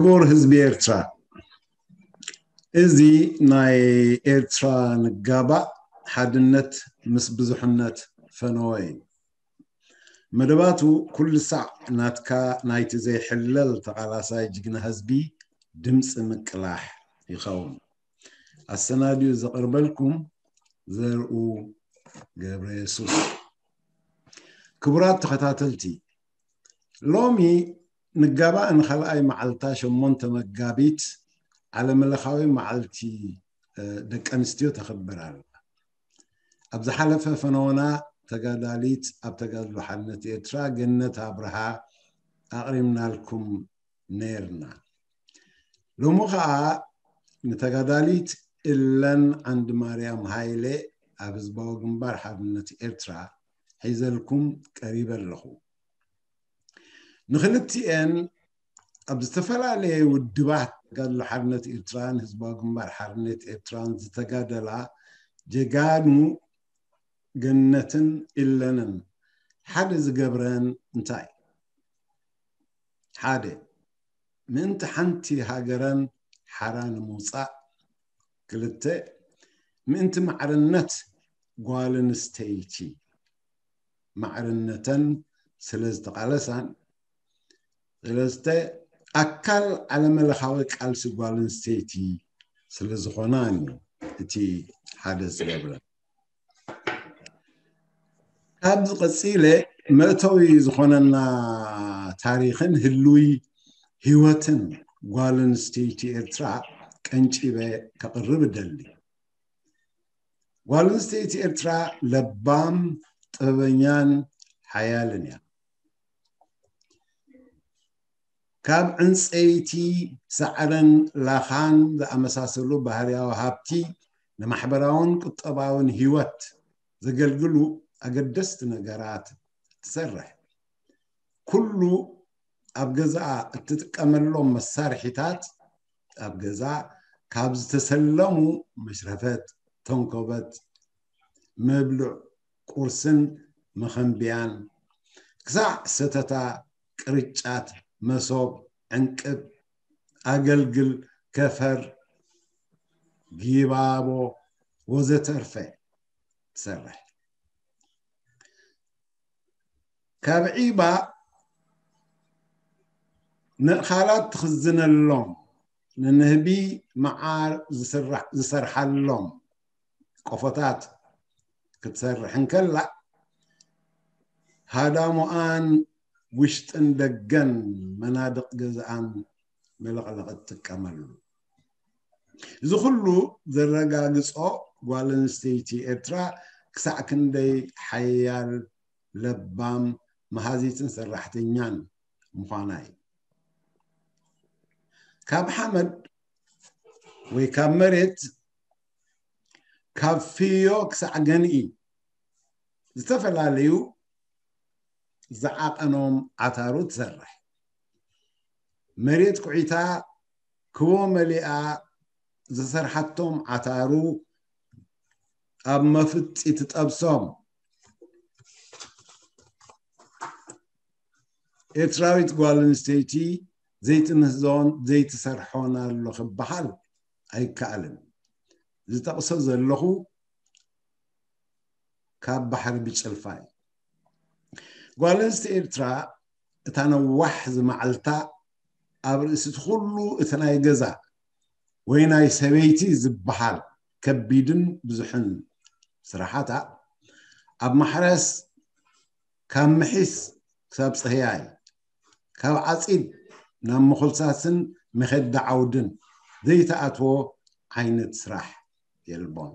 ክቡር ህዝቢ ኤርትራ፣ እዚ ናይ ኤርትራ ንጋባእ ሓድነት ምስ ብዙሕነት ፈነወ እዩ። መደባቱ ኩሉ ሳዕ ናትካ ናይቲ ዘይሕለል ተቓላሳይ ጅግና ህዝቢ ድምፂ ምቅላሕ ይኸውን። ኣሰናድዩ ዘቕርበልኩም ዘርኡ ገብረ የሱስ። ክቡራት ተኸታተልቲ፣ ሎሚ ንጋባእ ንኻልኣይ መዓልታ ሸሞንተ መጋቢት ዓለምለኻዊ መዓልቲ ደቂ ኣንስትዮ ተኽብር ኣላ። ኣብ ዝሓለፈ ፈነወና ተጋዳሊት ኣብ ተጋድሎ ሓድነት ኤርትራ ገነት ኣብርሃ ኣቕሪምናልኩም ነይርና። ሎሚ ኸኣ ንተጋዳሊት እለን ዓንዲ ማርያም ሃይለ ኣብ ህዝባዊ ግንባር ሓርነት ኤርትራ ሒዘልኩም ቀሪበ ኣለኹ። ንኽልቲኤን ኣብ ዝተፈላለየ ውድባት ተጋድሎ ሓርነት ኤርትራን ህዝባዊ ግንባር ሓርነት ኤርትራን ዝተጋደላ ጀጋኑ ገነትን ኢለንን ሓደ ዝገብረን እንታይ? ሓደ፣ ምእንቲ ሓንቲ ሃገረን ሓራ ንምውፃእ። ክልተ፣ ምእንቲ ማዕርነት ጓል ኣንስተይቲ ማዕርነተን ስለ ዝተቓለሳን። ሰለስተ፣ ኣካል ዓለመለኻዊ ቃልሲ ጓል ኣንስተይቲ ስለ ዝኾናን እዩ እቲ ሓደ ዝገብረን። ካብዚ ቀፂለ መእተዊ ዝኾነና ታሪኽን ህልዊ ህይወትን ጓል ኣንስተይቲ ኤርትራ ቀንጪበ ከቕርብ እደሊ። ጓል ኣንስተይቲ ኤርትራ ለባም፣ ጥበበኛን ሓያልን እያ። ካብ ዕንፀይቲ፣ ሳዕርን ላኻን ዝኣመሳሰሉ ባህርያዊ ሃብቲ ንማሕበራውን ቁጠባውን ህይወት ዘገልግሉ ኣገደስቲ ነገራት ትሰርሕ። ኩሉ ኣብ ገዛኣ እትጥቀመሎም መሳርሒታት ኣብ ገዛ ካብ ዝተሰለሙ መሽረፈት፣ ተንኮበት፣ መብልዕ ቁርስን መኸንብያን ክሳዕ ሰተታ፣ ቅርጫት፣ መሶብ፣ ዕንቅብ፣ ኣገልግል፣ ከፈር፣ ጊባቦ ወዘተርፈ ትሰርሕ። ካብ ዒባ ንእኻላት ትኽዝነሎም፣ ንንህቢ መዓር ዝስራሕ- ዝሰርሓሎም ቆፎታት ክትሰርሕ እንከላ፣ ሃዳሞኣን ውሽጥን ደገን መናድቕ ገዛኣን መለቕለቒ ትጥቀመሉ። እዚ ኩሉ ዘረጋግጾ ጓል ኣንስተይቲ ኤርትራ ክሳዕ ክንደይ ሓያል፣ ለባም፣ መሃዚትን ሰራሕተኛን ምዃና እዩ። ካብ ሓመድ ወይ ካብ መሬት፣ ካብ ፍዮ ክሳዕ ገንኢ ዝተፈላለዩ ዝዓቐኖም ዓታሩ ትሰርሕ። መሬት ኩዒታ ክቦ መሊኣ ዝሰርሓቶም ዓታሩ ኣብ መፍጢ ትጠብሶም። ኤርትራዊት ጓል ኣንስተይቲ ዘይትምህዞን ዘይትሰርሖን ኣሎ ክበሃል ኣይከኣልን። ዝጠቕሶ ዘለኹ ካብ ባሕሪ ብጭልፋ እዩ። ጓል ኣንስተይቲ ኤርትራ እታ ነዋሕ ዝመዓልታ ኣብ ርእሲ እቲ ኩሉ እቲ ናይ ገዛ ወይ ናይ ሰበይቲ ዝበሃል ከቢድን ብዙሕን ስራሓታ፣ ኣብ ማሕረስ ካብ ምሒስ ክሳብ ጽህያይ፣ ካብ ዓጺድ ናብ ምኹልሳስን መኸዲ ዓውድን ዘይተኣትዎ ዓይነት ስራሕ የልቦን።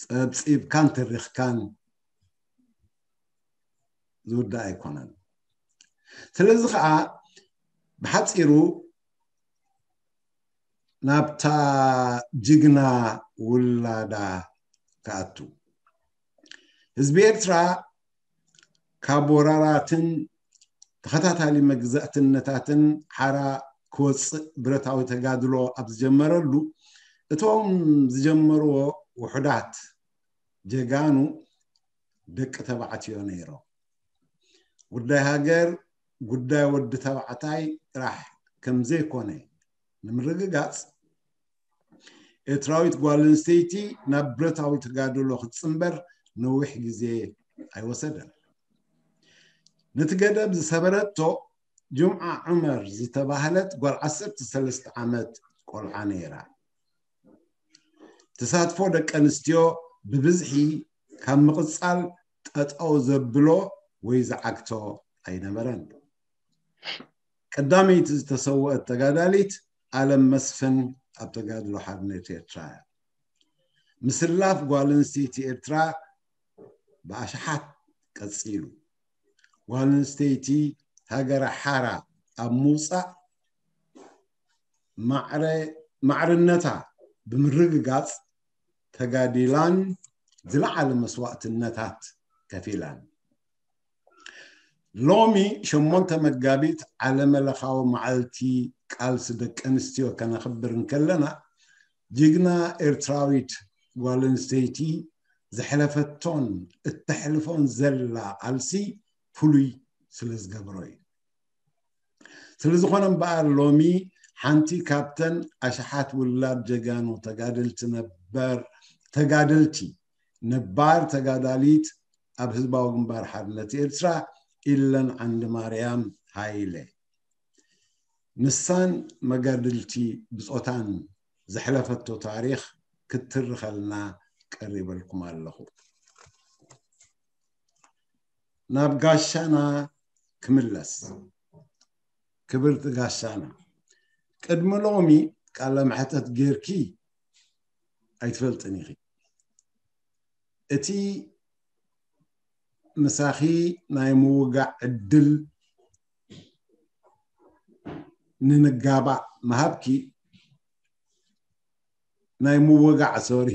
ጸብጺብካን ተሪኽካን ዝውዳእ ኣይኮነን። ስለዚ ኸዓ ብሓጺሩ ናብታ ጅግና ውላዳ ክኣቱ። ህዝቢ ኤርትራ ካብ ወራራትን ተኸታታሊ መግዛእትነታትን ሓራ ክወፅእ ብረታዊ ተጋድሎ ኣብ ዝጀመረሉ፣ እቶም ዝጀመርዎ ውሑዳት ጀጋኑ ደቂ ተባዕትዮ ነይሮም። ጉዳይ ሃገር ጉዳይ ወዲ ተባዕታይ ጥራሕ ከም ዘይኮነ ንምርግጋጽ፣ ኤርትራዊት ጓል ኣንስተይቲ ናብ ብረታዊ ተጋድሎ ክትጽንበር ነዊሕ ግዜ ኣይወሰደን። ነቲ ገደብ ዝሰበረቶ ጁምዓ ዑመር ዝተባህለት ጓል ዓሰርተ ሰለስተ ዓመት ቆልዓ ነይራ። ተሳትፎ ደቂ ኣንስትዮ ብብዝሒ ካብ ምቕጻል ጠጠው ዘብሎ ወይ ዝዓግቶ ኣይነበረን። ቀዳመይቲ ዝተሰወአት ተጋዳሊት ኣለም መስፍን ኣብ ተጋድሎ ሓርነት ኤርትራ እያ። ምስላፍ ጓል ኣንስተይቲ ኤርትራ ብኣሽሓት ቀጺሉ። ጓል ኣንስተይቲ ሃገራ ሓራ ኣብ ምውጻእ ማዕረ-፣ ማዕርነታ ብምርግጋጽ ተጋዲላን ዝለዓለ መስዋእትነታት ከፊላን። ሎሚ ሸሞንተ መጋቢት ዓለመለኻዊ መዓልቲ ቃልሲ ደቂ ኣንስትዮ ከነኽብር እንከለና፣ ጅግና ኤርትራዊት ጓል ኣንስተይቲ ዘሕለፈቶን እተሕልፎን ዘላ ቃልሲ ፍሉይ ስለ ዝገብሮ እዩ። ስለ ዝኾነ እምበኣር ሎሚ ሓንቲ ካብተን ኣሽሓት ውላድ ጀጋኑ ተጋደልቲ ነበር፣ ተጋደልቲ ነባር ተጋዳሊት ኣብ ህዝባዊ ግንባር ሓርነት ኤርትራ ኢለን ዓንዲ ማርያም ሃይለ፣ ንሳን መጋድልቲ ብጾታን ዘሕለፈቶ ታሪኽ ክትትርኸልና ቀሪበልኩም ኣለኹ። ናብ ጋሻና ክምለስ። ክብርቲ ጋሻና፣ ቅድሚ ሎሚ ቃለ መሕተት ጌርኪ ኣይትፈልጥን ኢኺ። እቲ ምሳኺ ናይ ምውጋዕ ዕድል ንንጋባእ ምሃብኪ፣ ናይ ምውጋዕ፣ ሶሪ፣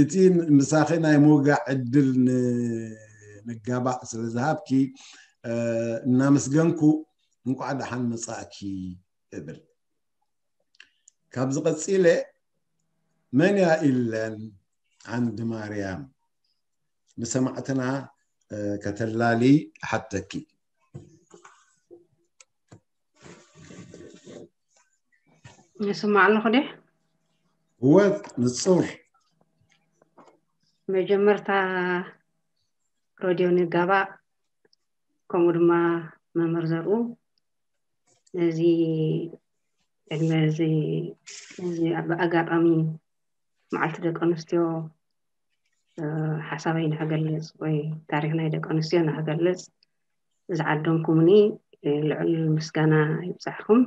እቲ ምሳኺ ናይ ምውጋዕ ዕድል ን-፣ ንጋባእ ስለ ዝሃብኪ፣ እ፣ እናመስገንኩ እንቋዕ ደሓን መጻእኪ እብል። ካብዚ ቀጺለ መን እያ ኢለን ዓንዲ ማርያም ንሰማዕትና፣ እ፣ ከተላሊ እሓተኪ። ይስማዕ ኣለኹ ድየ? እወ፣ ንጹር። መጀመርታ ሮድዮ ንጋባእ፣ ከምኡ ድማ መምህር ዘርኡ፣ ነዚ ዕድመ እዚ፣ ነዚ ኣብ ኣጋጣሚ መዓልቲ ደቂ ኣንስትዮ፣ እ፣ ሓሳበይ ንክገልጽ ወይ ታሪኽ ናይ ደቂ ኣንስትዮ ንክገልጽ ዝዓደምኩምኒ፣ እ፣ ልዑል ምስጋና ይብጻሕኩም።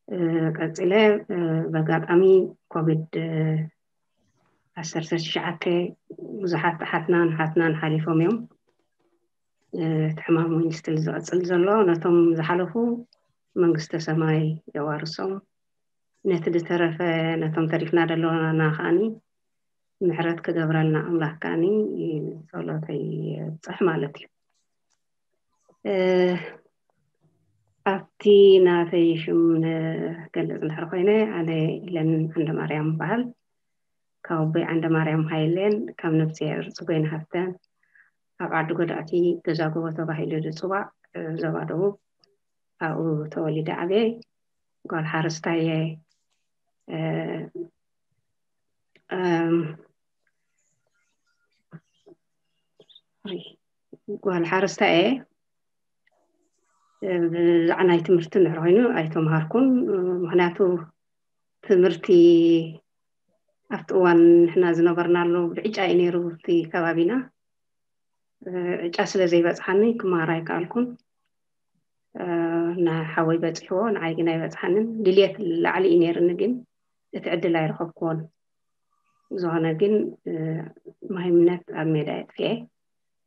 እ፣ ቀጺለ፣ እ፣ በጋጣሚ ኮቪድ፣ እ፣ ዓሰርተ ትሽዓተ ብዙሓት ኣሓትናን ኣሓትናን ሓሊፎም እዮም። እ፣ እቲ ሕማም እውን ስትል ዝቐጽል ዘሎ፣ ነቶም ዝሓለፉ መንግስተ ሰማይ የዋርሶም። ነቲ ዝተረፈ፣ ነቶም ተሪፍና ደለና ከኣኒ ምሕረት ክገብረልና ኣምላኽ ከኣኒ ጸሎተይ የብጽሕ ማለት እዩ። እ፣ ኣብቲ ናተይ ሽም ንገልጽ እንድሕር ኮይነ፣ ኣነ ኢለን ዓንደ ማርያም እበሃል። ካብ ኣቦይ ዓንደ ማርያም ሃይሌን ካብ ነብስሄር ጽጎይን ሃፍተን ኣብ ዓዲ ጎዳእቲ ገዛ ጎቦ ተባሂሉ ዝጽዋዕ፣ እ፣ ዞባ ደቡብ፣ ኣብኡ ተወሊደ ዓብየ። ጓል ሓረስታይ እየ። እ፣ እም፣ ሶሪ፣ ጓል ሓረስታይ እየ። እ፣ ብዛዕባ ናይ ትምህርቲ እንድሕር ኮይኑ ኣይተምሃርኩን። እ፣ ምኽንያቱ ትምህርቲ ኣብቲ እዋን ንሕና ዝነበርናሉ ብዕጫ እዩ ነይሩ፣ ኣብቲ ከባቢና። እ፣ ዕጫ ስለ ዘይበጽሓኒ ክመሃር ኣይከኣልኩን። እ፣ ንሓወይ በጺሕዎ፣ ንዓይ ግን ኣይበጽሓንን። ድልየት ላዕሊ እዩ ነይርኒ፣ ግን እቲ ዕድል ኣይረኸብክዎን። ዝኾነ ግን፣ እ፣ ማይምነት ኣብ ሜዳ የጥፍኤ።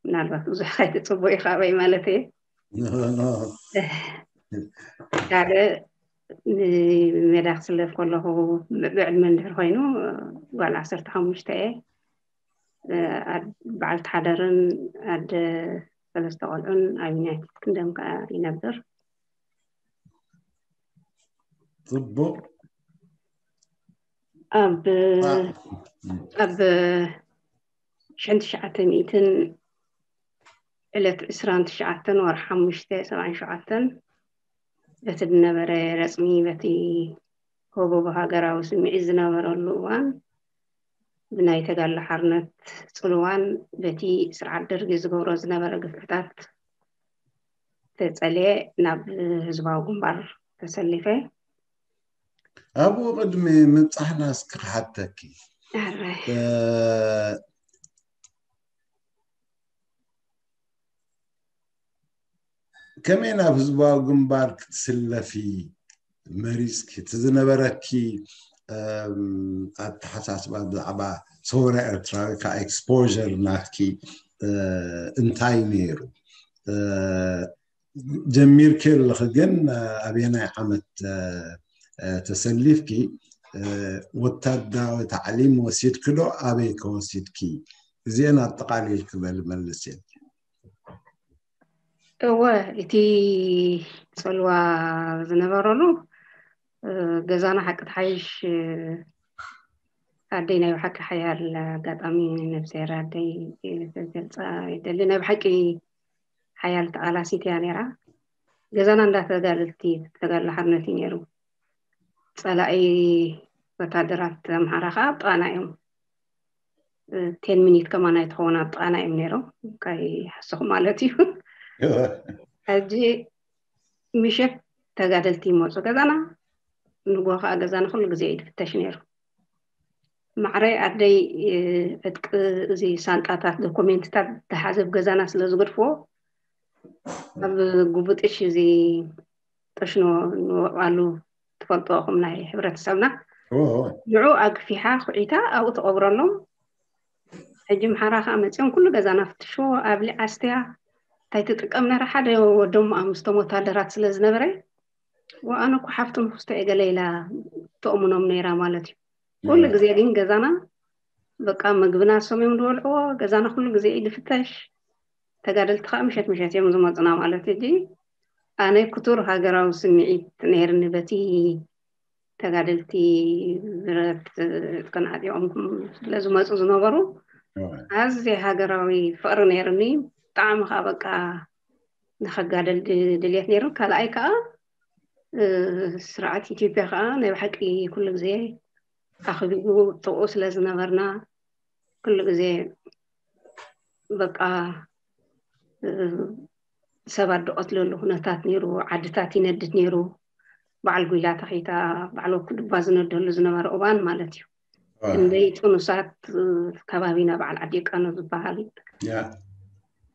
ምናልባት ብዙሕ ከይትጽብኡ ኢኻ ኣበይ ማለት እየ። ካልእ ንሜዳ ክስለፍ ከለኹ ብ-፣ ብዕድመ እንድሕር ኮይኑ፣ ጓል ዓሰርተ ሓሙሽተ እየ። እ፣ ኣድ-፣ በዓልቲ ሓዳርን ኣደ ሰለስተ ቆልዑን ኣብ ዩናይትድ ኪንግደም ከኣ ይነብር። ጽቡቕ። ኣብ፣ ዋ። ኣብ ሽሕን ትሽዓተ ሚእትን ዕለት ዕስራን ትሽዓተን ወርሒ ሓሙሽተ ሰብዓን ሸውዓተን በቲ ዝነበረ ረጽሚ፣ በቲ ህቡብ ሃገራዊ ስምዒት ዝነበረሉ እዋን፣ ብናይ ተጋድሎ ሓርነት ጽልዋን በቲ ስርዓት ደርጊ ዝገብሮ ዝነበረ ግፍዕታት ተጸልየ ናብ ህዝባዊ ግንባር ተሰሊፈ። ኣብኡ ቅድሚ ምብጻሕና እስኪ ክሓተኪ፣ ኣረ እ፣ ከመይ ናብ ህዝባዊ ግንባር ክትስለፊ መሪጽኪ? እቲ ዝነበረኪ፣ እም፣ ኣተሓሳስባ ብዛዕባ ሰውራ ኤርትራዊ፣ ካብ ኤክስፖር ናትኪ፣ እ፣ እንታይ ነይሩ? እ፣ ጀሚርኪ ኣለኺ፣ ግን፣ እ፣ ኣበየናይ ዓመት፣ እ፣ እ፣ ተሰሊፍኪ? እ፣ ወታደራዊ ታዕሊም ወሲድኪ ዶ? ኣበይ ከ ወሲድኪ? እዚአን ኣጠቓሊልኪ በሊ መልስየን። እወ፣ እቲ ጽልዋ ዝነበረሉ፣ እ፣ ገዛና ሓቂ ትሓይሽ፣ እ፣ ኣደይ ናይ ብሓቂ ሓያል፣ ኣጋጣሚ ነብሰይ ኣደይ፣ እ፣ ክገልጻ ይደሊ። ናይ ብሓቂ ሓያል ተቓላሲት እያ ነይራ። ገዛና እንዳ ተጋደልቲ፣ ተጋድሎ ሓርነት እዩ ነይሩ። ጸላኢ ወታደራት ኣምሓራ ከኣ ኣብ ጥቓና እዮም። እ፣ ቴን ሚኒት ከማን ኣይትኸውን ኣብ ጥቓና እዮም ነይሮም። ከይሓሰኹ ማለት እዩ። ሕጂ ምሸት ተጋደልቲ ይመጹ ገዛና፣ ንግሆ ከኣ ገዛና ኩሉ ግዜ እዩ ዝፍተሽ ነይሩ። ማዕረ ኣደይ፣ እ፣ ዕጥቂ፣ እዚ ሳንጣታት፣ ዶኩሜንትታት ዝሓዘ ኣብ ገዛና ስለ ዝገድፍዎ፣ ኣብ ጉቡጥሽ፣ እዚ ጥሽኖ ንወቕዓሉ ትፈልጦ ኢኹም፣ ናይ ሕብረተሰብና። ኦ፣ ንዑ ኣግፊሓ፣ ኩዒታ ኣብኡ ተቐብረሎም። ሕጂ ኣምሓራ ከኣ መጺኦም ኩሉ ገዛና ፍትሽዎ፣ ኣብሊዓ ኣስትያ፣ እንታይ ትጥቀም ነራ? ሓደ ወዶም ኣምስቶም ወታደራት ስለ ዝነበረ፣ ወኣነ እኮ ሓፍቲ ንፍስቶ እየ ገለ ኢላ ተእምኖም ነይራ ማለት እዩ። ኩሉ ኦ። ግዜ ግን ገዛና በቃ ምግብና እሶም እዮም ዝበልዕዎ፣ ገዛና ኩሉ ግዜ እዩ ዝፍተሽ። ተጋደልቲ ከኣ ምሸት ምሸት እዮም ዝመጹና ማለት እዩ። ሕጂ ኣነ ክቱር ሃገራዊ ስምዒት ነይርኒ በቲ ተጋደልቲ ብረት ከነዓጢቖም ስለ ዝመጹ ዝነበሩ። ኦ። ኣዝየ ሃገራዊ ፍቕሪ ነይርኒ። ብጣዕሚ ከኣ በቃ ንኸጋደል ድ-፣ ድልየት ነይሩ። ካልኣይ ከኣ፣ እ፣ ስርዓት ኢትዮጵያ ከኣ ናይ ብሓቂ ኩሉ ግዜ ኣኽቢቡ ጥቕኡ ስለ ዝነበርና፣ ኩሉ ግዜ በቃ፣ እ፣ ሰባት ዝቐትለሉ ኩነታት ነይሩ፣ ዓድታት ይነድድ ነይሩ። በዓል ጉይላ ተኺታ፣ በዓል ወኩ ድባ ዝነደሉ ዝነበረ እዋን ማለት እዩ። ኦ። ክንደይ ጥኑሳት፣ እ፣ ከባቢና በዓል ዓዲ ቃኖ ዝበሃል፣ ያ።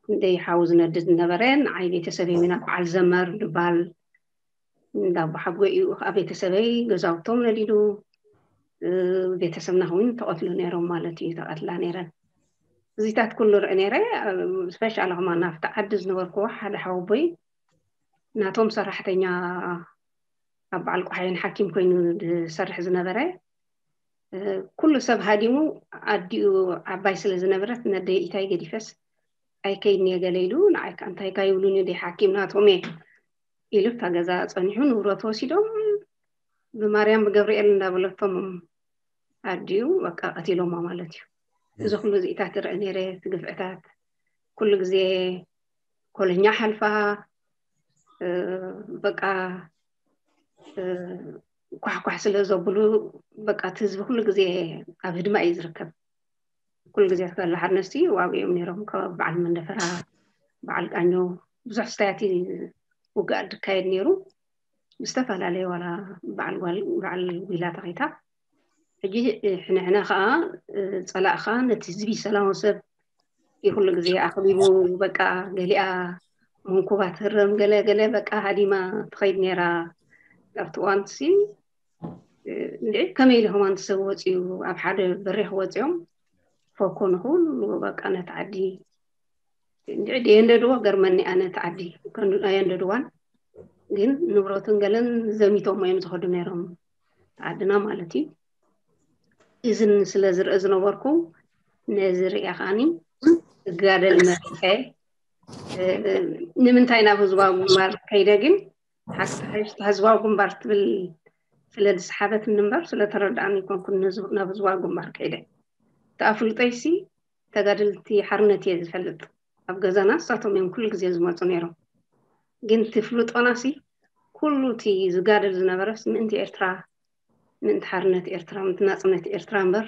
ክንደይ ሓዊ ዝነድድ ዝነበረ፣ ንዓይ ቤተሰብ የሚና በዓል ዘመር ዝበሃል እንዳ ኣቦሓጎይ እዩ። ኣብ ቤተሰበይ ገዛውቶም ነዲዱ፣ እ፣ ቤተሰብና እውን ተቐትሉ ነይሮም ማለት እዩ፣ ተቐትላ ነይረን። እዚታት ኩሉ ርኢ ነይረ። ስፔሻሊ ከማን ናብቲ ዓዲ ዝነበርኩዎ ሓደ ሓወቦይ ናቶም ሰራሕተኛ ኣብ በዓል ቆሓይን ሓኪም ኮይኑ ዝሰርሕ ዝነበረ፣ እ፣ ኩሉ ሰብ ሃዲሙ፣ ኣዲኡ ዓባይ ስለ ዝነበረት፣ ነደይ ኢታይ ገዲፈስ ኣይከይድን እየ ገለ ኢሉ፣ ንዓይ ከኣ እንታይ ከ ይብሉኒ፣ ደይ ሓኪም ናቶም እየ ኢሉ እታ ገዛ ጸኒሑ፣ ንብረቱ ወሲዶም ብማርያም ብገብርኤል እንዳበለቶም ኣዲኡ በቃ ቀቲሎማ ማለት እዩ። እዚ ኩሉ እዚኢታት ይርኢ ነይረ፣ እቲ ግፍዕታት ኩሉ ግዜ ኮለኛ ሓልፋ፣ እ፣ በቃ፣ እ፣ ኳሕኳሕ ስለ ዘብሉ፣ በቃ እቲ ህዝቢ ኩሉ ግዜ ኣብ ህድማ እዩ ዝርከብ። ኩሉ ግዜ ተጋድሎ ሓርነትሲ ዋብኦም ነይሮም። ካብ በዓል መንደፈራ፣ በዓል ቃኞ፣ ብዙሕ ስታያት ውግኣት ዝካየድ ነይሩ። ብዝተፈላለየ ዋላ በዓል ጓል፣ በዓል ጒላ ተኸይታ። ሕጂ ሕነ ሕነ ኸዓ፣ እ፣ ጸላእኻ ነቲ ህዝቢ ሰላማዊ ሰብ እዩ ኩሉ ግዜ ኣኽቢቡ፣ በቃ ገሊኣ መንኩባ ትህረም፣ ገለ ገለ በቃ ሃዲማ ትኸይድ ነይራ። ኣብቲ እዋንሲ፣ እ፣ እንድዒ ከመይ ኢሉ ከማን ሰብ ወፂኡ፣ ኣብ ሓደ በሪኽ ወፂኦም ፎኮ ንኹሉ በቃ ነቲ ዓዲ እንድዒ ደየንደድዎ ገርመኒ። ኣነ እቲ ዓዲ ከንዱ ኣየንደድዋን፣ ግን ንብረቱን ገለን ዘሚቶሞ እዮም ዝኸዱ ነይሮም፣ ዓድና ማለት እዩ። እዝን ስለ ዝርኢ ዝነበርኩ፣ ነዚ ርእያ ከዓኒ እጋደል መሪጸ። እ፣ ንምንታይ ናብ ህዝባዊ ግንባር ከይደ ግን፣ ሓቂ ሓይሽቲ ህዝባዊ ግንባር ትብል ስለ ዝሰሓበትኒ እምበር፣ ስለ ተረድኣኒ ኣይኮንኩን ንህዝብ-፣ ናብ ህዝባዊ ግንባር ከይደ። እቲ ኣፍልጦይሲ ተጋደልቲ ሓርነት እየ ዝፈልጥ። ኣብ ገዛና እሳቶም እዮም ኩሉ ግዜ ዝመጹ ነይሮም። ግን እቲ ፍልጦናሲ ኩሉ እቲ ዝጋደል ዝነበረስ ምእንቲ ኤርትራ፣ ምእንቲ ሓርነት ኤርትራ፣ ምእንቲ ናጽነት ኤርትራ እምበር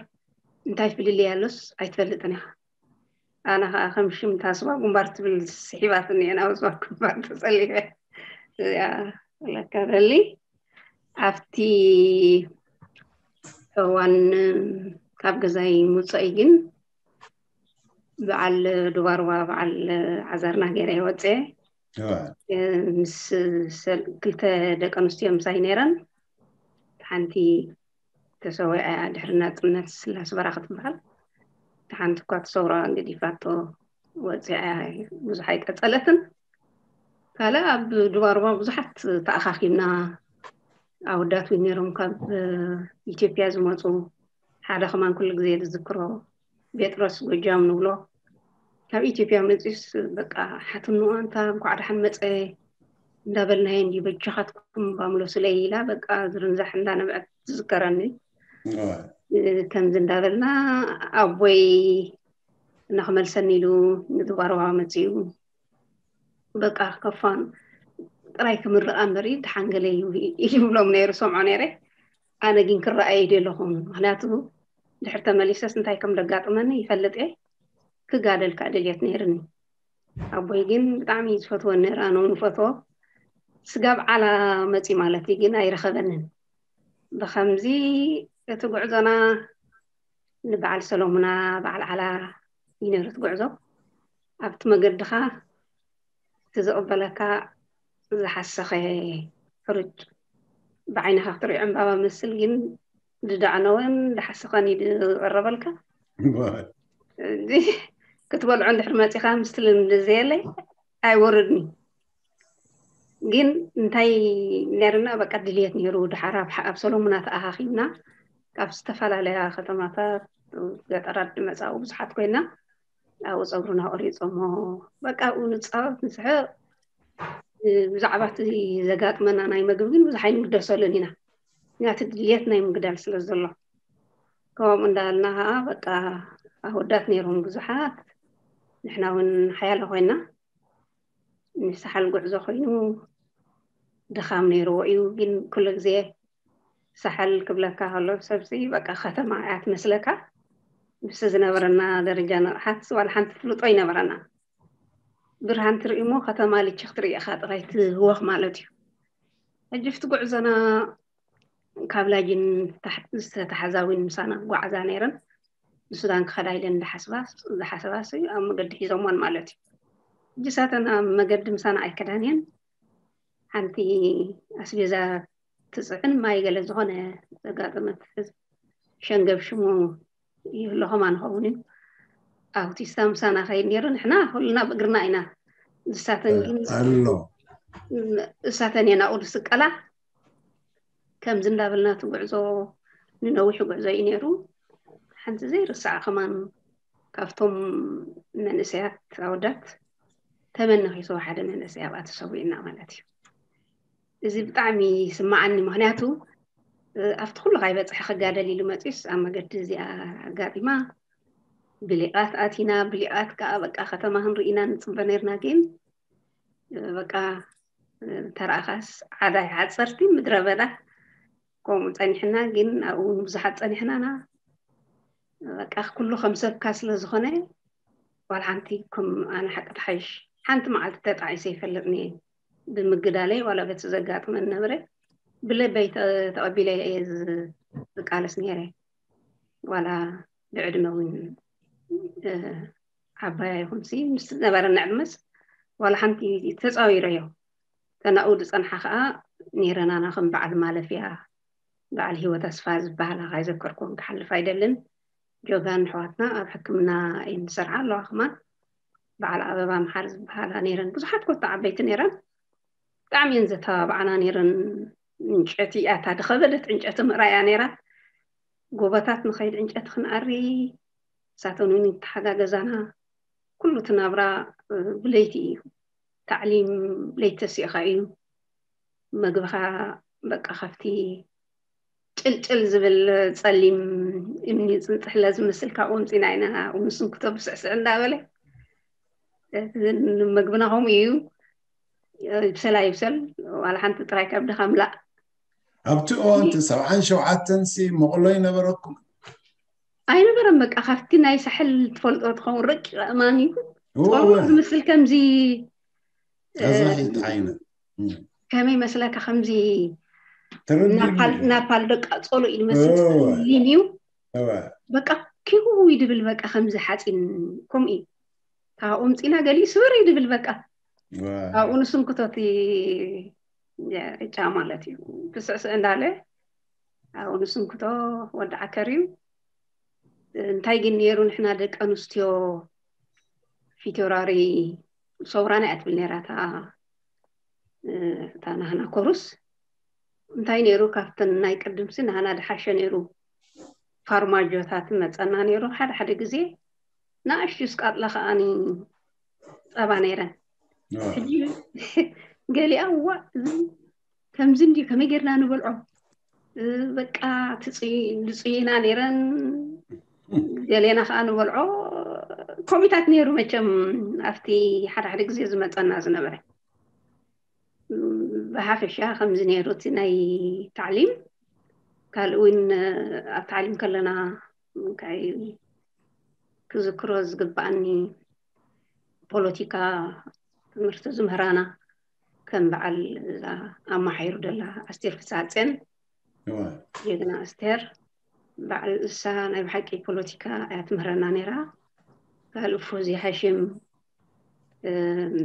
እንታይ ፍልልይ ኣሎስ ኣይትፈልጥን ኢኻ። ኣነ ኸኣ ከም ሽም ታስባ ግንባር ትብል ስሒባትኒ እየ ናብ ዞባ ግንባር ተጸሊፈ። እዚኣ ለካ በሊ ኣብቲ እዋን ካብ ገዛይ ምውጻእይ ግን በዓል ዱባርዋ በዓል ዓዛርና ገይረ እየ ወጽኤ። ምስ ክልተ ደቂ ኣንስትዮ ምሳይ ነይረን፣ ሓንቲ ተሰዊኣ እያ ድሕሪ ናጽነት ስላስ በራኺ ትበሃል። እታ ሓንቲ እኳ ተሰውራ ገዲፋቶ ወፂኣ እያ፣ ብዙሕ ኣይቀፀለትን። ካልእ ኣብ ዱባርባ ብዙሓት ተኣኻኺብና፣ ኣወዳት እውን ነይሮም ካብ ኢትዮጵያ ዝመፁ። ሓደ ከማን ኩሉ ግዜ ዝዝክሮ ጴጥሮስ ጎጃም ንብሎ፣ ካብ ኢትዮጵያ መፂኡስ በቃ ሓትንኡ ኣንታ እንኳዕ ደሓን መፀ እንዳበልናዮ እንዲ በጃኻትኩም ባምሎ ስለይ ኢላ በቃ ዝርንዛሕ እንዳነብዐት ትዝከረኒ። ከምዚ እንዳበልና ኣቦይ እናክመልሰኒ ኢሉ ንዝባረዋ መፅኡ። በቃ ከፋን ጥራይ ክምርቃ እምበር ደሓን ገለ እዩ ይብሎም ነይሩ፣ ሰምዖ ነይረ። ኣነ ግን ክረኣየ ይደለኹም፣ ምክንያቱ ድሕር ተመሊሰስ እንታይ ከም ደጋጥመኒ ይፈልጥ እየ። ክጋደል ከዓ ድልየት ነይርኒ። ኣቦይ ግን ብጣዕሚ እዩ ዝፈትወኒ ነይሩ፣ ኣነ እውን እፈትዎ። ስጋብ ዓላ መፂ ማለት እዩ፣ ግን ኣይረኸበንን። ብኸምዚ እቲ ጉዕዞና ንበዓል ሰሎሙና በዓል ዓላ እዩ ነይሩ እቲ ጉዕዞ። ኣብቲ መገድኻ እቲ ዝቕበለካ ዝሓሰኸ ሕሩጭ ብዓይንኻ ክትሪኦ ዕምባባ መስል፣ ግን ዝደዕነወን ዝሓሰኸን እዩ ዝቐረበልካ። ክትበልዖ እንድሕር መፂኻ ምስቲ ልምዲ ዘየለይ ኣይወርድን። ግን እንታይ ነርና፣ በቃ ድልየት ነይሩ። ድሓር ኣብ ሰሎሙና ተኣኻኺብና፣ ካብ ዝተፈላለያ ከተማታት ገጠራት ድመፃኡ ብዙሓት ኮይና ኣብኡ ፀጉርና ቆሪፆሞ፣ በቃ ኣብኡ ንፃወት ንስሕቕ። ብዛዕባ እቲ ዘጋጥመና ናይ መግቢ ግን ብዙሕ ኣይንግደሰሉን ኢና፣ ምክንያቱ ድልየት ናይ ምግዳል ስለ ዘሎ። ከምኡ እንዳበልና ከዓ በቃ ኣወዳት ነይሮም ብዙሓት፣ ንሕና እውን ሓያለ ኮይና። ንሳሓል ጉዕዞ ኮይኑ ድኻም ነይርዎ እዩ፣ ግን ኩሉ ግዜ ሳሕል ክብለካ ከሎ ሰብሲ በቃ ከተማ እያ ትመስለካ። ምስ ዝነበረና ደረጃ ንቕሓት ዋላ ሓንቲ ፍልጦ ኣይነበረና። ብርሃን ትርኢ እሞ ከተማ ልቺ ክትርኢ ኢኻ ጥራይ ትህወኽ ማለት እዩ። ሕጂ ፍቲ ጉዕዞና ካብ ላጅን ዝተሓዛዊን ምሳና ጓዓዛ ነይረን። ንሱዳን ክኸዳ ኢለን ዝሓስባስ ኣብ መገዲ ሒዞምወን ማለት እዩ። ሕጂ ሳተን ኣብ መገዲ ምሳና ኣይከዳን እየን። ሓንቲ ኣስቤዛ ትፅዕን ማይ ገለ ዝኾነ ዘጋጠመት ሸንገብ ሽሙ ይህልኹም ኣንኸውን እዩ። ኣውቲስታ ምሳና ከይድ ነይሩ፣ ንሕና ኩልና ብእግርና ኢና። ንሳተን ግን ኣሎ። እሳተን እየን ኣብኡ ዝስቀላ። ከምዚ እንዳበልና እቲ ጉዕዞ ንነዊሕ ጉዕዞ እዩ ነይሩ። ሓንቲ ዘይርሳዕ ከማን ካብቶም መንእሰያት ኣወዳት ተመነኺሱ ሓደ መንእሰይ ኣብኣ ተሰዊእና ማለት እዩ። እዚ ብጣዕሚ ይስማዓኒ፣ ምክንያቱ ኣብቲ ኩሉ ካይበፅሐ ክጋደል ኢሉ መፂኡስ ኣብ መገዲ እዚኣ ኣጋጢማ ብሊቓት ኣቲና፣ ብሊቓት ከዓ በቃ ከተማ ክንርኢና ንፅበ ነርና፣ ግን በቃ ተረኣኻስ ዓዳይ ሓፀርቲ ምድረ በዳ ከምኡ ፀኒሕና፣ ግን ኣብኡ ንብዙሓት ፀኒሕናና። በቃ ኩሉ ከም ሰብካ ስለ ዝኾነ ዋላ ሓንቲ ከም ኣነ ሓቂ ትሓይሽ ሓንቲ መዓልቲ ተጣዒሰ ይፈልጥኒ እየ። ብምግዳለይ ዋላ በቲ ዘጋጥመን ነበረ ብልበይ ተቐቢለ እየ ዝቃለስ ነይረ። ዋላ ብዕድመ እውን ዓባያ ይኹንሲ ምስ ነበረና ዕድመስ ዋላ ሓንቲ ተፃዊረዮ። ተናኡ ዝፀንሓ ከዓ ነይረናና ከም በዓል ማለፍያ በዓል ህይወት ኣስፋ ዝበሃላ ካይዘከርኩን ክሓልፍ ኣይደልን። ጆጋን ኣሕዋትና ኣብ ሕክምና እየን ዝሰርሓ ኣለዋ። ከማን በዓል ኣበባ መሓር ዝበሃላ ነይረን። ብዙሓት ኮታ ዓበይቲ ነይረን። ብጣዕሚ እየን ዘተባብዓና ነይረን። ዕንጨቲ እያ፣ እታ ዝኸበደት ዕንጨቲ ምእራያ ነይራ። ጎቦታት ንኸይድ ዕንጨቲ ክንኣሪ፣ ንሳተን እውን ይተሓጋገዛና። ኩሉ እቲ ናብራ ብለይቲ እዩ። ታዕሊም ለይቲ ተሲእኻ እዩ። መግብኻ በቃ ካብቲ ጭልጭል ዝብል ጸሊም እምኒ ጽንጽሕለ ዝመስል ካብኡ ኣምጺና ኢና። ምስንኩቶ ብስዕስዕ እንዳበለ፣ እቲ መግብና ከምኡ እዩ። ይብሰላ ይብሰል፣ ዋላ ሓንቲ ጥራይ ከብድኻ ምላእ። ኣብቲ እዋን እቲ ሰብዓን ሸውዓተን ሲ መቕሎ ይነበረኩም? ኣይነበረን። በቃ ካብቲ ናይ ሳሕል ትፈልጦ ትኸውን፣ ረቂቕ ኣእማን እዩ። እወ፣ ጸጉሩ እወ። ዝመስል ከምዚ ኣዛሒት ዓይነት። እም። ከመይ መስለካ፣ ከምዚ ተረዲእኒ። ናፓል ናፓል ደቃ ጸሎ እዩ ዝመስል፣ እወ። ጸሊም እዩ። እወ። በቃ ኪው ይድብል፣ በቃ ከምዚ ሓፂን ከምኡ እዩ። ካብኡ ምፂና ገሊኡ ስብር ይድብል። በቃ እወ። ኣብኡ ንስንክቶ እቲ ጫ ማለት እዩ፣ ክስዕስዕ እንዳለ ኣብኡ ንስንክቶ ወዲ ዓከር እዩ። እንታይ ግን ነይሩ፣ ንሕና ደቂ ኣንስትዮ ፊቶራሪ ሰውራና እያ ትብል ነይራ እታ፣ እታ ናህና ኮሩስ። እንታይ ነይሩ፣ ካብተን ናይ ቅድምሲ ናህና ድሓሸ ነይሩ። ፋርማጆታት መፀና ነይሩ። ሓደ ሓደ ግዜ ንኣሽቱ ስቃጥላ ከዓኒ ፀባ ነይረን። እወ። ሕጂ ገሊኣ፣ "እዋ፣ እዚ ከምዚ እንድዩ፣ ከመይ ጌርና ንበልዖ?" እ፣ በቃ ትጽይ-፣ ዝጽይና ነይረን። ገሌና ከኣ ንበልዖ። ኮሚታት ነይሩ መቸም፣ ኣብቲ ሓደ ሓደ ግዜ ዝመጸና ዝነበረ። ብሓፈሻ ከምዚ ነይሩ እቲ ናይ ታዕሊም። ካልእ እውን ኣብ ታዕሊም ከለና እንታይ ክዝክሮ ዝግብኣኒ፣ ፖለቲካ ትምህርቲ ዝምህራና ከም በዓል እዛ ኣማሓይሩ ደላ ኣስቴር ፍስሃጽዮን፣ እወ። ጀግና ኣስቴር፣ በዓል እሳ ናይ ብሓቂ ፖለቲካ እያ ትምህረና ነይራ። ካልእ ፎዚ ሃሽም፣ እም፣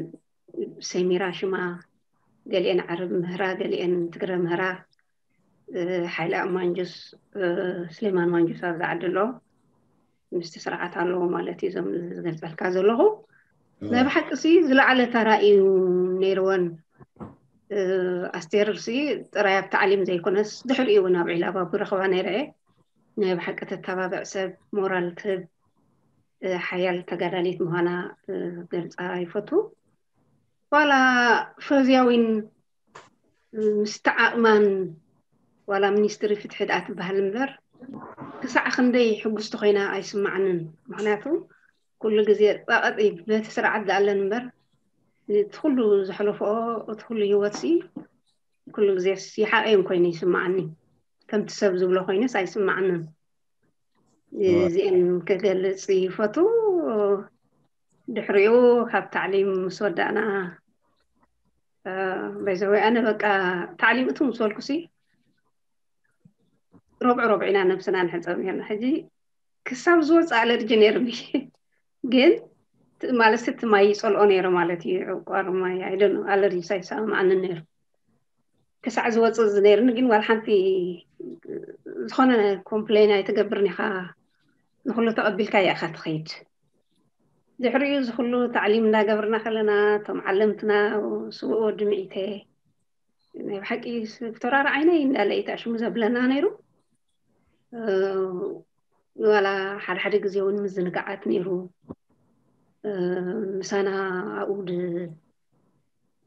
ሰሚራ ሽማ፣ ገሊኤን ዓረብ ምህራ፣ ገሊኤን ትግረ ምህራ፣ እ፣ ሓይለ ኣብ ማንጁስ፣ እ፣ ስሌማን ማንጁስ ኣብዚ ዓዲ ኣሎ። ምስቲ ስርዓት ኣለዎ ማለት እዩ፣ እዞም ዝገልጸልካ ዘለኹ። ናይ ብሓቂ ሲ ዝለዓለ ተራ እዩ ነይርወን። እ፣ ኣስቴር ሲ ጥራይ ኣብ ታዕሊም ዘይኮነስ ድሕሪኡ እውን ኣብ ዒላ ባቡ ረኽባ ነይረ እየ። ናይ ብሓቂ ተተባብዕ ሰብ፣ ሞራል ትህብ፣ እ፣ ሓያል ተጋዳሊት ምዃና፣ እ፣ ገልጻ ይፈቱ። ዋላ ፈዝያዊን ምስ ተዓቕማን ዋላ ሚኒስትሪ ፍትሒ ደኣ ትበሃል እምበር፣ ክሳዕ ክንደይ ሕጉስቲ ኮይና ኣይስማዓንን። ምኽንያቱ ኩሉ ግዜ ጸቐጢ በቲ ስርዓት ዝኣለን እምበር፣ እቲ ኩሉ ዘሕለፈኦ፣ እቲ ኩሉ ህይወትሲ ኩሉ ግዜስ ይሓቐየን ኮይኑ ይስማዓኒ። ከምቲ ሰብ ዝብሎ ኮይነስ ኣይስማዓንን። እወ። እዚአን ክገልጽ ይፈቱ። ድሕሪኡ ካብ ታዕሊም ምስ ወዳእና፣ እ፣ በይዘወይ ኣነ በቃ ታዕሊም እቱ ምስ በልኩሲ ረብዑ ረብዑ ኢና ነብስና ንሕጸብ ነርና። ሕጂ ክሳብ ዝወጽእ ኣለርጂ ነይሩኒ። ግን ት-፣ ማለት እቲ ማይ ይጸልኦ ነይሩ ማለት እዩ። ዕቋር ማይ፣ I don't know፣ ኣለርጂ ኣይሰማማዓንን ነይሩ። ክሳዕ ዝወጽእ ዝነይሩኒ፣ ግን ዋላ ሓንቲ ዝኾነ ኮምፕሌን ኣይትገብርን ኢኻ። ንኹሉ ተቐቢልካ እያ ኢኻ ትኸይድ። ድሕሪኡ እዚ ኩሉ ታዕሊም እንዳገብርና ከለና፣ እቶም ዓለምትና፣ ስዉእ ወዲ ምዒተ፣ ናይ ብሓቂ ስ-፣ ፊቶራሪ ዓይነይ እንዳለ እዩ ተኣሽሙ ዘብለና ነይሩ። እ፣ ዋላ ሓደ ሓደ ግዜ እውን ምዝንጋዓት ነይሩ። እ፣ ምሳና ኣብኡ ድ-፣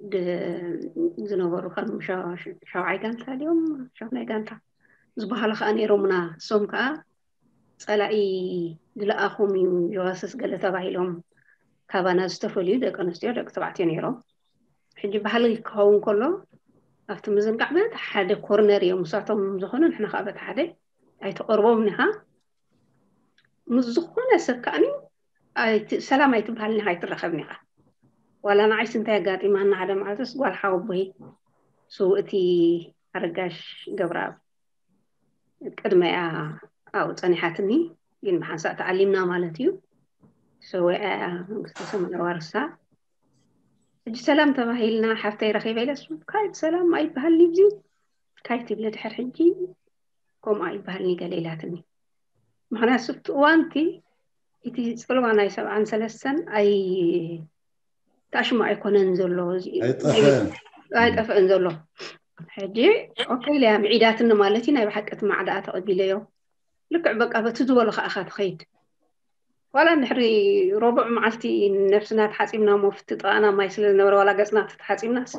ድ-፣ ዝነበሩ ከም ሻ-፣ ሻውዓይ ጋንታ ድዮም፣ ሻሙናይ ጋንታ ዝበሃሉ ከዓ ነይሮምና። እሶም ከዓ ጸላኢ ዝለኣኹም እዩ፣ ጀዋስስ ገለ ተባሂሎም ካባና ዝተፈልዩ ደቂ ኣንስትዮ፣ ደቂ ተባዕትዮ ነይሮም። ሕጂ ባህሊ ክኸውን ከሎ፣ ኣብቲ ምዝንጋዕ በቲ ሓደ ኮርነር እዮም፣ ንሳቶም ዝኾነ፣ ንሕና ከዓ በቲ ሓደ ኣይትቐርቦምን ኢኻ። ምስ ዝኾነ ሰብ ከኣኒ ኣይቲ-፣ ሰላም ኣይትበሃልን ኢኻ፣ ኣይትራኸብን ኢኻ። ዋላ ንዓይስ እንታይ ኣጋጢማና፣ ሓደ መዓልትስ ጓል ሓወቦይ ስውእቲ ኣረጋሽ ገብረኣብ ቅድመያ ኣብኡ ጸኒሓትኒ፣ ግን ብሓንሳእ ተኣሊምና ማለት እዩ። ሰዊኣ እያ፣ መንግስተ ሰማይ የዋርሳ። ሕጂ ሰላም ተባሂልና፣ ሓፍተይ ረኺበ ኢለስ፣ ካይት ሰላም ኣይበሃልን እዩ፣ ካይት ይብለ ድሕር ሕጂ ከምኡ ኣይበሃልን እዩ ገለ ኢላትኒ። ምኽንያቱ ኣብቲ እዋንቲ እቲ ጽልዋ ናይ ሰብዓን ሰለስተን ኣይ-፣ ታሽሙ ኣይኮነን ዘሎ፣ እዚ ኣይጠፍአን። ኣይጠፍአን ዘሎ። ሕጂ ኦኬ ኢለያ፣ ምዒዳትኒ ማለት እዩ። ናይ ብሓቂ እቲ ማዕዳኣ ተቐቢለዮ። ልክዕ በቃ በቲ ዝበሎ ከኣ ኢኻ ትኸይድ። ዋላ እንድሕሪ ረቡዕ መዓልቲ ነብስና ተሓጺብና እሞ፣ ፍቲ ጥቓና ማይ ስለ ዝነበረ፣ ዋላ ገጽና ተተሓጺብናስ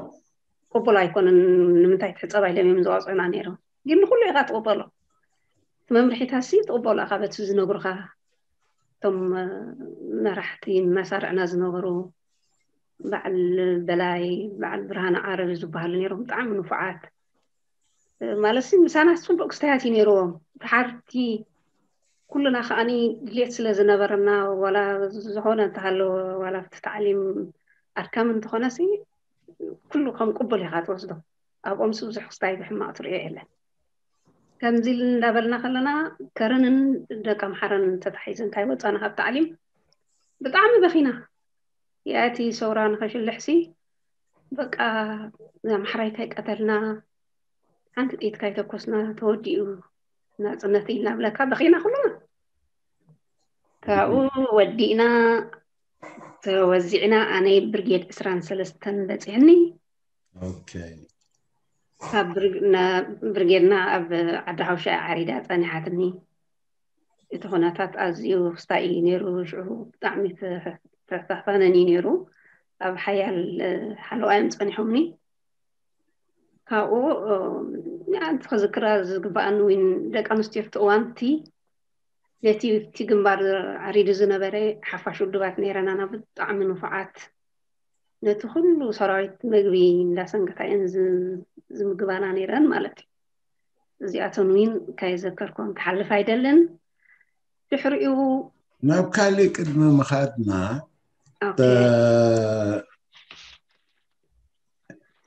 ቅቡል ኣይኮነን፣ ንምንታይ ትሕጸባ ኢሎም እዮም ዝቐጽዑና ነይሮም። ግን ንኹሉ ኢኻ ትቕበሎ። እቲ መምርሒታሲ ትቕበሎ ኢኻ፣ በቲ ዝነግሩኻ እቶም፣ እ፣ መራሕቲ መሳርዕና ዝነበሩ፣ በዓል በላይ፣ በዓል ብርሃነ ዓረቢ ዝበሃሉ ነይሮም፣ ብጣዕሚ ንፉዓት። ማለት ሲ ምሳና ጽቡቅ ክስታያት እዩ ነይርዎም። ብሓርቲ ኩልና ከዓኒ ድልየት ስለ ዝነበረና፣ ዋላ ዝኾነ እንተሃለወ፣ ዋላ ኣብቲ ታዕሊም ኣድካሚ እንተኾነ ሲ ኩሉ ከም ቅቡል ኢኻ ትወስዶ። ኣብኦም ሲ ብዙሕ ክስታይ ብሕማቕ ትርእዮ የለን። ከምዚ እንዳበልና ከለና ከረንን ደቂ ኣምሓራን ተታሒዘን ካይወጻና ካብ ታዕሊም ብጣዕሚ በኺና። ያቲ ሰውራ ንኸሽልሕሲ በቃ ኣምሓራይ ካይቀተልና፣ ሓንቲ ጥይት ካይተኮስና፣ ተወዲኡ ናጽነት ኢልና ብለካ በኺና ኩልና። ካብኡ ወዲእና ተወዚዕና፣ ኣነ ብርጌድ ዕስራን ሰለስተን በጺሕኒ። ኦኬ። ካብ ብርግ-፣ ና-፣ ብርጌድና ኣብ ዓዲ ሓውሻ ዓሪዳ ጸኒሓትኒ። እቲ ኩነታት ኣዝዩ ክስታይ እዩ ነይሩ። ሽዑ ብጣዕሚ ተ-፣ ተፈታተነኒ ነይሩ። ኣብ ሓያል፣ እ፣ ሓለዋ እዮም ጸኒሖምኒ። ካብኡ፣ እ፣ ንኣንቲ ክዝክራ ዝግበኣኒ እውን ደቂ ኣንስትዮ ኣብቲ እዋንቲ ነቲ እቲ ግንባር ዓሪዱ ዝነበረ ሓፋሽ ውድባት ነይረናና ብጣዕሚ ንፉዓት። ነቲ ኩሉ ሰራዊት መግቢ እንዳሰንከታ እየን ዝ-፣ ዝምግባና ነይረን ማለት እዩ። እዚኣተን እውን ከይዘከርኩን ክሓልፍ ኣይደልን። ድሕሪኡ ናብ ካሊእ ቅድሚ ምኻድና፣ ኦኬ። እ፣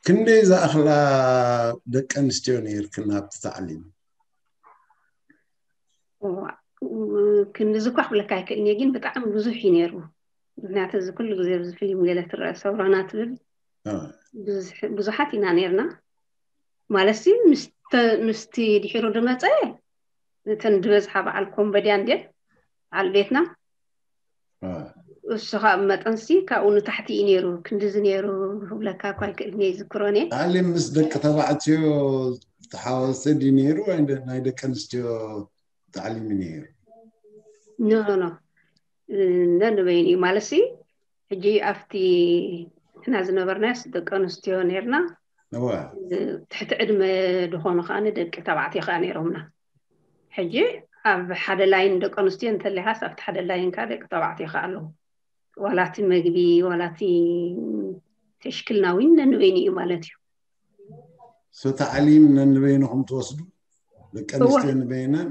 ክንደይ ዝኣኽላ ደቂ ኣንስትዮ ነይርክን ኣብቲ ታዕሊም? እዋ፣ ክንድዚ እኳ ክብለካ ኣይክእልን እየ፣ ግን ብጣዕሚ ብዙሕ እዩ ነይሩ። ምክንያቱ እዚ ኩሉ ግዜ ኣብዚ ፊልም ገለ ትረአ ሰውራና ትብል፣ እ፣ ብዙሕ-፣ ብዙሓት ኢና ነይርና። ማለት ሲ ምስተ-፣ ምስቲ ድሒሩ ድመጸ፣ እተን ዝበዝሓ በዓል ኮምበድያ እንድየን፣ በዓል ቤትና። እ። እሱ ኸኣ መጠንሲ ካብኡ ንታሕቲ እዩ ነይሩ። ክንድዚ ነይሩ ክብለካ እኳ ኣይክእልን እየ፣ ይዝክሮን እየ። ታዕሊም ምስ ደቂ ተባዕትዮ ዝተሓዋወሰ ድዩ ነይሩ ወይ እንደ-፣ ናይ ደቂ ኣንስትዮ ታዕሊም እዩ ነይሩ? ኖ፣ ኖ፣ ኖ። ነንበይኑ እዩ። ማለት ሲ ሕጂ ኣብቲ ንሕና ዝነበርናዮስ ደቂ ኣንስትዮ ነይርና። እወ። ትሕቲ ዕድመ ዝኾኑ ከኣ ደቂ ተባዕትዮ ከኣ ነይሮምና። ሕጂ ኣብ ሓደ ላይን ደቂ ኣንስትዮ እንተሊኻስ ኣብቲ ሓደ ላይን ከኣ ደቂ ተባዕትዮ ከኣ ኣለዉ። ዋላ እቲ መግቢ፣ ዋላ እቲ ተሽክልና እውን ነንበይኑ እዩ ማለት እዩ። ሶ ታዕሊም ነንበይንኹም ትወስዱ? ደቂ እወ። ኣንስትዮ ንበይነን፣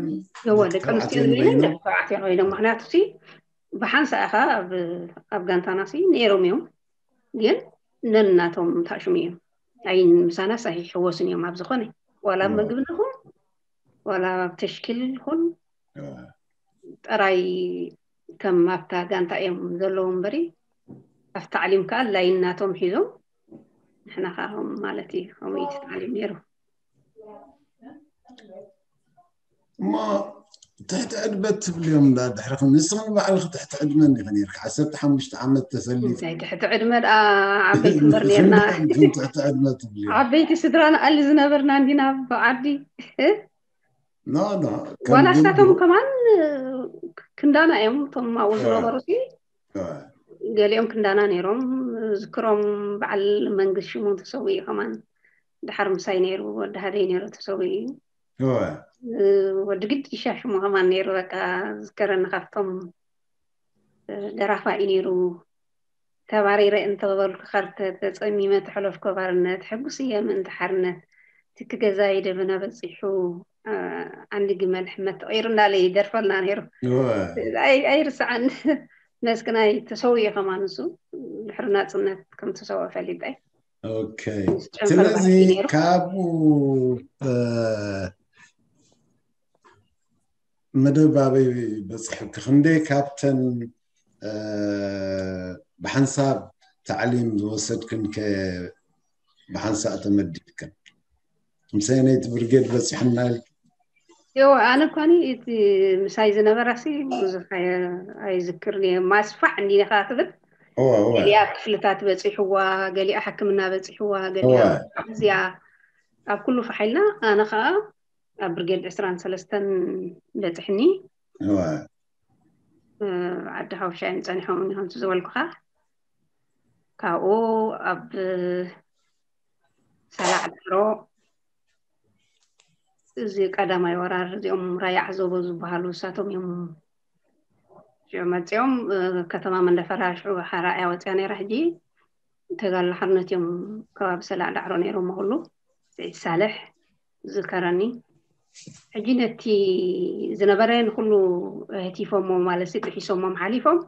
እወ፣ ደቂ ደቂ ኣንስትዮ ተባዕትዮ ንበይነን ንበይኖም? ደቂ ተባዕትዮ ንበይኖም። ምክንያቱ ሲ ብሓንሳእ ኢኻ ኣብ፣ ኣብ ጋንታና ሲ ነይሮም እዮም፣ ግን ነናቶም ተኣሽሙ እዮም። ኣይ ምሳናስ ኣይሕወሱን እዮም ኣብ ዝኾነ። ዋላ ኣብ እወ። መግቢ ንኹን፣ ዋላ ኣብ ተሽኪል ይኹን፣ እወ። ጥራይ ከም ኣብታ ጋንታ እዮም ዘለዉ እምበሪ፣ ኣብ ታዕሊም ከኣ ላይን ናቶም ሒዞም፣ ንሕና ከኣ ከምኡ ማለት እዩ፣ ከምኡ እዩ እቲ ታዕሊም ነይሩ። እሞ ትሕቲ ዕድመ ትብልዮም እንዳ ድሕርኽን፣ ንስኽን ባዕልኺ ትሕቲ ዕድመ እንዲኺ ነይርኪ፣ ዓሰርተ ሓሙሽተ ዓመት ተሰሊፍኪ። ናይ ትሕቲ ዕድመ ደኣ ዓበይቲ እምበር ነርና። ንስኽን ትም ትሕቲ ዕድመ ትብልዮም። ዓበይቲ ስድራ ንኣሊ ዝነበርና እንዲና ኣብ ዓዲ። ኖ፣ ኖ፣ ከም ዋላ ግን እሳቶም ከማን ክንዳና እዮም፣ እቶም ኣብኡ እ። ዝነበሩ ሲ እ። ገሊኦም ክንዳና ነይሮም። ዝክሮም በዓል መንግስት ሽሙ ተሰዊኡ ከማን ድሓር ምሳይ ነይሩ፣ ወዲ ሃደይ ነይሩ ተሰዊኡ እዩ። እወ። እ፣ ወዲ ግዲሻ ሽሙ ከማን ነይሩ፣ በቃ ዝከረኒ ካብቶም፣ እ፣ ደራፋ እዩ ነይሩ። ተባሪረ እንተበልኩ ከርተ ተጸሚመ ተሕለፍኮ ባርነት፣ ሕጉስ እየ ምእንቲ ሓርነት። ትኪ ገዛይ ደበና በጺሑ፣ እ፣ ዓንዲ ግመል ሕመት ተቐይሩ እንዳለ ይደርፈልና ነይሩ። እወ። ኣይ-፣ ኣይርስዓን። መስክናይ ተሰዊኡ ከማን እሱ ድሕሪ ናጽነት ከም ተሰውአ ፈሊጠ። ኦኬ። ምስ ጨንፈር ስለዚ ባሕሪ ነይሩ። ካብኡ፣ እ፣ መደብ ኣበይ በጺሕኪ? ክንደይ ካብተን፣ እ፣ ብሓንሳብ ታዕሊም ዝወሰድክን ከ ብሓንሳእ ተመዲብክን? ምሳይ ነይቲ ብርጌድ በጺሕና ኢልኪ? ዮ፣ ኣነ እኳኒ እቲ ምሳይ ዝነበራሲ ብዙሕ ኣየ-፣ ኣይዝክርን እየ። ማስፋሕ እንዲኻ ትብል፣ እወ፣ እወ። ገሊኣ ክፍልታት በጺሕዋ፣ ገሊኣ ሕክምና በጺሕዋ፣ ገሊኣ እወ። እዚኣ ኣብ ኩሉ ፋሕ ኢልና፣ ኣነ ኸኣ ኣብ ብርጌድ ዕስራን ሰለስተን በጺሕኒ። እወ። እ፣ ዓዲ ሓውሻ እዮም ጸኒሖም እዮም ከምቲ ዝበልኩኻ። ካብኡ ኣብ ሰላዕ ዳዕሮ እዚ ቀዳማይ ወራር እዚኦም ራያ ዓዘቦ ዝበሃሉ እሳቶም እዮም ሽዑ መጺኦም። እ፣ ከተማ መንደፈራ ሽዑ ሓራ እያ ወጺኣ ነይራ። ሕጂ ተጋድሎ ሓርነት እዮም ከባቢ ሰላዕ ዳዕሮ ነይሮም። ኩሉ ስዒድ ሳልሕ ዝከረኒ። ሕጂ ነቲ ዝነበረ ንኩሉ ህቲፎሞ ማለት ጥሒሶሞም ሓሊፎም።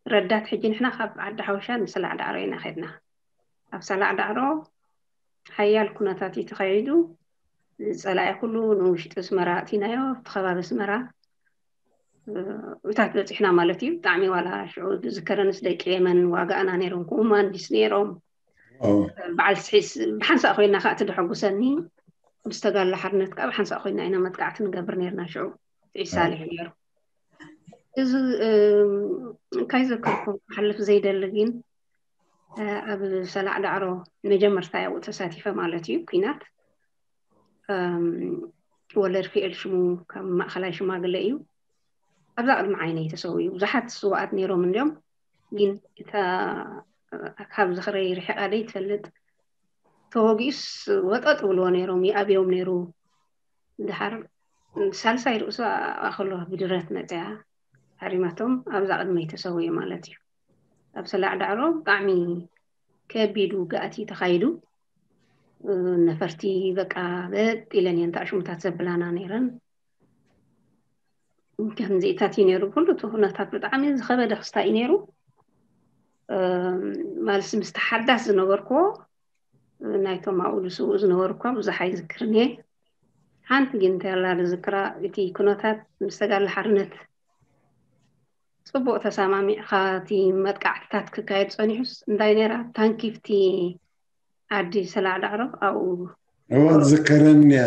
ረዳት ሕጂ ንሕና ካብ ዓዲ ሓወሻ ንሰላዕ ዳዕሮ ኢና ከድና። ኣብ ሰላዕ ዳዕሮ ሓያል ኩነታት እዩ ተኻይዱ። ጸላኢ ኩሉ ንውሽጢ ኣስመራ ኣእቲናዮ፣ ኣብቲ ከባቢ ኣስመራ እታት በፂሕና ማለት እዩ። ብጣዕሚ ዋላ ሽዑ ዝከረንስ ደቂ የመን ዋጋእና ነይሮም፣ ኮማንዲስ ነይሮም። በዓል ስሒስ ብሓንሳእ ኮይና ከዓ እቲ ደሐጉሰኒ ምስ ተጋድሎ ሓርነት ከዓ ብሓንሳእ ኮይና ኢና መጥቃዕቲ ንገብር ነርና። ሽዑ ስዒድ ሳልሕ ነይሩ። እዚ እንታይ ዘከርኩም ክሓልፍ ዘይደሊ ግን ኣብ ሰላዕ ዳዕሮ መጀመርታ ያው ተሳቲፈ ማለት እዩ። ኩናት ወለድ ፊኤል ሽሙ ካብ ማእኸላይ ሽማግለ እዩ። ኣብዛ ቅድሚ ዓይነይ ተሰዊኡ። ብዙሓት ስዋኣት ነይሮም እንዲዮም፣ ግን እታ ካብ ዝኽረይ ርሒቓ ደይ ትፈልጥ። ተወጊኡስ ወጠጥ ብልዎ ነይሮም፣ ይኣብዮም ነይሩ። ድሓር ሳልሳይ ርእሱ ኣኸሎ ብድረት መፅያ ሃሪማቶም ኣብዛ ቅድመይ ተሰዊኡ ማለት እዩ። ኣብ ሰላዕ ዳዕሮ ብጣዕሚ ከቢድ ውግኣት እዩ ተኻይዱ። ነፈርቲ በቃ በጥ ኢለን እየን ተኣሽሙታት ዘብላና ነይረን። ከምዚኢታት እዩ ነይሩ። ኩሉ እቲ ኩነታት ብጣዕሚ ዝኸበደ ክስታይ እዩ ነይሩ። ማለት ምስቲ ሓዳስ ዝነበርኩዎ ናይቶም ኣብኡ ዝስውኡ ዝነበሩ እኳ ብዙሕ ኣይዝክርን እየ። ሓንቲ ግን እንተላ ዝዝክራ እቲ ኩነታት ምስ ተጋድሎ ሓርነት ፅቡቅ ተሰማሚዕካ እቲ መጥቃዕትታት ክካየድ ፀኒሑስ እንታይ ነይራ ታንኪ ኣብቲ ዓዲ ሰላዕ ዳዕሮ ኣብኡ እዋ ዝከረኒ እያ።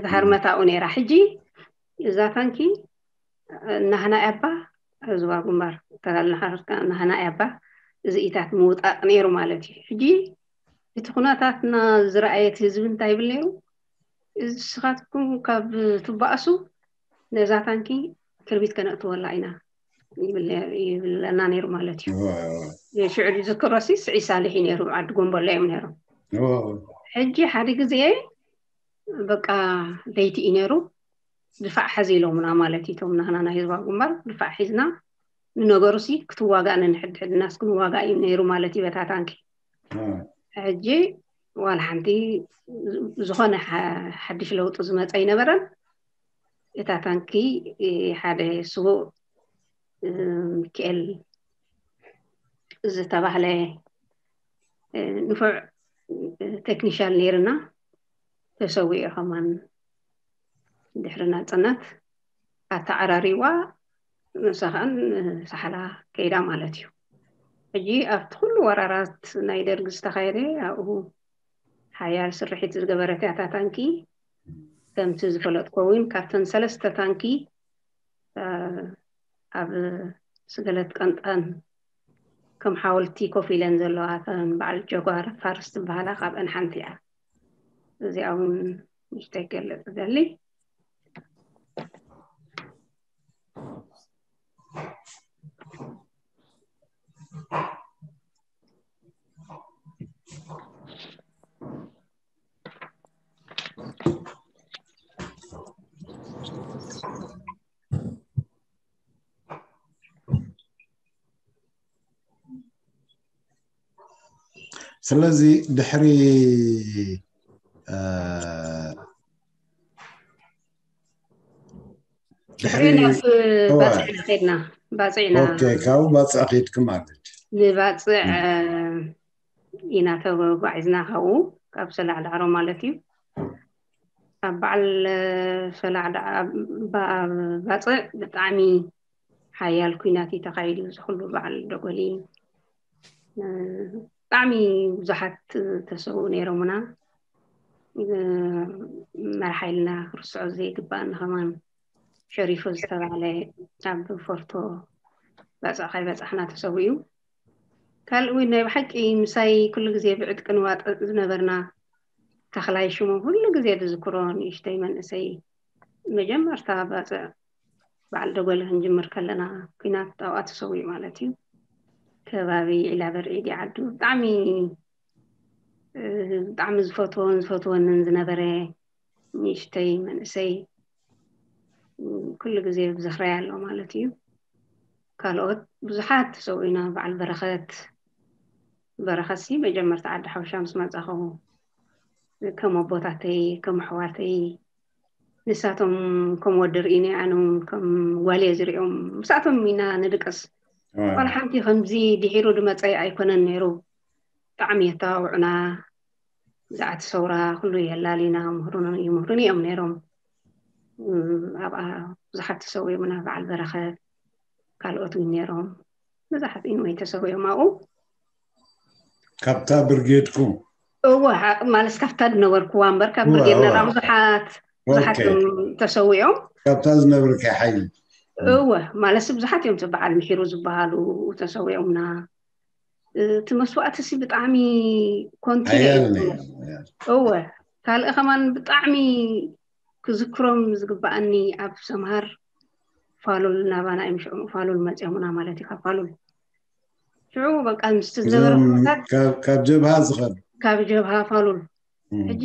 ዝሃርመት ኣብኡ ነይራ። ሕጂ እዛ ታንኪ ናህና ያባ ህዝባ ግንባር ተጋድሎ ሓርነት ናህና ያባ እዚኢታት ምውጣጥ ነይሩ ማለት እዩ። ሕጂ እቲ ኩነታትና ዝረኣየት ህዝቢ እንታይ ይብል ነይሩ? እዚ ንስኻትኩም ካብ ትባእሱ ነዛ ታንኪ ክርቢት ከነእትወላ ኢና ይብል ነይሩ፣ ይብለና ነይሩ ማለት እዩ። ሽዑ ዝዝክሮ ሲ ስዒድ ሳልሕ እዩ ነይሩ፣ ዓዲ ጎንበሎ እዮም ነይሮም። ሕጂ ሓደ ግዜ በቃ ለይቲ እዩ ነይሩ፣ ድፋዕ ሓዚ ኢሎምና ማለት እዩ። እቶም ናህና ናይ ህዝባዊ ግንባር ድፋዕ ሒዝና ንነገሩ ሲ ክትዋጋእ ነንሕድሕድናስ ክንዋጋእ እዩ ነይሩ ማለት እዩ በታ ታንኪ። ሕጂ ዋላ ሓንቲ ዝኾነ ሓድሽ ለውጢ ዝመፀ ኣይነበረን። እታ ታንኪ ሓደ ስዉእ ሚካኤል ዝተባህለ ንፉዕ ቴክኒሻል ነይርና ተሰዊኡ ከማን ድሕሪ ናፅነት ኣተዓራሪዋ ንሳ ከኣ ሳሕላ ከይዳ ማለት እዩ። ሕጂ ኣብቲ ኩሉ ወራራት ናይ ደርጊ ዝተኻየደ ኣብኡ ሓያል ስርሒት ዝገበረት እያ እታ ታንኪ። ከምቲ ዝፈለጥኮ እውን ካብተን ሰለስተ ታንኪ ኣብ ስገለት ቀንጣን ከም ሓወልቲ ኮፍ ኢለን ዘለዋ እተን በዓል ጀጓር ፋርስ ትበሃላ ካብአን ሓንቲ እያ። እዚኣ እውን ንሽተይ ገልጽ ደሊ። ስለዚ ድሕሪ ድሕሪ ናብ ባፅዕና ከድና። ባፅዕና ካብኡ ባፅዕ ከድኪ ማለት ንባፅዕ ኢና ተጓዒዝና፣ ካብኡ ካብ ሰላዕ ዳዕሮ ማለት እዩ። ኣብ በዓል ሰላዕ ባፅዕ ብጣዕሚ ሓያል ኩናት እዩ ተኻይዱ። እዚ ኩሉ በዓል ደጎሊ ብጣዕሚ ብዙሓት ተሰውኡ ነይሮምና። መራሕ ሓይልና ክርስዖ ዘይግባእ ከማን ሸሪፎ ዝተባህለ ኣብ ፎርቶ ባፅዕ ካይበፃሕና ተሰዊኡ። ካልእ እውን ናይ ብሓቂ ምሳይ ኩሉ ግዜ ብዕጥቂ ንዋጥእ ዝነበርና ተኽላይ ሽሙ ኩሉ ግዜ ዝዝክሮ ንእሽተይ መንእሰይ መጀመርታ ባፅዕ በዓል ደጎሊ ክንጅምር ከለና ኩናት ኣብኣ ተሰዊኡ ማለት እዩ። ከባቢ ዒላ በርዒ ዓዱ ብጣዕሚ ብጣዕሚ ዝፈትዎን ዝፈትወንን ዝነበረ ንእሽተይ መንእሰይ ኩሉ ግዜ ብዝኽረይ ኣሎ ማለት እዩ። ካልኦት ብዙሓት ተሰዊኡና በዓል በረኸት በረኸሲ መጀመርታ ዓዲ ሓውሻ ምስ መጻኹ ከም ኣቦታተይ ከም ኣሕዋተይ ንሳቶም ከም ወዲ ርኢኒ ኣነ እውን ከም ጓልየ ዝሪኦም ምስኣቶም ኢና ንድቅስ። ዋላ ሓንቲ ከምዚ ድሒሩ ድመጸ ኣይኮነን ነይሩ። ብጣዕሚ የተባብዑና። ብዛዕቲ ሰውራ ኩሉ የላሊና ምህሩን ይምህሩን እዮም ነይሮም። ኣብኣ ብዙሓት ተሰዊኦምና በዓል በረኸት ካልኦት እውን ነይሮም። ብዙሓት ኢንወይ ተሰዊኦም ኣብኡ። ካብታ ብርጌድኩም? እወ ማለት ካብታ ዝነበርኩዋ እምበር ካብ ብርጌድ ነራ ብዙሓት ብዙሓት እዮም ተሰዊኦም። ካብታ ዝነብርከ ሓይሊ? እወ ማለት ብዙሓት እዮም በዓል ምሒሩ ዝበሃሉ ተሰዊኦምና። እቲ መስዋእቲ ሲ ብጣዕሚ ኮንቲነ ሓያል እዩ። ነይሩ። እወ ካልእ ከማን ብጣዕሚ ክዝክሮም ዝግበኣኒ ኣብ ሰምሃር ፋሉል ናባና እዮም ሽዑ ፋሉል መፅኦምና ማለት እዩ ካብ ፋሉል ሽዑ በቃ ምስቲ ዝነበረ እዞም ኩነታት ካብ- ካብ ጀብሃ ዝኸዱ? ካብ ጀብሃ ፋሉል እም። ሕጂ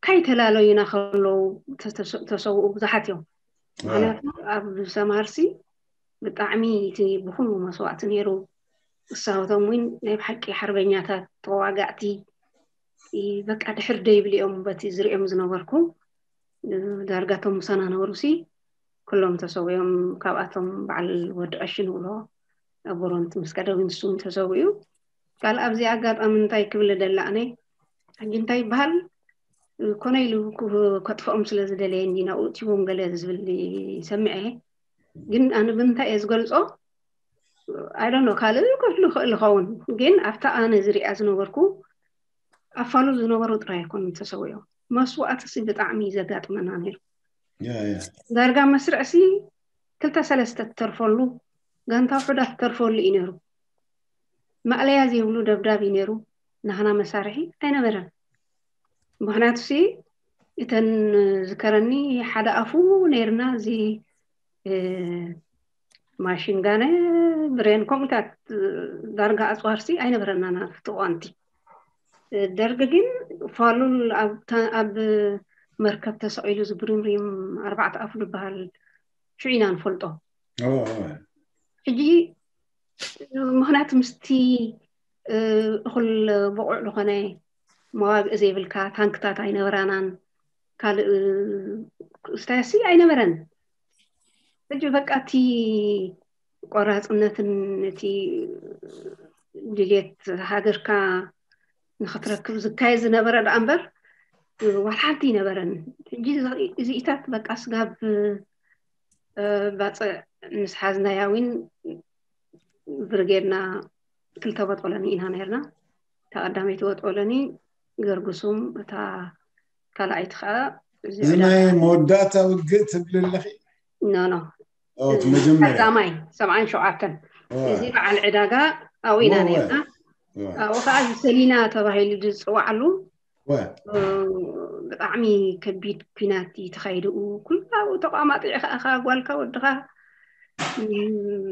ካይተላለዩና ከለዉ ተሰውኡ ብዙሓት እዮም። ዋ፣ ምክንያቱ ኣብ ሰምሃርሲ ብጣዕሚ እቲ ብኩሉ መስዋእቲ ነይሩ። እሳቶም እውን ናይ ብሓቂ ሓርበኛታት ተዋጋእቲ እ፣ በቃ ድሕር ደይብል እዮም በቲ ዝሪኦም ዝነበርኩ። እ፣ ዳርጋ እቶም ምሳና ነበሩ ሲ ኩሎም ተሰዊኦም። ካብኣቶም በዓል ወዲ ቀሺ ንብሎ ኣቦሮንት ምስ ቀደዊ ንሱ እውን ተሰዊኡ። ካልእ ኣብዚ ኣጋጣሚ እንታይ ክብል ደላ ኣነ ሕጂ እንታይ ይበሃል እ፣ ኮነ ኢሉ ክ- ከጥፍኦም ስለ ዝደለየ እንዲ ናብኡ እትዎም ገለ ዝብል ይሰምዐ። ግን ኣነ ብምንታይ እየ ዝገልፆ? I don't know ካልእ ክህሉ ይኽእል ይኸውን። ግን ኣብታ ኣነ ዝሪኣ ዝነበርኩ ኣፋሉ ዝነበሩ ጥራይ ኣይኮኑን ተሰዊኦም። መስዋእቲ ሲ ብጣዕሚ እዩ ዘጋጥመና ነይሩ። ያ፣ ያ። ዳርጋ መስርዕ ሲ ክልተ ሰለስተ ትተርፈሉ ጋንታ ውሑዳት ትተርፈሉ እዩ ነይሩ። ማእለያ ዘይብሉ ደብዳብ እዩ ነይሩ። ናህና መሳርሒ ኣይነበረን። ምክንያቱ ሲ እተን ዝከረኒ ሓደ ኣፉ ነይርና እዚ እ፣ ማሽን ጋነ ብሬን ከምኡታት እ፣ ዳርጋ ኣፅዋርሲ ኣይነበረናን ኣብቲ እዋንቲ። እ፣ ደርግ ግን ፋሉል ኣብ ታ- ኣብ መርከብ ተሰቒሉ ዝብሪምሪም ኣርባዕተ ኣፉ ዝበሃል ሽዑ ኢና ንፈልጦ። ኦ፣ ኦ። ሕጂ ምክንያቱ ምስቲ እ፣ እኹል ብቑዕ ዝኾነ መዋግእ ዘይብልካ ታንክታት ኣይነበራናን ካልእ ክስታያሲ ኣይነበረን። ሕጂ በቃ እቲ ቆራፅነትን እቲ ድልየት ሃገርካ ንክትረክብ ዝካየድ ዝነበረ ደኣ እምበር ዋላ ሓንቲ ኣይነበረን። ሕጂ እዚኢታት በቃ ስጋብ ባፅዕ ምስ ሓዝናያ እውን ብርጌድና ክልተ ቦጦሎኒ ኢና ነርና። እታ ቀዳመይቲ ቦጦሎኒ ገርጉሱም፣ እታ ካልኣይቲ ከዓ እዚ ናይ መወዳእታ ውግእ ትብል ኣለኺ? ኖ ኖ ኦ፣ እቲ መጀመርያ። ቀዳማይ ሰብዓን ሸውዓተን ኦ፣ እዚ በዓል ዕዳጋ ኣብኡ ኢና ኦ፣ ነርና። ኦ፣ ኣብኡ ከዓ እዚ ሰሊና ተባሂሉ ዝፅዋዓሉ ኦ። ብጣዕሚ ከቢድ ኲናት እዩ ተኻይድኡ። ኩላኡ ተቋማጢዕኻ እኻ ጓልካ ወድኻ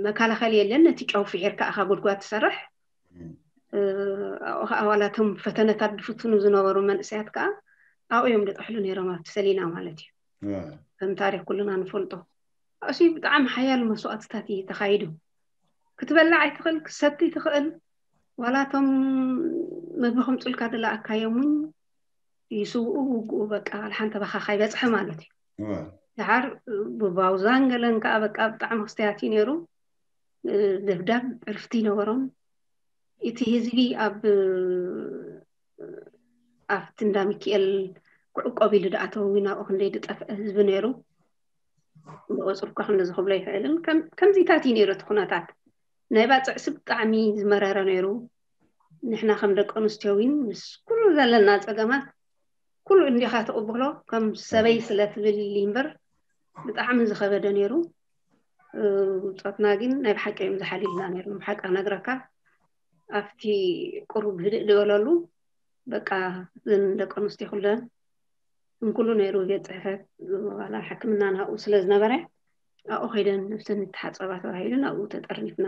መከላኸሊ የለን። ነቲ ጨው ፍሒርካ እኻ ጉድጓድ ትሰርሕ። ኣብኡ ከዓ ዋላ እቶም ፈተነታት ዝፍትኑ ዝነበሩ መንእሰያት ከዓ ኣብኡ እዮም ዝጥሕሉ ነይሮም ኣብቲ ሰሊና ማለት እዩ። ከም ታሪክ ኩልና ንፈልጦ። ኣብሲ ብጣዕሚ ሓያል መስዋእትታት እዩ ተኻይዱ። ክትበልዕ ኣይትኽእል ክትሰቲ ትኽእል። ዋላ እቶም ምግቢ ከምፁልካ ዝለኣካዮም እውን ይስውኡ ውግኡ በቃ ሓንቲ ባኻ ካይበፅሐ ማለት እዩ። ድሓር ብባውዛን ገለን ከዓ በቃ ብጣዕሚ ክስትያት እዩ ነይሩ። ደብዳብ ዕርፍቲ ይነበሮም። እቲ ህዝቢ ኣብ ኣብቲ እንዳ ሚኪኤል ክዕቆብ ኢሉ ደኣ ተወዊና ኣብኡ ክንደይ ዝጠፍአ ህዝቢ ነይሩ። ብቐፅሩ እኳ ክንዲ ዝኽብሎ ኣይክእልን። ከምዚታት እዩ ነይሩ እቲ ኩነታት። ናይ ባፅዕሲ ብጣዕሚ ዝመረረ ነይሩ። ንሕና ከም ደቂ ኣንስትዮ እውን ምስ ኩሉ ዘለና ፀገማት ኩሉ እንዲኻ ትቕበሎ ከም ሰበይ ስለ ትብል እምበር ብጣዕሚ ዝኸበደ ነይሩ። ብፆትና ግን ናይ ብሓቂ እዮም ዝሓልዩልና ነይሮም። ብሓቂ ክነግረካ ኣብቲ ቁሩብ ህድእ ዝበለሉ በቃ እዘን ደቂ ኣንስትዮ ኩለን እንኩሉ ነይሩ ቤት ፅሕፈት ዋላ ሕክምና ናብኡ ስለ ዝነበረ ኣብኡ ከይደን ነብሰን ይተሓፀባ ተባሂሉ ናብኡ ተጠርኒፍና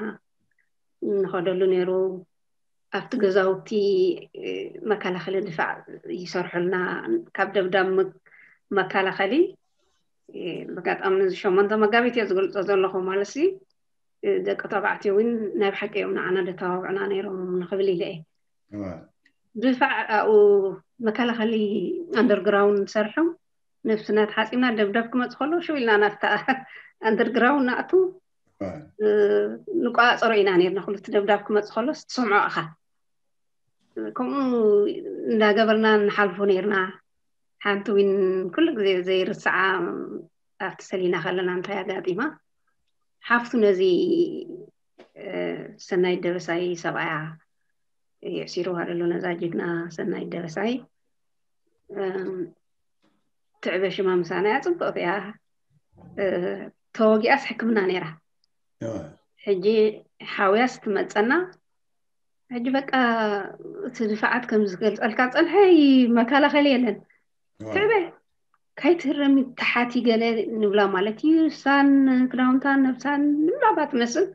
ንኸደሉ ነይሩ። ኣብቲ ገዛውቲ መከላኸሊ ድፋዕ ይሰርሑልና ካብ ደብዳብ መከላኸሊ ብጋጣሚ ነዚ ሸሞንተ መጋቢት እየ ዝገልፆ ዘለኹ ማለት ሲ ደቂ ተባዕትዮ እውን ናይ ብሓቂ እዮም ንዓና ደተባብዑና ነይሮም ንኽብል ኢለ እየ። ድፋዕ ኣብኡ መከላኸሊ ኣንደርግራውንድ ሰርሖም፣ ነብስና ተሓፂብና ደብዳብ ክመፅ ከሎ ሽው ኢልና ናብታ ኣንደርግራውንድ ንኣቱ። ንቆፃፀሮ ኢና ነርና፣ ኩሉ እቲ ደብዳብ ክመፅ ከሎስ ትሰምዖ ኢኻ። ከምኡ እንዳገበርና ንሓልፎ ነርና። ሓንቲ ዊን ኩሉ ግዜ ዘይርስዓ ኣብቲ ሰሊና ከለና እንታይ ኣጋጢማ፣ ሓፍቱ ነዚ ሰናይ ደበሳይ ሰብኣያ የእሲርዋ ዘሎ፣ ነዛ ጅግና ሰናይ ደበሳይ። ትዕበ ሽማ ምሳና እያ፣ ፅብቕቲ እያ። ተወጊኣስ ሕክምና ነይራ። ሕጂ ሓውያስ ትመፀና። ሕጂ በቃ እቲ ድፋዓት ከም ዝገልፀልካ ዝፀንሐ መከላኸሊ የለን። ትዕበ ካይትህረሚ ተሓቲ ገለ ንብላ ማለት እዩ። ሳን ክዳውንታን ነብሳን ንብላ ባ ትመስል።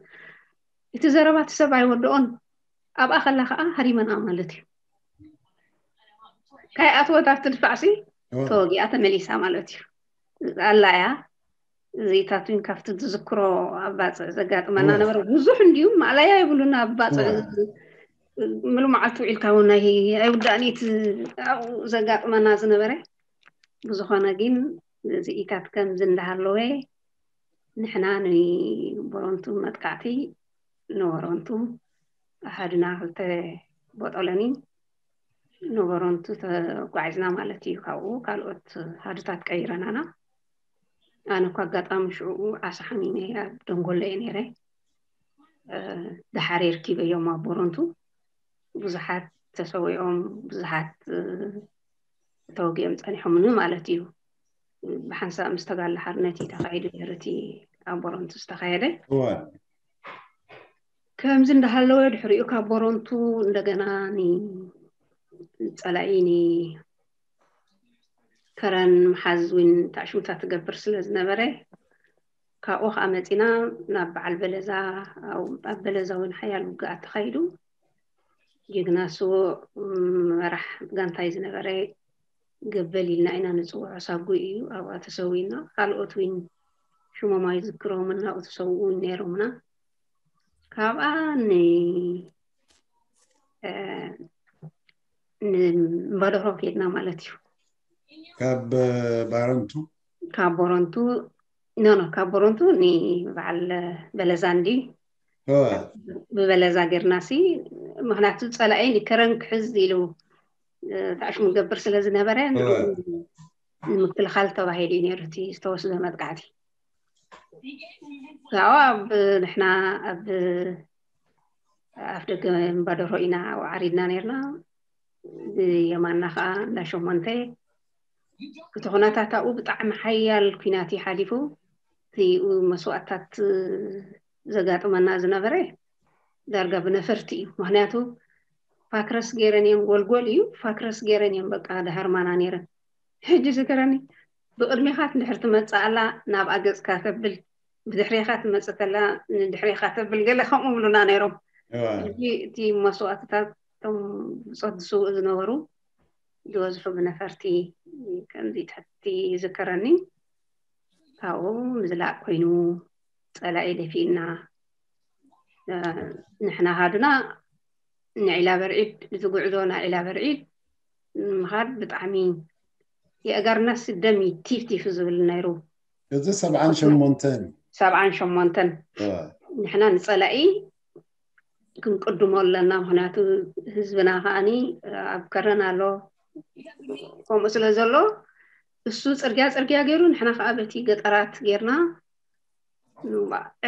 እቲ ዘረባ እቲ ሰብ ኣይወድኦን። ኣብኣ ከላ ከዓ ሃሪመና ማለት እዩ። ካይ ኣትወት ኣብቲ ድፋዕሲ ተወጊኣ ተመሊሳ ማለት እዩ። ኣላ እያ። እዚታት እውን ካብቲ ዝዝክሮ ኣብ ባፅዕ ዘጋጥመና ነበረ። ብዙሕ እንዲዩ ማእለያ የብሉን። ኣብ ባፅዕ ምሉ መዓልቲ ውዒልካ እውን ናይ ኣይውዳእን እቲ ኣብኡ ዘጋጥመና ዝነበረ። ብዝኾነ ግን እዚኢታት ከምዚ እንዳሃለወ ንሕና ንቦረንቱ መጥቃዕቲ ንወረንቱ ኣሃዱና ክልተ ቦጦሎኒ ንወረንቱ ተጓዒዝና ማለት እዩ። ካብኡ ካልኦት ሃዱታት ቀይረናና። ኣነ እኳ ኣጋጣሚ ሽዑኡ ዓሳ ሓሚመ ኣብ ደንጎሎ እየ ነይረ። ደሓር የርኪበዮም ኣብ ቦረንቱ ብዙሓት ተሰዊኦም፣ ብዙሓት ተወጊኦም ጸኒሖምኒ ማለት እዩ። ብሓንሳብ ምስ ተጋድሎ ሓርነት እዩ ተኻይዱ ነይሩ እቲ ኣብ ቦረንቱ ዝተኻየደ። ከምዚ እንዳሃለወ ድሕሪኡ ካብ ቦረንቱ እንደገና ንጸላኢ ንከረን ምሓዝ እውን ታዕሽምታት ትገብር ስለ ዝነበረ ካብኡ ከዓ መፂና ናብ በዓል በለዛ። ኣብ በለዛ እውን ሓያል ውግኣት ተኻይዱ። ጅግና ስዉእ መራሕ ጋንታይ ዝነበረ ገበል ኢልና ኢና ንፅውዖ፣ ሳጉ እዩ። ኣብኣ ተሰዊና። ካልኦት እውን ሽሞም ኣይዝክሮምን ኣብኡ ተሰውኡ እውን ነይሮምና። ካብኣ ን ንእምባደሮ ከይድና ማለት እዩ። ካብ ባረንቱ ካብ ቦረንቱ ኖ ኖ ካብ ቦረንቱ ንበዓል በለዛ እንዲ ብበለዛ ጌርና ሲ ምክንያቱ ፀላኢ ንከረን ክሕዝ ኢሉ ታሽሙ ገብር ስለ ዝነበረ ንምክልኻል ተባሂሉ እዩ ነይሩ እቲ ዝተወስደ መጥቃዕቲ። ካብኡ ኣብ ንሕና ኣብ ኣፍ ደገ እምባደሮ ኢና ዓሪድና ነርና። ብየማንና ከዓ እንዳ ሸሞንተ እቲ ኩነታት ኣብኡ ብጣዕሚ ሓያል ኩናት እዩ ሓሊፉ። እቲ መስዋእትታት ዘጋጥመና ዝነበረ ዳርጋ ብነፈርቲ እዩ። ምክንያቱ ፋክረስ ገይረን እየን፣ ጎልጎል እዩ ፋክረስ ገይረን እየን በቃ ደሃርማና ነይረን። ሕጂ ዝገረኒ ብቕድሜኻ ትድሕር ትመፅእ ኣላ ናብኣ ገፅካ ተብል፣ ብድሕሬኻ ትመፅእ ተላ ንድሕሬኻ ተብል ገለ ከምኡ ብሉና ነይሮም። ሕጂ እቲ መስዋእትታት እቶም ብፆት ዝስውኡ ዝነበሩ ዝበዝሑ ብነፈርቲ ከምዚ ትሕቲ ይዝከረኒ። ካብኡ ምዝላቕ ኮይኑ ፀላኢ ደፊእና ንሕና ሃዱና ንዒላ በርዒድ ዝጉዕዞ ናይ ዒላ በርዒድ ምኻድ ብጣዕሚ የእጋርና ስደም እዩ ቲፍ ቲፍ ዝብል ነይሩ። እዚ ሰብዓን ሸሞንተን ሰብዓን ሸሞንተን ንሕና ንፀላኢ ክንቅድሞ ኣለና። ምክንያቱ ህዝብና ከዓኒ ኣብ ከረን ኣሎ። ከምኡ ስለ ዘሎ እሱ ፅርግያ ፅርግያ ገይሩ ንሕና ከዓ በቲ ገጠራት ገይርና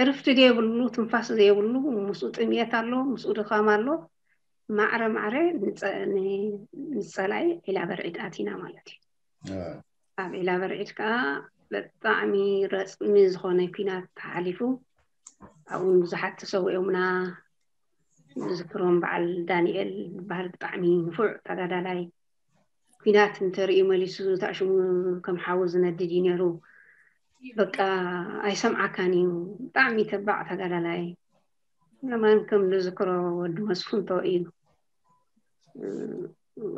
ዕርፍቲ ዘይብሉ ትንፋስ ዘይብሉ ምስኡ ጥምየት ኣሎ፣ ምስኡ ድኻም ኣሎ። ማዕረ ማዕረ ንፀላኢ ዒላ በርዒድ ኣቲና ማለት እዩ። ኣብ ዒላ በርዒድ ከዓ ብጣዕሚ ረፅሚ ዝኾነ ኲናት ተሓሊፉ ኣብኡ ብዙሓት ተሰዊኦምና። ዝክሮም በዓል ዳንኤል ዝበሃል ብጣዕሚ ንፉዕ ተጋዳላይ ኲናት እንተርእዩ መሊሱ ታሽሙ ከም ሓዊ ዝነድድ እዩ ነይሩ። በቃ ኣይሰምዓካን እዩ። ብጣዕሚ ተባዕ ተጋዳላይ። ለማን ከም ንዝክሮ ወዲ መስፉን ተወኢሉ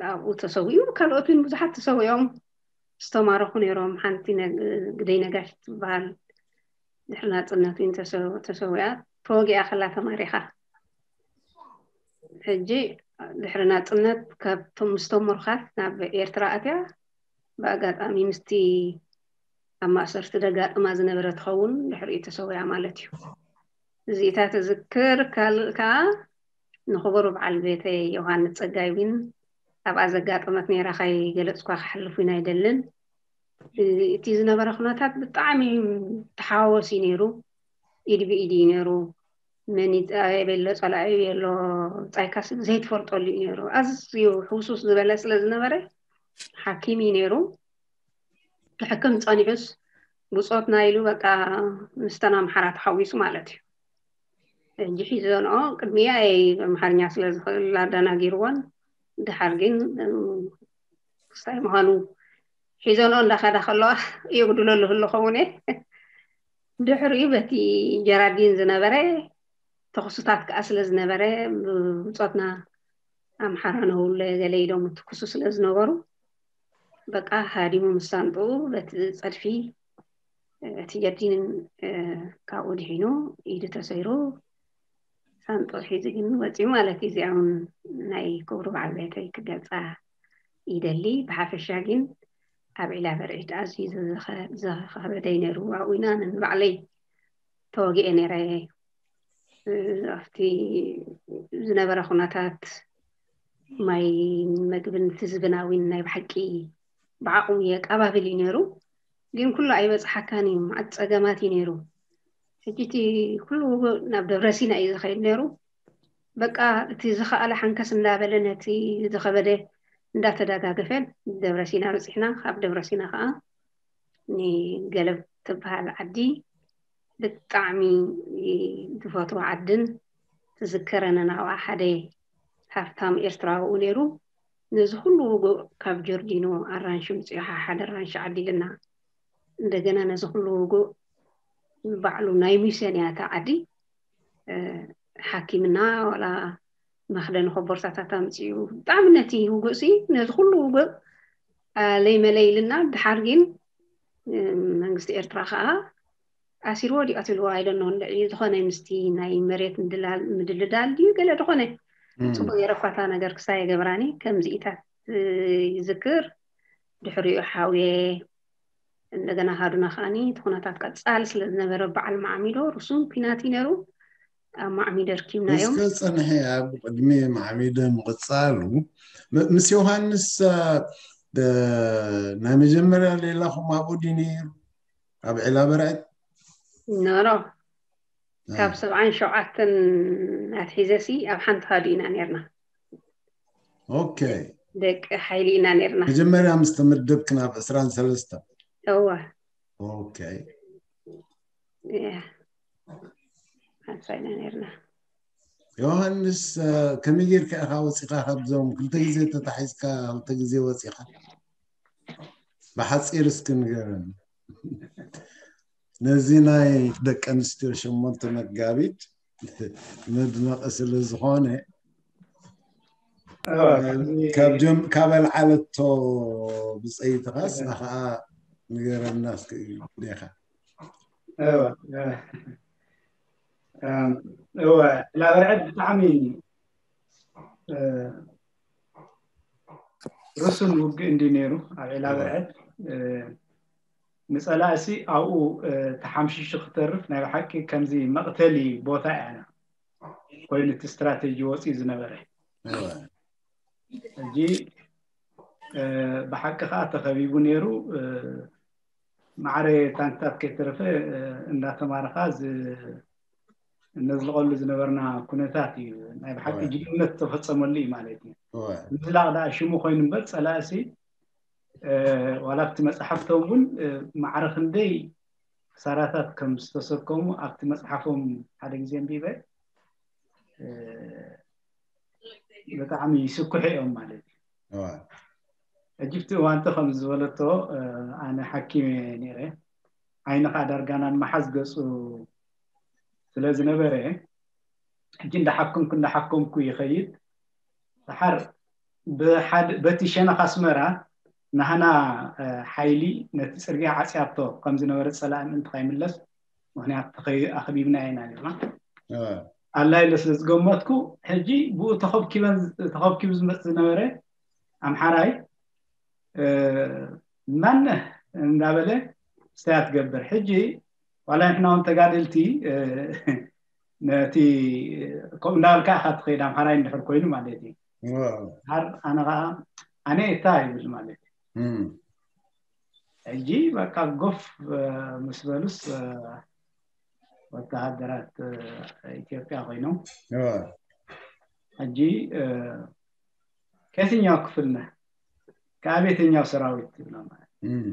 ኣብኡ ተሰዊኡ። ካልኦት እውን ብዙሓት ተሰዊኦም ዝተማረኹ ነይሮም። ሓንቲ ግደይ ነጋሽ ትበሃል ድሕሪ ናፅነት እውን ተሰዊኣ ተወጊኣ ከላ ተማሪኻ። ሕጂ ድሕሪ ናጽነት ካብቶም ምስቶም ምሩኻት ናብ ኤርትራ ኣትያ፣ ብኣጋጣሚ ምስቲ ኣብ ማእሰርቲ ደጋጥማ ዝነበረ ትኸውን፣ ድሕሪኡ ተሰዊኣ ማለት እዩ። እዚኢታ ትዝክር። ካልእ ከኣ ንኽቡር በዓል ቤተይ ዮሃንስ ጸጋይ እውን ኣብኣ ዘጋጠመት ነይራ፣ ካይ ገለጽኳ ክሓልፍ እውን ኣይደልን። እቲ ዝነበረ ኩነታት ብጣዕሚ ተሓዋወሲ ነይሩ። ኢድ ብኢድ እዩ ነይሩ። መን ይጻ-፣ ኣበይ ኣሎ፣ ጸላኢ ኣበይ ኣሎ፣ ጻይካስ ዘይትፈልጠሉ እዩ ነይሩ። ኣዝዩ ሕውሱስ ዝበለ ስለ ዝነበረ፣ ሓኪም እዩ ነይሩ። ክሕክም ጸኒሑስ፣ ብጾትና ኢሉ በቃ ምስተን ኣምሓራ ተሓዊሱ ማለት እዩ። ሕጂ ሒዘንኦ፣ ቅድሚያ እየ ኣምሓርኛ ስለ ዝኽእል ኣደናጊርወን፣ ድሓር ግን፣ እም፣ ክስታይ ምዃኑ ሒዘንኦ እንዳኸዳ ከለዋ የጉድለሉ ህልኸውን እየ። ድሕሪኡ በቲ ጀራዲን ዝነበረ ተኹስታት ከኣ ስለ ዝነበረ፣ ብጾትና ኣምሓራ ነውለ ገለ ኢሎም ትኩሱ ስለ ዝነበሩ፣ በቃ ሃዲሙ ምስ ሳንጥኡ በቲ ጸድፊ፣ እቲ ጀርዲን፣ እ፣ ካብኡ ድሒኑ ኢዱ ተሰይሩ ሳንጥኡ ሒዙ ግን ወጺኡ ማለት እዩ። እዚኣ እውን ናይ ክቡር በዓል ቤተይ ክገልጻ ይደሊ። ብሓፈሻ ግን ኣብ ዒላ በርዒድ ኣዝዩ ዘዘኸ-፣ ዘኸበደይ ነይሩ። ኣብኡ ኢና ንባዕለይ ተወጊኤ ነይረ። እ፣ ኣብቲ ዝነበረ ኩነታት ማይ፣ መግብን ህዝብን ኣዊን ናይ ብሓቂ ብዓቕሙ የቃባብል እዩ ነይሩ። ግን ኩሉ ኣይበጽሓካን እዩ፣ መዓት ጸገማት እዩ ነይሩ። ሕጂ እቲ ኩሉ ውግእ ናብ ደብረ ሲና እዩ ዝኸይድ ነይሩ። በቃ እቲ ዝኸኣለ ሓንከስ እንዳበለ ነቲ ዝኸበደ እንዳተደጋገፈ ደብረ ሲና በጺሕና። ካብ ደብረ ሲና ከኣ ንገለብ ትበሃል ዓዲ ብጣዕሚ ዝፈትዋ ዓድን ትዝከረንን ኣብኣ ሓደ ሃብታም ኤርትራዊ ኣብኡ ነይሩ። ነዚ ኩሉ ውጉእ ካብ ጆርዲኖ ኣራንሺ ምጽኡ፣ ሓደ ኣራንሺ ዓዲልና። እንደገና ነዚ ኩሉ ውጉእ ባዕሉ ናይ ሙሴን እያ እታ ዓዲ፣ እ፣ ሓኪምና፣ ዋላ መኽደኒ ኮቦርታታት ኣምጺኡ። ብጣዕሚ ነቲ ውጉእ ሲ፣ ነዚ ኩሉ ውጉእ፣ እ፣ ለይመለይ ኢልና። ድሓር ግን፣ እ፣ መንግስቲ ኤርትራ ከኣ ኣሲርዎ ድዩ ቀቲልዎ፣ I don't know፣ እንድዒ ዝኾነ ምስቲ ናይ መሬት ምድላል፣ ምድልዳል ድዩ ገለ ዝኾነ እም። ጽቡቅ ገይረ እኳ እታ ነገር ክሳየ ገብራኒ፣ ከምዚኢታት፣ እ፣ ይዝክር። ድሕሪኡ ሓውየ እንደገና ሃዱና ከኣኒ እቲ ኩነታት ቀጻሊ ስለ ዝነበረ በዓል ማዕሚዶ ርሱን ኲናት እዩ ነይሩ። ኣብ ማዕሚዶ ርኪብናዮም። እስከ ጽንሐ ኣብ ቅድሚ ማዕሚዶ ምቕጻሉ ም-፣ ምስ ዮሃንስ፣ እ፣ ደ-፣ ናይ መጀመርያ ሌላኹም ኣብኡ ድዩ ነይሩ? ኣብ ዒላ በርዕድ? ኖ፣ ኖ። እ። ካብ ሰብዓን ሸውዓተን ኣትሒዘሲ ኣብ ሓንቲ ሃዱ ኢና ነይርና። ኦኬ። ደቂ ሓይሊ ኢና ነይርና። መጀመርያ ምስ ተመደብክ ናብ ዕስራን ሰለስተን? እወ። ኦኬ። እያ። ሓንሳብ ኢና ነይርና። ዮሃንስ፣ እ፣ ከመይ ጌርካ ኢኻ ወጺኻ ካብዞም? ክልተ ግዜ ተታሒዝካ፣ ክልተ ግዜ ወጺኻ? ብሓጺር እስኪ ንገረኒ። ነዚ ናይ ደቂ ኣንስትዮ ሸሞንተ መጋቢት መድመቒ ስለ ዝኾነ፣ እወ፣ ካብ ጀም-፣ ካብ ኣልዓለቶ ብጸይትኻስ ንኸኣ ንገረና እስኪ ዲኻ? እወ፣ እወ። እም፣ እወ፣ ዒላ በርዕድ ብጣዕሚ፣ እ፣ ርሱን ውግእ እንዲ ነይሩ ኣብ ዒላ እወ። በርዕድ። እ፣ ንጸላእሲ ኣብኡ፣ እ፣ ተሓምሺሹ ክተርፍ ናይ ብሓቂ ከምዚ መቕተሊ ቦታ እያ ኮይኑ እቲ ስትራቴጂ ወጺኡ ዝነበረ። እወ። ሕጂ፣ እ፣ ብሓቂ ከኣ ተኸቢቡ ነይሩ። እ፣ ማዕረ ታንክታት ከይተረፈ፣ እ፣ እንዳተማረኻ ዝ-፣ እነዝልቐሉ ዝነበርና ኩነታት እዩ። ናይ ብሓቂ እወ። ጅግንነት ዝተፈጸመሉ እዩ ማለት እዩ። እወ። ምዝላቕ ደኣ ሽሙ ኮይኑ እምበር ጸላእሲ፣ እ፣ ዋላ ኣብቲ መጽሓፍቶም እውን፣ እ፣ ማዕረ ክንደይ ክሳራታት ከም ዝተሰከሙ ኣብቲ መጽሓፎም ሓደ ግዜ ኣንቢበ፣ እ፣ ብጣዕሚ ይስክሑ እዮም ማለት እዩ። እዋ። ሕጂ ኣብቲ እዋንቲ ከም ዝበለቶ፣ እ፣ ኣነ ሓኪም እየ ነይረ። ዓይኒ ከዓ ዳርጋ ናን መሓዝ ገፁ ስለ ዝነበረ፣ ሕጂ እንዳሓከምኩ እንዳሓከምኩ ይኸይድ። ደሓር ብሓድ-፣ በቲ ሸነኽ ኣስመራ ናህና፣ እ፣ ሓይሊ ነቲ ፅርግያ ዓፅያቶ ከም ዝነበረ ፀላኢ ምእንቲ ከይምለስ ምኽንያት ተኸይ-፣ ኣኽቢብናዮ ኢና ነርና። እዋ። ኣላ ኢለ ስለ ዝገመትኩ፣ ሕጂ ብኡ ተኸብኪበን ተኸብኪቡ ዝመጽእ ዝነበረ ኣምሓራይ፣ እ፣ ማነህ እንዳበለ ስታይ ትገብር። ሕጂ ዋላ ንሕና እውን ተጋደልቲ፣ እ፣ ነቲ ከምኡ እንዳበልካ ኢኻ ትኸይድ፣ ኣምሓራይ እንድሕር ኮይኑ ማለት እዩ። ዋው። ድሓር ኣነ ኸዓ ኣነ እታ ይብል ማለት እዩ። እም። ሕጂ በቃ ጎፍ፣ እ፣ ምስ በሉስ፣ እ፣ ወተሃደራት፣ እ፣ ኢትዮጵያ ኮይኖም ዋው። ሕጂ፣ እ፣ ከየትኛው ክፍል ነህ? ከአቤተኛው ሰራዊት ትብሎ ማለት እም።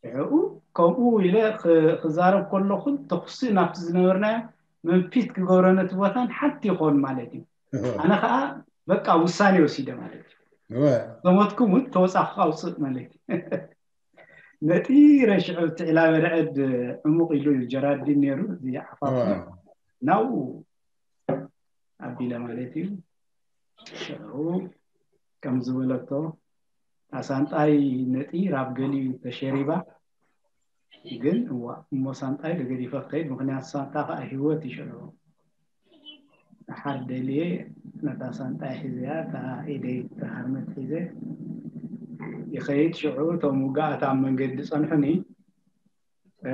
ሽዑ ከምኡ ኢለ ክ-፣ ክዛረብ ከለኹ ተኹሲ ናብቲ ዝነበርናዮ መንፊት ክገብሮ ነቲ ቦታን ሓንቲ ይኸውን ማለት እዩ። ኣነ ከዓ በቃ ውሳኔ ወሲደ ማለት እዩ። ዋው። ዘሞትኩም እውን ተወፃእኩ ኣውፅእ ማለት እዩ። ነጢረ ሽዑ እቲ ዕላበ ርዕድ ዕሙቕ ኢሉ እዩ ጀራዲን ነይሩ፣ እዚ ዓፋፍ ዋው። ናብኡ ኣቢለ ማለት እዩ። ሽዑ ከም ዝበለቶ፣ እታ ሳንጣይ ነጢራ ኣብ ገሊኡ ተሸሪባ፣ ግን እዋ እሞ ሳንጣይ ገዲፈ ክኸይድ፣ ምኽንያቱ ሳንጣ ከዓ ህይወት እዩ ሽዑ። ድሓር ደልየ ነታ ሳንጣይ ሒዘያ፣ እታ ኢደይ እታ ሃርመት ሒዘ ይኸይድ። ሽዑ እቶም ውጋኣት ኣብ መንገዲ ጸንሑኒ። እ፣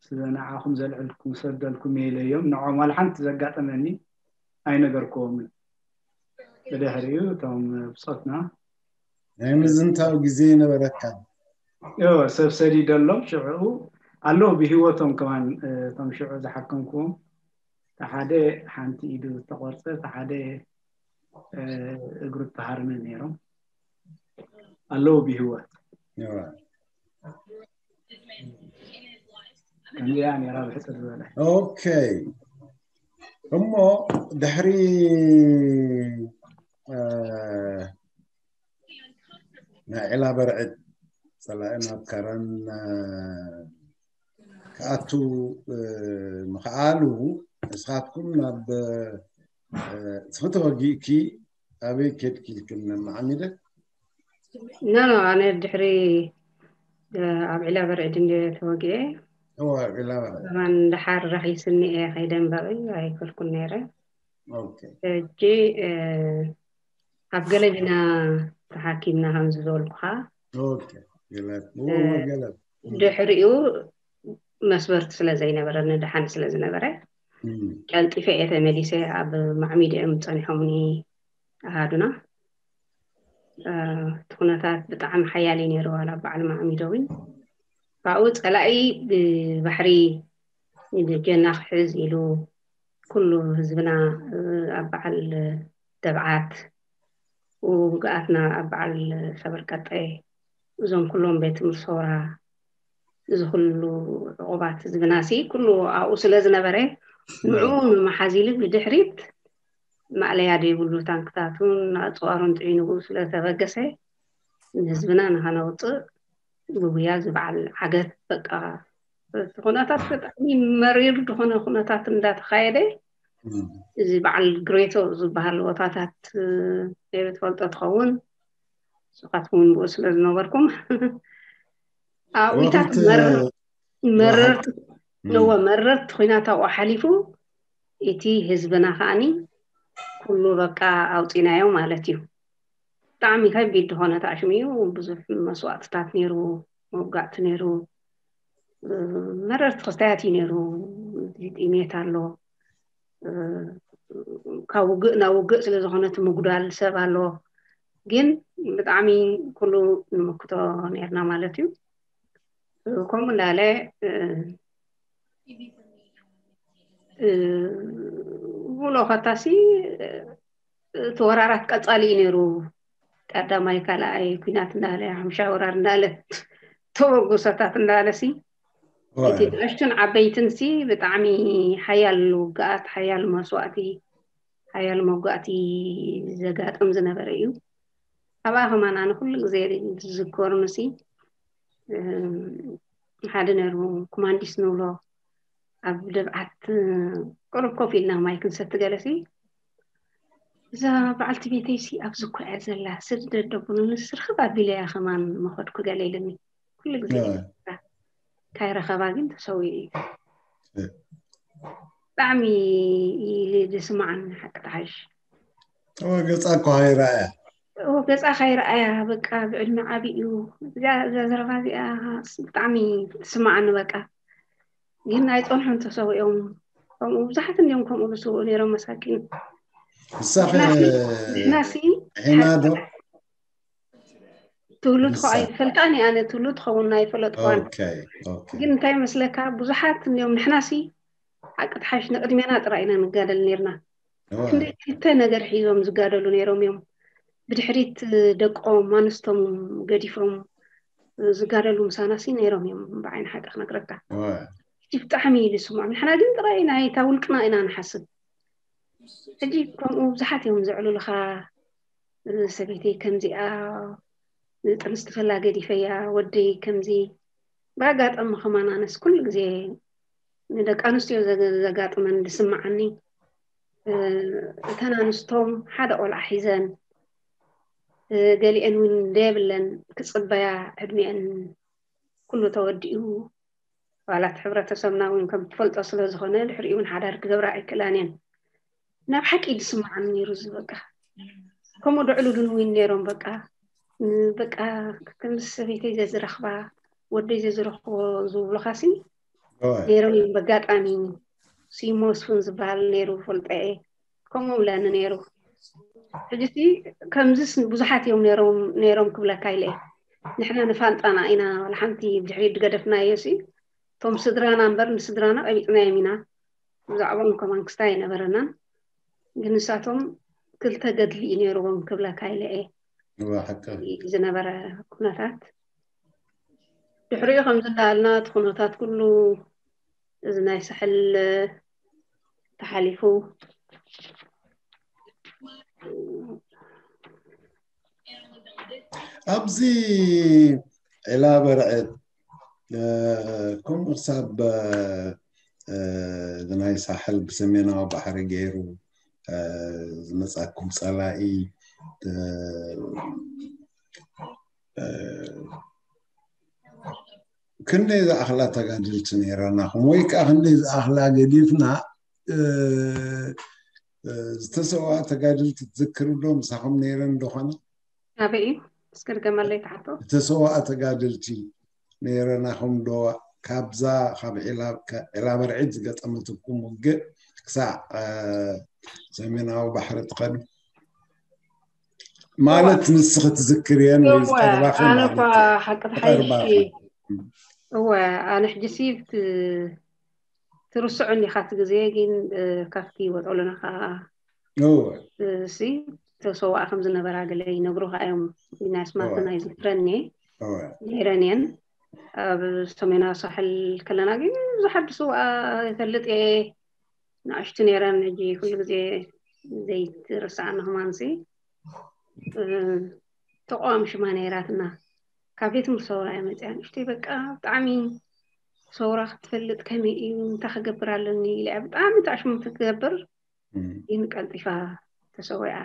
ስለ ንዓኹም ዘልዕልኩም ሰደልኩም ኢለዮም፣ ንዖም ዋላ ሓንቲ ዘጋጠመኒ ኣይነገርኩዎምን። ብድሕሪኡ እቶም ብጾትና ናይ ምዝንታው ግዜ ነበረካ። ዮ፣ ሰብ ሰዲደሎም ሽዑ ኣለዉ ብህይወቶም ከማን፣ እ፣ እቶም ሽዑ ዝሓከምኩዎም። እቲ ሓደ ሓንቲ ኢዱ ዝተቖርጸ፣ እቲ ሓደ፣ እ፣ እግሩ ዝተሃርመ ነይሮም። ኣለዉ ብህይወት። ዮ። ከምዚኣ ነይራ ብሕጽር ዝበለ። ኦኬ። እሞ ድሕሪ፣ እ፣ ናይ ዕላ በርዕድ ጸላኢ ናብ ከረን፣ እ፣ ክኣቱ፣ እ፣ ምኽኣሉ፣ ንስኻትኩም ናብ፣ እ፣ ጽፍቲ ወጊእኪ ኣበይ ኬድኪ ኢልክን መዓሚደ? ኖ፣ ኖ፣ ኣነ ድሕሪ፣ እ፣ ኣብ ዕላ በርዕድ እንደ ተወጊኤ፣ እወ፣ ዕላ በርዕድ። ከማን ደሓር ረኺስኒ እየ፣ ከይደንበቒ ኣይከልኩን ነይረ። ኦኬ። ሕጂ፣ እ፣ ኣብ ገለቢና ተሓኪምና ከም ዝበልኩኻ፣ ኦኬ። ገለ-፣ እ፣ እወ፣ ገለ-፣ እም፣ ድሕሪኡ መስበርቲ ስለ ዘይነበረኒ፣ ደሓን ስለ ዝነበረ፣ እም፣ ቀልጢፈ እየ ተመሊሰ። ኣብ ማዕሚድ እዮም ጸኒሖምኒ ኣሃዱና። እ፣ እቲ ኩነታት ብጣዕሚ ሓያል እዩ ነይሩ፣ ዋላ በዓል ማዕሚዶ እውን። ካብኡ ጸላኢ ብባሕሪ ጀና ክሕዝ ኢሉ፣ ኩሉ ህዝብና፣ እ፣ ኣብ በዓል ደብዓት፣ ውግኣትና ኣብ በዓል ሰበርቀጠ፣ እዞም ኩሎም ቤት ትምህርቲ ሰውራ፣ እዚ ኩሉ ዕቑባት ህዝብና ሲ ኩሉ ኣብኡ ስለ ዝነበረ፣ ንዕኡ ንምሓዝ ኢሉ ብድሕሪት ማእለያ ዘይብሉ ታንክታቱን ኣጽዋሩን ጽዒኑ ብኡ ስለ ዝተበገሰ፣ ንህዝብና ንኸነውጽእ ብጉያ እዚ በዓል ዓገት፣ በቃ፣ እቲ ኩነታት ብጣዕሚ መሪር ዝኾነ ኩነታት እንዳተኻየደ፣ እም፣ እዚ በዓል ግሬቶ ዝበሃል ቦታታት፣ እ፣ ዘይትፈልጦ ትኸውን፣ ንስኻትኩም እውን ብኡ ስለ ዝነበርኩም፣ ኣብኡታት ወቕቲ መር-፣ መረርቲ፣ እም፣ ነወ መረርቲ ኩናት ኣብኡ ሓሊፉ፣ እቲ ህዝብና ከዓኒ ኩሉ በቃ ኣውፂናዮ ማለት እዩ። ብጣዕሚ ከቢድ ዝኾነ ታዕሽም እዩ። ብዙሕ መስዋእትታት ነይሩ፣ መውጋእቲ ነይሩ፣ እ፣ መረርቲ ክስታያት እዩ ነይሩ። ጥሜት ኣሎ፣ እ፣ ካብ ውግእ ናብ ውግእ ስለ ዝኾነ እቲ ምጉዳል ሰብ ኣሎ። ግን ብጣዕሚ ኩሉ ንምክቶ ነይርና ማለት እዩ። ከምኡ እንዳለ፣ እ፣ እ፣ ውሎ ኸታሲ፣ እ፣ እቲ ወራራት ቀጻሊ እዩ ነይሩ። ቀዳማይ፣ ካልኣይ ኩናት እንዳለ፣ ሓምሻይ ወራር እንዳለ፣ ተበግሶታት እንዳለ ሲ፣ እቲ ንእሽቱን ዓበይትን ሲ ብጣዕሚ ሓያል ውግኣት፣ ሓያል መስዋእቲ፣ ሓያል መውጋእቲ ዘጋጥም ዝነበረ እዩ። ኣብኣ ከማን ኣነ ኩሉ ግዜ ዝዝከርኒ ሲ፣ እ፣ ሓደ ነይሩ፣ ኮማንዲስ ንብሎ፣ ኣብ ደብዓት ቁሩብ ኮፍ ኢልና ማይ ክንሰቲ ገለ ሲ፣ "እዛ በዓልቲ ቤተይ ሲ ኣብዚ እኮ እያ ዘላ፣ ስደድ ዶ ብሉኒ፣ ስርክብ ኣቢለያ ከማን መኸድኩ" ገለ ኢሉኒ። ኩሉ ግዜ እዩ ዝዝክራ። ካይረኸባ ግን ተሰዊኡ እዩ። ብጣዕሚ ኢሉ ዝስማዓኒ ሓቂ ተሓሽ እወ ገፃ እኮ ሃይራ እያ ገፃ ካይረኣያ በቃ ብዕድመ ዓብዩ እዛ ዘረባ እዚኣ ብጣዕሚ ትስማዓኒ በቃ ግን ኣይፀንሑን ተሰዊኦም ከምኡ ብዙሓት እንዲዮም ከምኡ ዝስውኡ ነይሮም መሳኪን ንሳኸ ንሕናሲ ሒና ዶ ትህሉ ትኸ ኣይፈልጣን እየ ኣነ ትህሉ ትኸውን ኣይፈለጥኳን ግን እንታይ መስለካ ብዙሓት እንዲዮም ንሕናሲ ሓቂ ትሓሽ ንቅድሜና ጥራይ ኢና ንጋደል ነርና ክንደይ ክልተ ነገር ሒዞም ዝጋደሉ ነይሮም እዮም ብድሕሪት ደቆም ኣንስቶም ገዲፎም ዝጋደሉ ምሳናሲ ነይሮም እዮም ብዓይኒ ሓቂ ክነግረካ እቲ ብጣዕሚ እዩ ዝስምዖም ንሕና ግን ጥራይ ናይ እታ ውልቅና ኢና ንሓስብ ሕጂ ከምኡ ብዙሓት እዮም ዘዕሉልኻ ሰበይተይ ከምዚኣ ጥንስቲ ፈላ ገዲፈያ ወደይ ከምዚ ብኣጋጣሚ ከማን ኣነስ ኩሉ ግዜ ንደቂ ኣንስትዮ ዘጋጥመን ዝስምዓኒ እተን ኣንስቶም ሓደ ቆልዓ ሒዘን ገሊአን እውን ደየብለን ክፅበያ ዕድሚአን ኩሉ ተወዲኡ ዋላ እቲ ሕብረተሰብና እውን ከም ትፈልጦ ስለ ዝኾነ ድሕሪኡ እውን ሓዳር ክገብራ ኣይክእላን እየን ናብ ሓቂ ዝስምዓኒ ነይሩ እዚ በቃ ከምኡ ድዕሉሉን እውን ነይሮም በቃ በቃ ከምዚ ሰበይተይ ዘዝረኽባ ወደይ ዘዝረኽቦ ዝብሉኻሲ ነይሮም እዮም በጋጣሚ ሲሞስፍን ዝበሃል ነይሩ ፈልጠ እየ ከምኡ ብለኒ ነይሩ ሕጂ ከምዚ ብዙሓት እዮም ነይሮም ክብለካ ኢለ ንሕና ንፋንጣና ኢና ሓንቲ ብድሕሪት ዝገደፍናዮ ሲ እቶም ስድራና እምበር ንስድራና ቀቢፅናዮም ኢና ብዛዕባኦም ከማን ክስታይ ኣይነበረናን ግን ንሳቶም ክልተ ገድሊ እዩ ነይርዎም ክብለካ ኢለ እየ ዝነበረ ኩነታት ድሕሪኡ ከም ዝለኣልና እቲ ኩነታት ኩሉ እዚ ናይ ሳሕል ተሓሊፉ ኣብዚ ዒላ በርዕድ ከምኡ ክሳብ ናይ ሳሕል ብሰሜናዊ ባሕሪ ገይሩ ዝመፃኩም ፀላኢ ክንደይ ዝኣኽላ ተጋድልቲ ነይረናኹም ወይ ከዓ ክንደይ ዝኣኽላ ገዲፍና ዝተሰዋ ተጋድልቲ ትዝክር ዶ ምሳኹም ነይረን ዶኾነ ኣበይ እዩ እስክድገመለይ ተሓቶ ዝተሰዋ ተጋድልቲ ነይረናኹም ዶ ካብዛ ካብ ዒላ በርዒድ ዝገጠመትኩም ውግእ ክሳዕ ሰሜናዊ ባሕሪ ትኸዱ ማለት ንስኺ ትዝክርየን ወይ ዝቀርባኺ ኣነ እኳ ሓቂ ተሓይሽ እወ ኣነ ሕጂ ሲ ትርስዑ እንዲኻ እቲ ግዜ ግን ካብቲ ይወፀሉና ከዓ ሲ ተሰዋኣ ከም ዝነበራ ገለ ይነግሩካ እዮም ናይ ስማተን ኣይዝክረኒ ነይረን እየን ኣብ ሰሜናዊ ሳሕል ከለና ግን ብዙሓት ዝስዋኣ ይፈልጥ እየ ንኣሽቱ ነይረን ሕጂ ኩሉ ግዜ ዘይትርስዓኒ ከማንሲ ተቃዋሚ ሽማ ነይራትና ካብ ቤት ምሰውራ እያ መፅያ ንእሽተይ በቃ ብጣዕሚ ሰውራ ክትፈልጥ ከመይ እዩ እንታይ ክገብር ኣለኒ ኢለ ብጣዕሚ ተኣሽሙ ትገብር ግን ቀልጢፋ ተሰዊኣ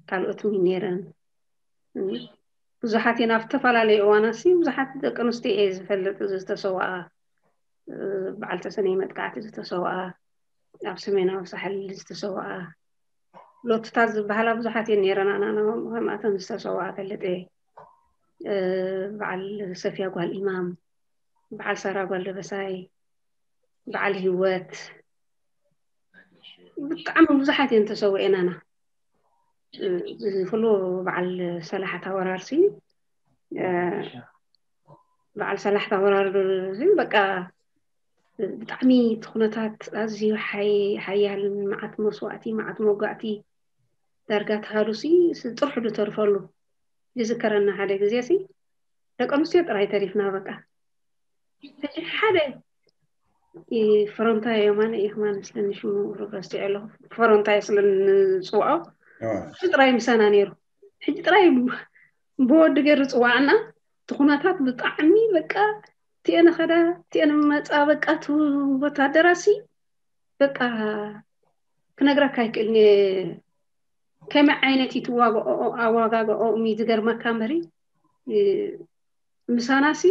ካልኦት እውን ነይረን ብዙሓት እየን ኣብ ዝተፈላለዩ እዋናሲ ብዙሓት ደቂ ኣንስትዮ እየ ዝፈልጥ ዝተሰውኣ በዓል ተሰነይ መጥቃዕቲ ዝተሰውኣ ኣብ ሰሜናዊ ሳሕል ዝተሰውኣ ሎትታት ዝበሃላ ብዙሓት እየን ነይረን ኣነ ከምኣተን ዝተሰውኣ ፈልጥ እየ በዓል ሰፊያ ጓል ኢማም በዓል ሳራ ጓል ደበሳይ በዓል ህይወት ብጣዕሚ ብዙሓት እየን ተሰዊኤናና ዝፍሉ በዓል ሰላሓት ኣወራርሲ በዓል ሰላሕታ ወራርዶ በቃ ብጣዕሚ እቲ ኩነታት ኣዝዩ ሓያል መዓት መስዋእቲ መዓት መውጋእቲ ዳርጋ ተሃዱሲ ጥርሑ ዝተርፈሉ ይዝከረና ሓደ ግዜ ሲ ደቂ ኣንስትዮ ጥራይ ተሪፍና በቃ ሕጂ ሓደ ፈረንታይ የማነ እዩ ከማን ስለኒ ሽሙ ረሲዐ ኣለኹ ፈረንታይ ስለንፅውዖ ጥራይ ምሳና ነይሩ ሕጂ ጥራይ ብወዲ ገይሩ ዝፅዋዕና እቲ ኩነታት ብጣዕሚ በቃ እቲኤን ኸዳ እቲኤን መፃ በቃ እቲ ወታደራሲ በቃ ክነግረካ ይክእል ከመይ ዓይነት እዩ ኣዋጋጋኦም እዩ ዝገርመካ እምበሪ ምሳናሲ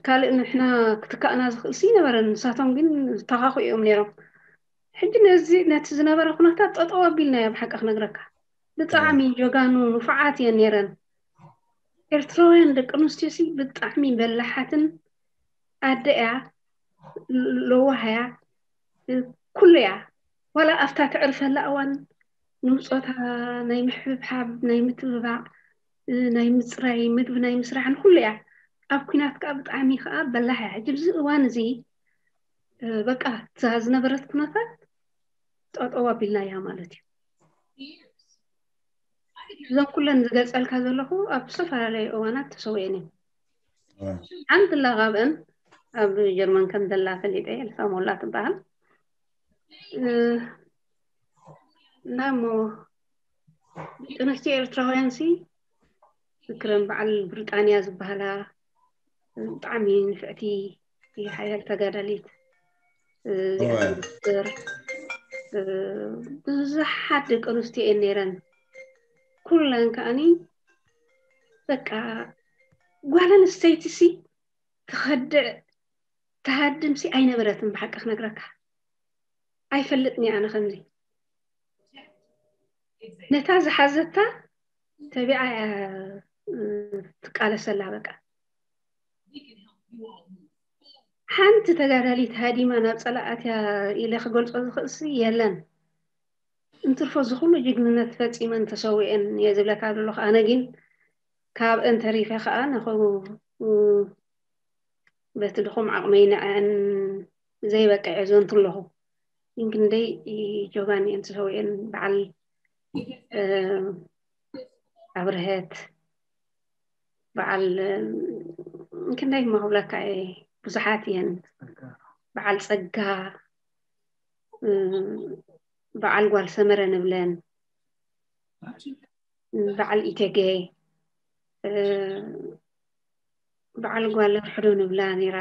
ካልእ ንሕና ክትካእና ዝኽእል ሲ ነበረን ንሳቶም ግን ዝተኻኹ እዮም ነይሮም ሕጂ ነዚ ነቲ ዝነበረ ኩነታት ጠጠው ኣቢልናዮ። ብሓቂ ክነግረካ ብጣዕሚ ጀጋኑ ንፉዓት እየን ነይረን። ኤርትራውያን ደቂ ኣንስትዮ ሲ ብጣዕሚ በላሓትን ኣደ እያ፣ ለዋህ እያ፣ ኩሉ እያ። ዋላ ኣብታ ተዕርፈላ እዋን ንብጾታ ናይ ምሕብሓብ፣ ናይ ምትብባዕ፣ ናይ ምጽራይ፣ ምግቢ ናይ ምስራሕን ኩሉ እያ። ኣብ ኲናት ከኣ ብጣዕሚ ከኣ በላሕ እያ። ሕጂ ኣብዚ እዋን እዚ በቃ እዛ ዝነበረት ኩነታት ጠጠው ኣቢልናያ ማለት እዩ። እዞም ኩለን ዝገልጸልካ ዘለኹ ኣብ ዝተፈላለዩ እዋናት ተሰዊአን እዮም። ሓንቲ ላ ካብአን ኣብ ጀርመን ከም ዘላ ፈሊጠ፣ ኤልሳ ሞላ ትበሃል። እና እሞ ደቂ ኣንስትዮ ኤርትራውያን ሲ ዝክረን በዓል ብሪጣንያ ዝበሃላ ብጣዕሚ ንፍዕቲ ሓያል ተጋዳሊት እዚኣ እወ። ትምስክር። ብዙሓት ደቂ ኣንስትዮ እየን ነይረን። ኩለን ከዓኒ በቃ ጓል ኣንስተይቲ ሲ ትኸድዕ ትሃድም ሲ ኣይነበረትን። ብሓቂ ክነግረካ ኣይፈልጥን እየ ኣነ ከምዚ ነታ ዝሓዘታ ተቢዓ እያ ትቃለሰላ። በቃ ሓንቲ ተጋዳሊት ሃዲማ ናብ ጸላኣትያ ኢለ ክገልጾ ዝኽእልሲ የለን። እንትርፎ ዝኹሉ ጅግንነት ፈጺመን ተሰዊአን እየ ዝብለካ ዘለኹ። ኣነ ግን ካብ እንተሪፈ ከዓ ነኹ በቲ ድኹም ዓቕመይ ንዐን ዘይበቅዐ ዘንቱ ኣለኹ። ግን ክንደይ ጆጋን እየን ተሰዊአን በዓል ኣብርሀት በዓል ክንደይ እሞ ክብለካ እየ ብዙሓት እየን። በዓል ጸጋ በዓል ጓል ሰመረ ንብለን በዓል ኢተጌ በዓል ጓል ርሕዶ ንብላ ነይራ።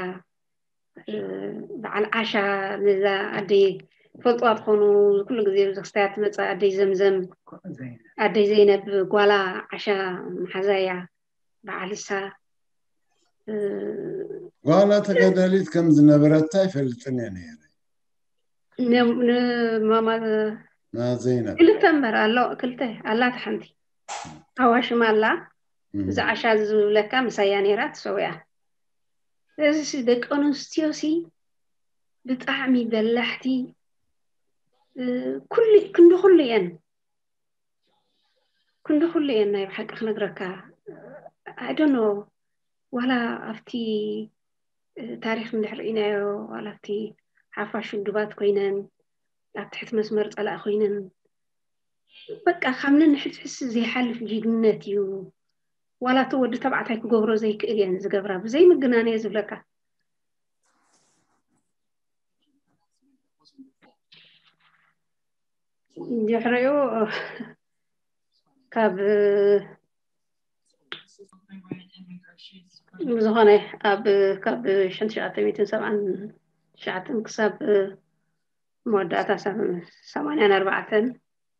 በዓል ዓሻ ነዛ ኣደይ ፈልጥዋ ትኾኑ ኩሉ ግዜ ኣብዚ ክስታያ ትመፅእ ኣደይ ዘምዘም ኣደይ ዘይነብ ጓላ ዓሻ መሓዛ እያ። በዓል እሳ ጓላ ተጋዳሊት ከም ዝነበረታ ይፈልጥን እየ ነይረ። ንማማ ዘይነብ ክልተ እምበር ኣሎ ክልተ ኣላት ሓንቲ ኣዋሽማ ኣላ። እዛ ዓሻ ዝብለካ ምሳያ ነይራ ትሰውያ። እዚ ደቂ ኣንስትዮ ሲ ብጣዕሚ በላሕቲ ክንዲ ኩሉ እየን ክንዲ ኩሉ እየን ናይ ብሓቂ ክነግረካ። I don't know ዋላ ኣብቲ ታሪክ እንድሕር ርኢናዮ ዋላ ኣብቲ ሓፋሽ ውድባት ኮይነን ኣብ ትሕቲ መስመር ፀላእ ኮይነን በቃ ካብ ነንሕድሕስ ዘይሓልፍ ጅግንነት እዩ። ዋላ እቲ ወዲ ተባዕታይ ክገብሮ ዘይክእል እየን ዝገብራ ብዘይ ምግናን እየ ዝብለካ። ድሕሪኡ ካብ ብዝኾነ ኣብ ካብ ሽሕን ትሽዓተ ሚእትን ሰብዓን ትሽዓተን ክሳብ መወዳእታ ሰማንያን ኣርባዕተን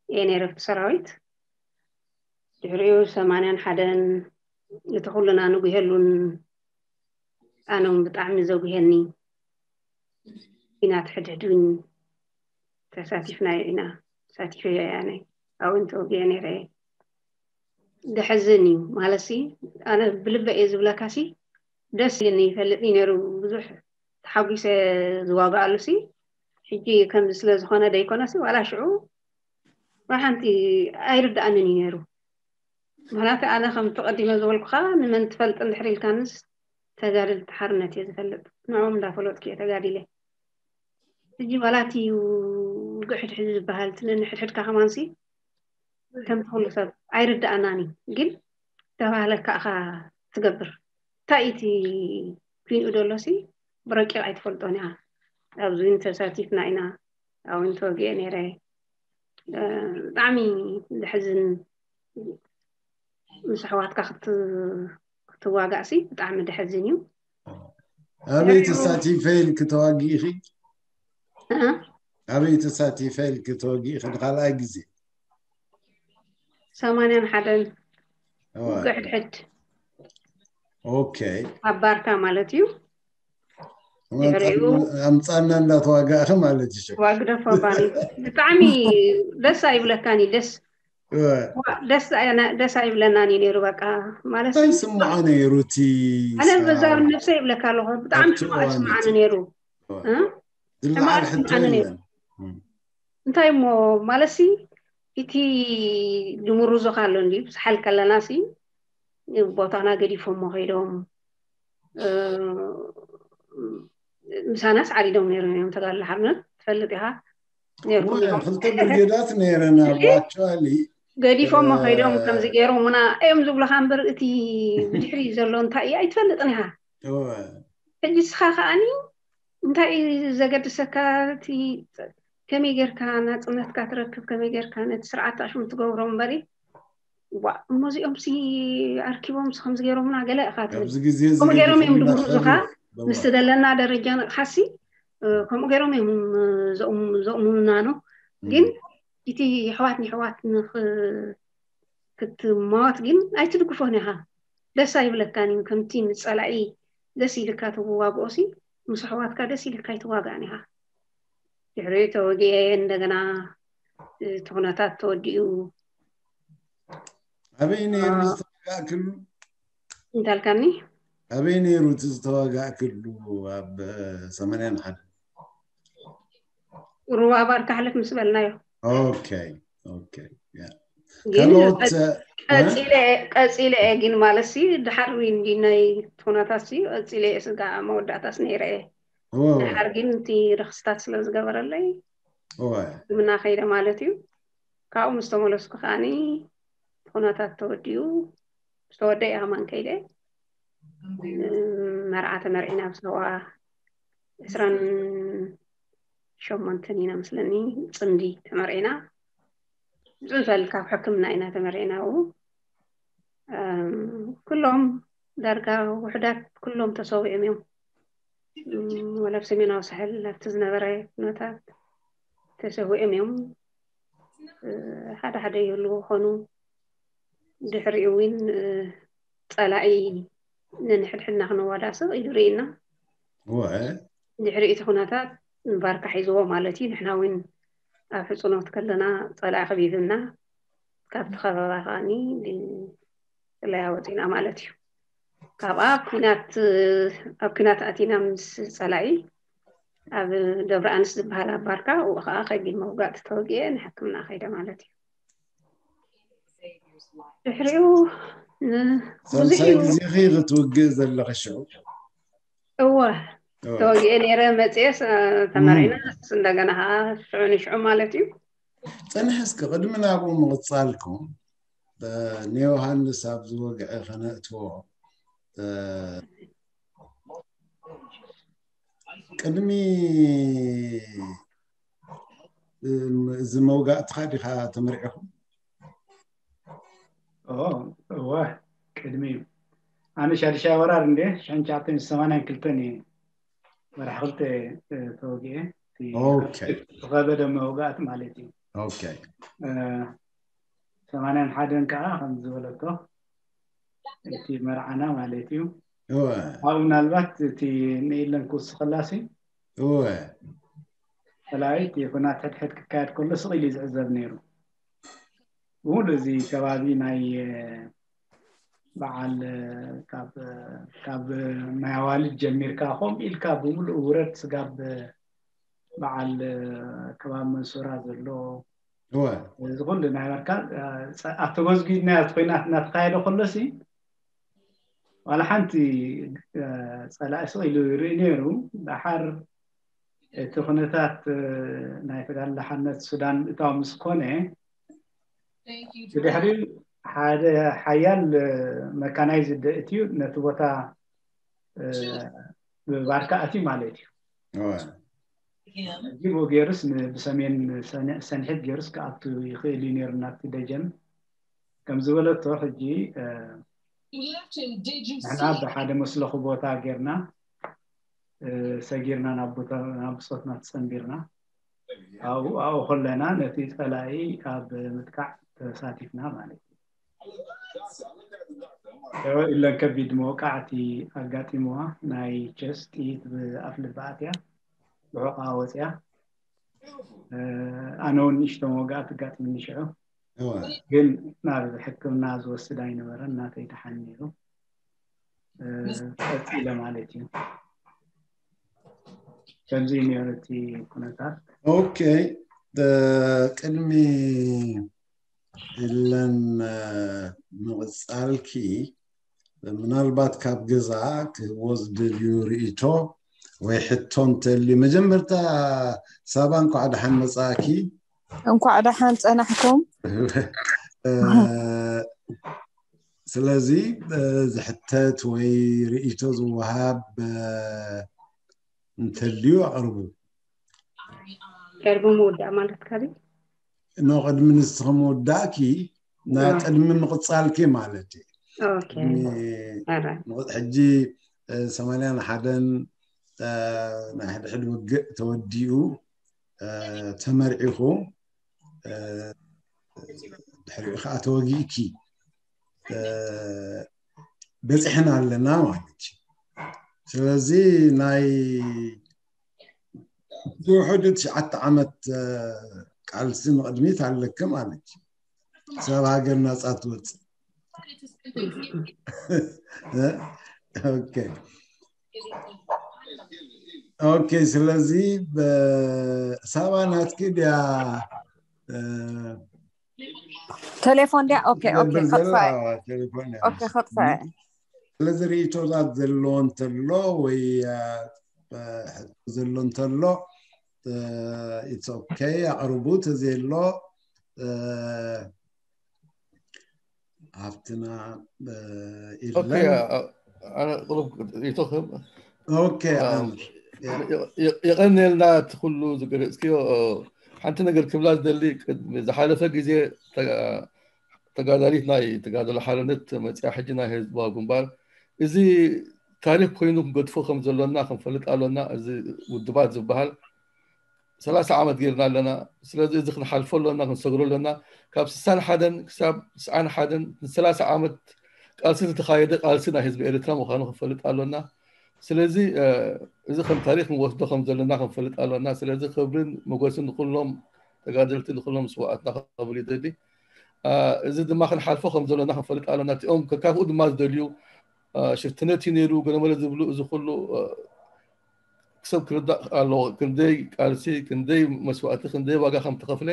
እየ ነይረ ኣብቲ ሰራዊት። ድሕሪኡ ሰማንያን ሓደን እቲ ኩልና ንጉሄሉን ኣነ እውን ብጣዕሚ ዘጉሄኒ ኲናት ሕድሕድ እውን ተሳቲፍናዮ ኢና። ተሳቲፈዮ እየ ኣነ ኣብኡ ተወጊአ ነይረ እየ። ዘሕዝን እዩ ማለት ሲ ኣነ ብልበ እየ ዝብለካ ሲ ደስ ኢልኒ ይፈልጥ እዩ ነይሩ ብዙሕ ተሓጒሰ ዝዋግኣሉ ሲ ሕጂ ከምዚ ስለ ዝኾነ ደይኮነ ሲ ዋላ ሽዑ ሓንቲ ኣይርድኣንን እዩ ነይሩ። ምክንያቱ ኣነ ከም ተቐዲመ ዝበልኩኻ ንመን ትፈልጥ እንድሕር ኢልካንስ ተጋደልቲ ሓርነት እየ ዝፈልጥ ንዕኦም እንዳፈለጥኩ እየ ተጋዲለ። ሕጂ ዋላ እቲ ውግእ ሕድሕድ ዝበሃል እቲ ነንሕድሕድካ ከማንሲ ከምቲ ኩሉ ሰብ ኣይርድኣናን እዩ ግን ተባህለካ እኻ ትገብር። እንታይ እቲ ኩንኡ ደሎሲ ብረቂቕ ኣይትፈልጦን እያ። ኣብዚ እውን ተሳቲፍና ኢና ኣብኡ እውን ተወጊአ ነይረ። ብጣዕሚ ዘሕዝን ምስ ኣሕዋትካ ክትዋጋእ ሲ ብጣዕሚ ደሐዝን እዩ። ኣበይ ተሳቲፈ ኢልኪ ተዋጊእኺ? ኣበይ ተሳቲፈ ኢልኪ ተወጊእኺ ንካልኣይ ግዜ? ሰማንያን ሓደን ውግእ ሕድሕድ ኦኬ። ኣብ ባርካ ማለት እዩ። ድሕሪኡ ኣምፃና እንዳተዋጋእኸ ማለት እዩ። ዋግደፎ ባኒ ብጣዕሚ ደስ ኣይብለካን እዩ። ደስ ደስ ኣይብለናን እዩ ነይሩ። በቃ ማለት እንታይ ስምዖ ነይሩ እቲ ኣነ በዛ ነብሰ ይብለካ ኣለኹ። ብጣዕሚ ሕማቅ ስምዓኒ ነይሩ። ዝለዓል ሕቶ የለን። እንታይ እሞ ማለት ሲ እቲ ድምሩዞ ኣሎ እንዲ ብዝሓል ከለና ሲ ቦታና ገዲፎሞ ከይዶም ምሳናስ ዓሪዶም ነይሮም እዮም ተጋድሎ ሓርነት ትፈልጥ ኢኻ። ክልተ ብርጌዳት ነይረና። ኣክቹዋሊ ገዲፎሞ ከይዶም ከምዚ ገይሮም ምና እዮም ዝብሉኻ እምበር እቲ ብድሕሪ ዘሎ እንታይ እዩ ኣይትፈልጥን ኢኻ። ሕጂ ስኻ ከዓኒ እንታይ እዩ ዘገድሰካ? እቲ ከመይ ጌርካ ናፅነትካ ትረክብ፣ ከመይ ጌርካ ነቲ ስርዓት ኣሽሙ ትገብሮ እምበሪ ዋ እሞ እዚኦም ሲ ኣርኪቦም ሲ ከምዚ ገይሮምና ገለ ኢኻ ትብል። ከምኡ ገይሮም እዮም ድምርዙኻ ምስቲ ዘለና ደረጃ ንቕሓሲ ከምኡ ገይሮም እዮም ዘእሙኑና ነው። ግን እቲ የሕዋት ንሕዋት ክትማወት ግን ኣይትድግፎን ኢኻ። ደስ ኣይብለካን እዩ። ከምቲ ንፀላኢ ደስ ኢልካ ትዋግኦ ሲ ምስ ኣሕዋትካ ደስ ኢልካ ኣይትዋጋእን ኢኻ። ድሕሪ ተወጊኤ እንደገና እቲ ኩነታት ተወዲኡ ኣበይ ነይሩ ዝተዋጋእክሉ? እንታልካኒ? ኣበይ ነይሩ እቲ ዝተዋጋእክሉ? ኣብ ሰማንያን ሓደ ሩባ ባርካ ሕልፍ ምስ በልናዮ። ኦኬ ኦኬ። ግን ቀፂለ እየ ግን ማለት ሲ ድሓር እንዲ ናይ ኩነታት ሲ ቀፂለ እየ ስጋ መወዳእታስ ነይረ እየ። ድሓር ግን እቲ ረክስታት ስለ ዝገበረለይ ሕክምና ከይደ ማለት እዩ። ካብኡ ምስ ተመለስኩ ከዓኒ ኩነታት ተወዲኡ ዝተወደ እየ ከማን ከይደ መርዓ ተመርዒና ብሰዋ ዕስራን ሸሞንተን ኢና መስለኒ ፅምዲ ተመርዒና። ዝንፈል ካብ ሕክምና ኢና ተመርዒና። ው ኩሎም ዳርጋ ውሕዳት ኩሎም ተሰዊኦም እዮም። ወላ ኣብ ሰሜናዊ ሳሕል ኣብቲ ዝነበረ ኩነታት ተሰዊኦም እዮም። ሓደ ሓደ ይህልዎ ኾኑ ድሕሪኡ እውን ፀላኢ ነንሕድሕድና ክንዋዳእ ስቕ ኢሉ ርእና። ድሕሪ እቲ ኩነታት ባርካ ሒዝዎ ማለት እዩ። ንሕና እውን ኣብ ሕፅኖት ከለና ፀላኢ ከቢብና ካብቲ ከበባ ከዓኒ ጥለያ ወፂና ማለት እዩ። ካብኣ ኩናት ኣብ ኩናት ኣቲና ምስ ፀላኢ ኣብ ደብረ ኣንስ ዝበሃል ኣብ ባርካ ኡ ከዓ ከቢድ መውጋእቲ ተወጊኤ ንሕክምና ከይደ ማለት እዩ። ድሕሪኡ ሳልሳይ ግዜኺ ክትውግእ ዘለኺ ሽዑ? እወ ተወጊኤ ነይረ። መፅኤስ ተመሪዕና እንደገና ከዓ ሽዑ ንሽዑ ማለት እዩ። ፅንሕ እስኪ ቅድሚ ናብኡ ምቕፃልኩም ንዮሃንስ ኣብ ዝወግዐ ከነእትዎ ቅድሚ እዚ መውጋእትኻ ዲኻ ተመርዒኹም? እወ ቅድሚ እዩ። ኣነ ሻድሻይ ወራር እንደ ሽሕን ትሽዓተን ሰማንያን ክልተን እየ ወርሒ ክልተ ተወጊኤ። ዝኸበደ መውጋእት ማለት እዩ። ሰማንያን ሓደን ከዓ ከም ዝበለቶ እቲ መርዓና ማለት እዩ። ኣብኡ ምናልባት እቲ ንኢለን ክውስኸላሲ እወ ተላይት ኩናት ሕድሕድ ክካየድ ከሎ ስቕ ኢሉ ዝዕዘብ ነይሩ። ብምሉእ እዚ ከባቢ ናይ በዓል ካብ ናይ ኣዋልድ ጀሚርካ ከምኡ ኢልካ ብምሉእ ውረድ ስጋብ በዓል ከባቢ መንሱራ ዘሎ እዚ ኩሉ ናይ በርካ ኣብ ተጎዝጊዝናዮ እቲ ኮይናት እናተካየደ ከሎሲ ዋላ ሓንቲ ፀላኢ ስቕ ኢሉ ይርኢ ነይሩ። ደሓር እቲ ኩነታት ናይ ፈዳል ሓርነት ሱዳን ምእታው ምስ ኮነ ብድሕሪ ሓደ ሓያል መካናይዝድ እትዩ ነቲ ቦታ ብባርካ ኣትዩ ማለት እዩ። ሕጂ ብኡ ገይሩስ ብሰሜን ሰንሒት ገይሩስ ክኣቱ ይኽእል እዩ ነይሩ ናብቲ ደጀን ከም ዝበለቶ ሕጂ ንሕና ብሓደ መስለኹ ቦታ ጌርና ሰጊርና ናብ ብፆትና ተፀንቢርና ኣብኡ ከለና ነቲ ፀላኢ ኣብ ምጥቃዕ ተሳቲፍና ማለት እዩ። ኢለን ከቢድ መወቃዕቲ ኣጋጢምዋ። ናይ ቸስ ጥይት ብኣፍ ልባ ኣትያ ብሑቓ ወፅያ። ኣነ እውን ንእሽቶ መወጋእቲ ኣጋጢምኒ ሽዑ። ግን ናብ ሕክምና ዝወስድ ኣይነበረን፣ ናተይ ተሓኒሩ ቀፂለ ማለት እዩ። ከምዚ እዩ ነይሩ እቲ ኩነታት። ኦኬ፣ ቅድሚ ኢለን ምቕፃልኪ ምናልባት ካብ ገዛ ክህቦ ዝደልዩ ርእይቶ ወይ ሕቶ እንተልዩ፣ መጀመርታ ሳባ እንኳዕ ደሓን መፃእኪ። እንኳዕ ደሓን ፀናሕኩም። ስለዚ ዝሕተት ወይ ርእይቶ ዝወሃብ እንተልዩ ኣቕርቡ። ቀርቡ ምውዳእ ማለት ካሊ ኖ ቅድሚ ንስኺ ምውዳእኪ፣ ና ቅድሚ ምቕፃልኪ ማለት እዩ። ሕጂ ሰማንያን ሓደን ናይ ሕድሕድ ውግእ ተወዲኡ ተመርዒኹ፣ ድሕሪኡ ከዓ ተወጊእኪ በፂሕና ኣለና ማለት እዩ። ስለዚ ናይ ዝውሕዱ ትሽዓተ ዓመት ቃልሲ ንቕድሚት ኣለኪ ማለት እዩ። ሰብ ሃገር ናፃ ትወፅእ። ኦኬ፣ ስለዚ ሳባ ናትኪ ድያ? ቴሌፎን ድያ? ኦኬ፣ ኦኬ፣ ከጥፋ። ቴሌፎን ድያ? ኦኬ፣ ከጥፋ። ስለዚ ርእይቶታት ዘለዎ እንተሎ ወይ ዘሎ እንተሎ ኢትስ ኦኬ፣ ኣቕርቡ። ተዘየሎ ሃፍትና ኢለን ኣነ ቁሩብ ርእይቶ ክህብ። ኦኬ፣ ኣምር። የቐንየልና እቲ ኩሉ ዝገለፅክዮ። ሓንቲ ነገር ክብላ ዝደሊ፣ ዝሓለፈ ግዜ ተጋዳሊት ናይ ተጋድሎ ሓርነት መፅያ ሕጂ ናይ ህዝባዊ ግንባር፣ እዚ ታሪክ ኮይኑ ክንገድፎ ከም ዘሎና ክንፈልጥ ኣሎና። እዚ ውድባት ዝበሃል ሰላሳ ዓመት ጌርና ኣለና። ስለዚ እዚ ክንሓልፎ ኣሎና፣ ክንሰግሮ ኣሎና። ካብ ስሳን ሓደን ክሳብ ስዓን ሓደን ንሰላሳ ዓመት ቃልሲ ዝተኻየደ ቃልሲ ናይ ህዝቢ ኤርትራ ምዃኑ ክንፈልጥ ኣሎና። ስለዚ እዚ ከም ታሪክ ንወስዶ ከም ዘለና ክንፈልጥ ኣሎና። ስለዚ ክብርን ሞገስን ንኩሎም ተጋደልቲ፣ ንኩሎም ስዋኣትና ክብል ይደሊ። እዚ ድማ ክንሓልፎ ከም ዘሎና ክንፈልጥ ኣሎና። እቲኦም ከካፍኡ ድማ ዝደልዩ ሽፍትነት እዩ ነይሩ፣ ገለመለ ዝብሉ፣ እዚ ኩሉ ክሰብ ክርዳእ ኣለዎ። ክንደይ ቃልሲ፣ ክንደይ መስዋእቲ፣ ክንደይ ዋጋ ከም ተኸፍለ።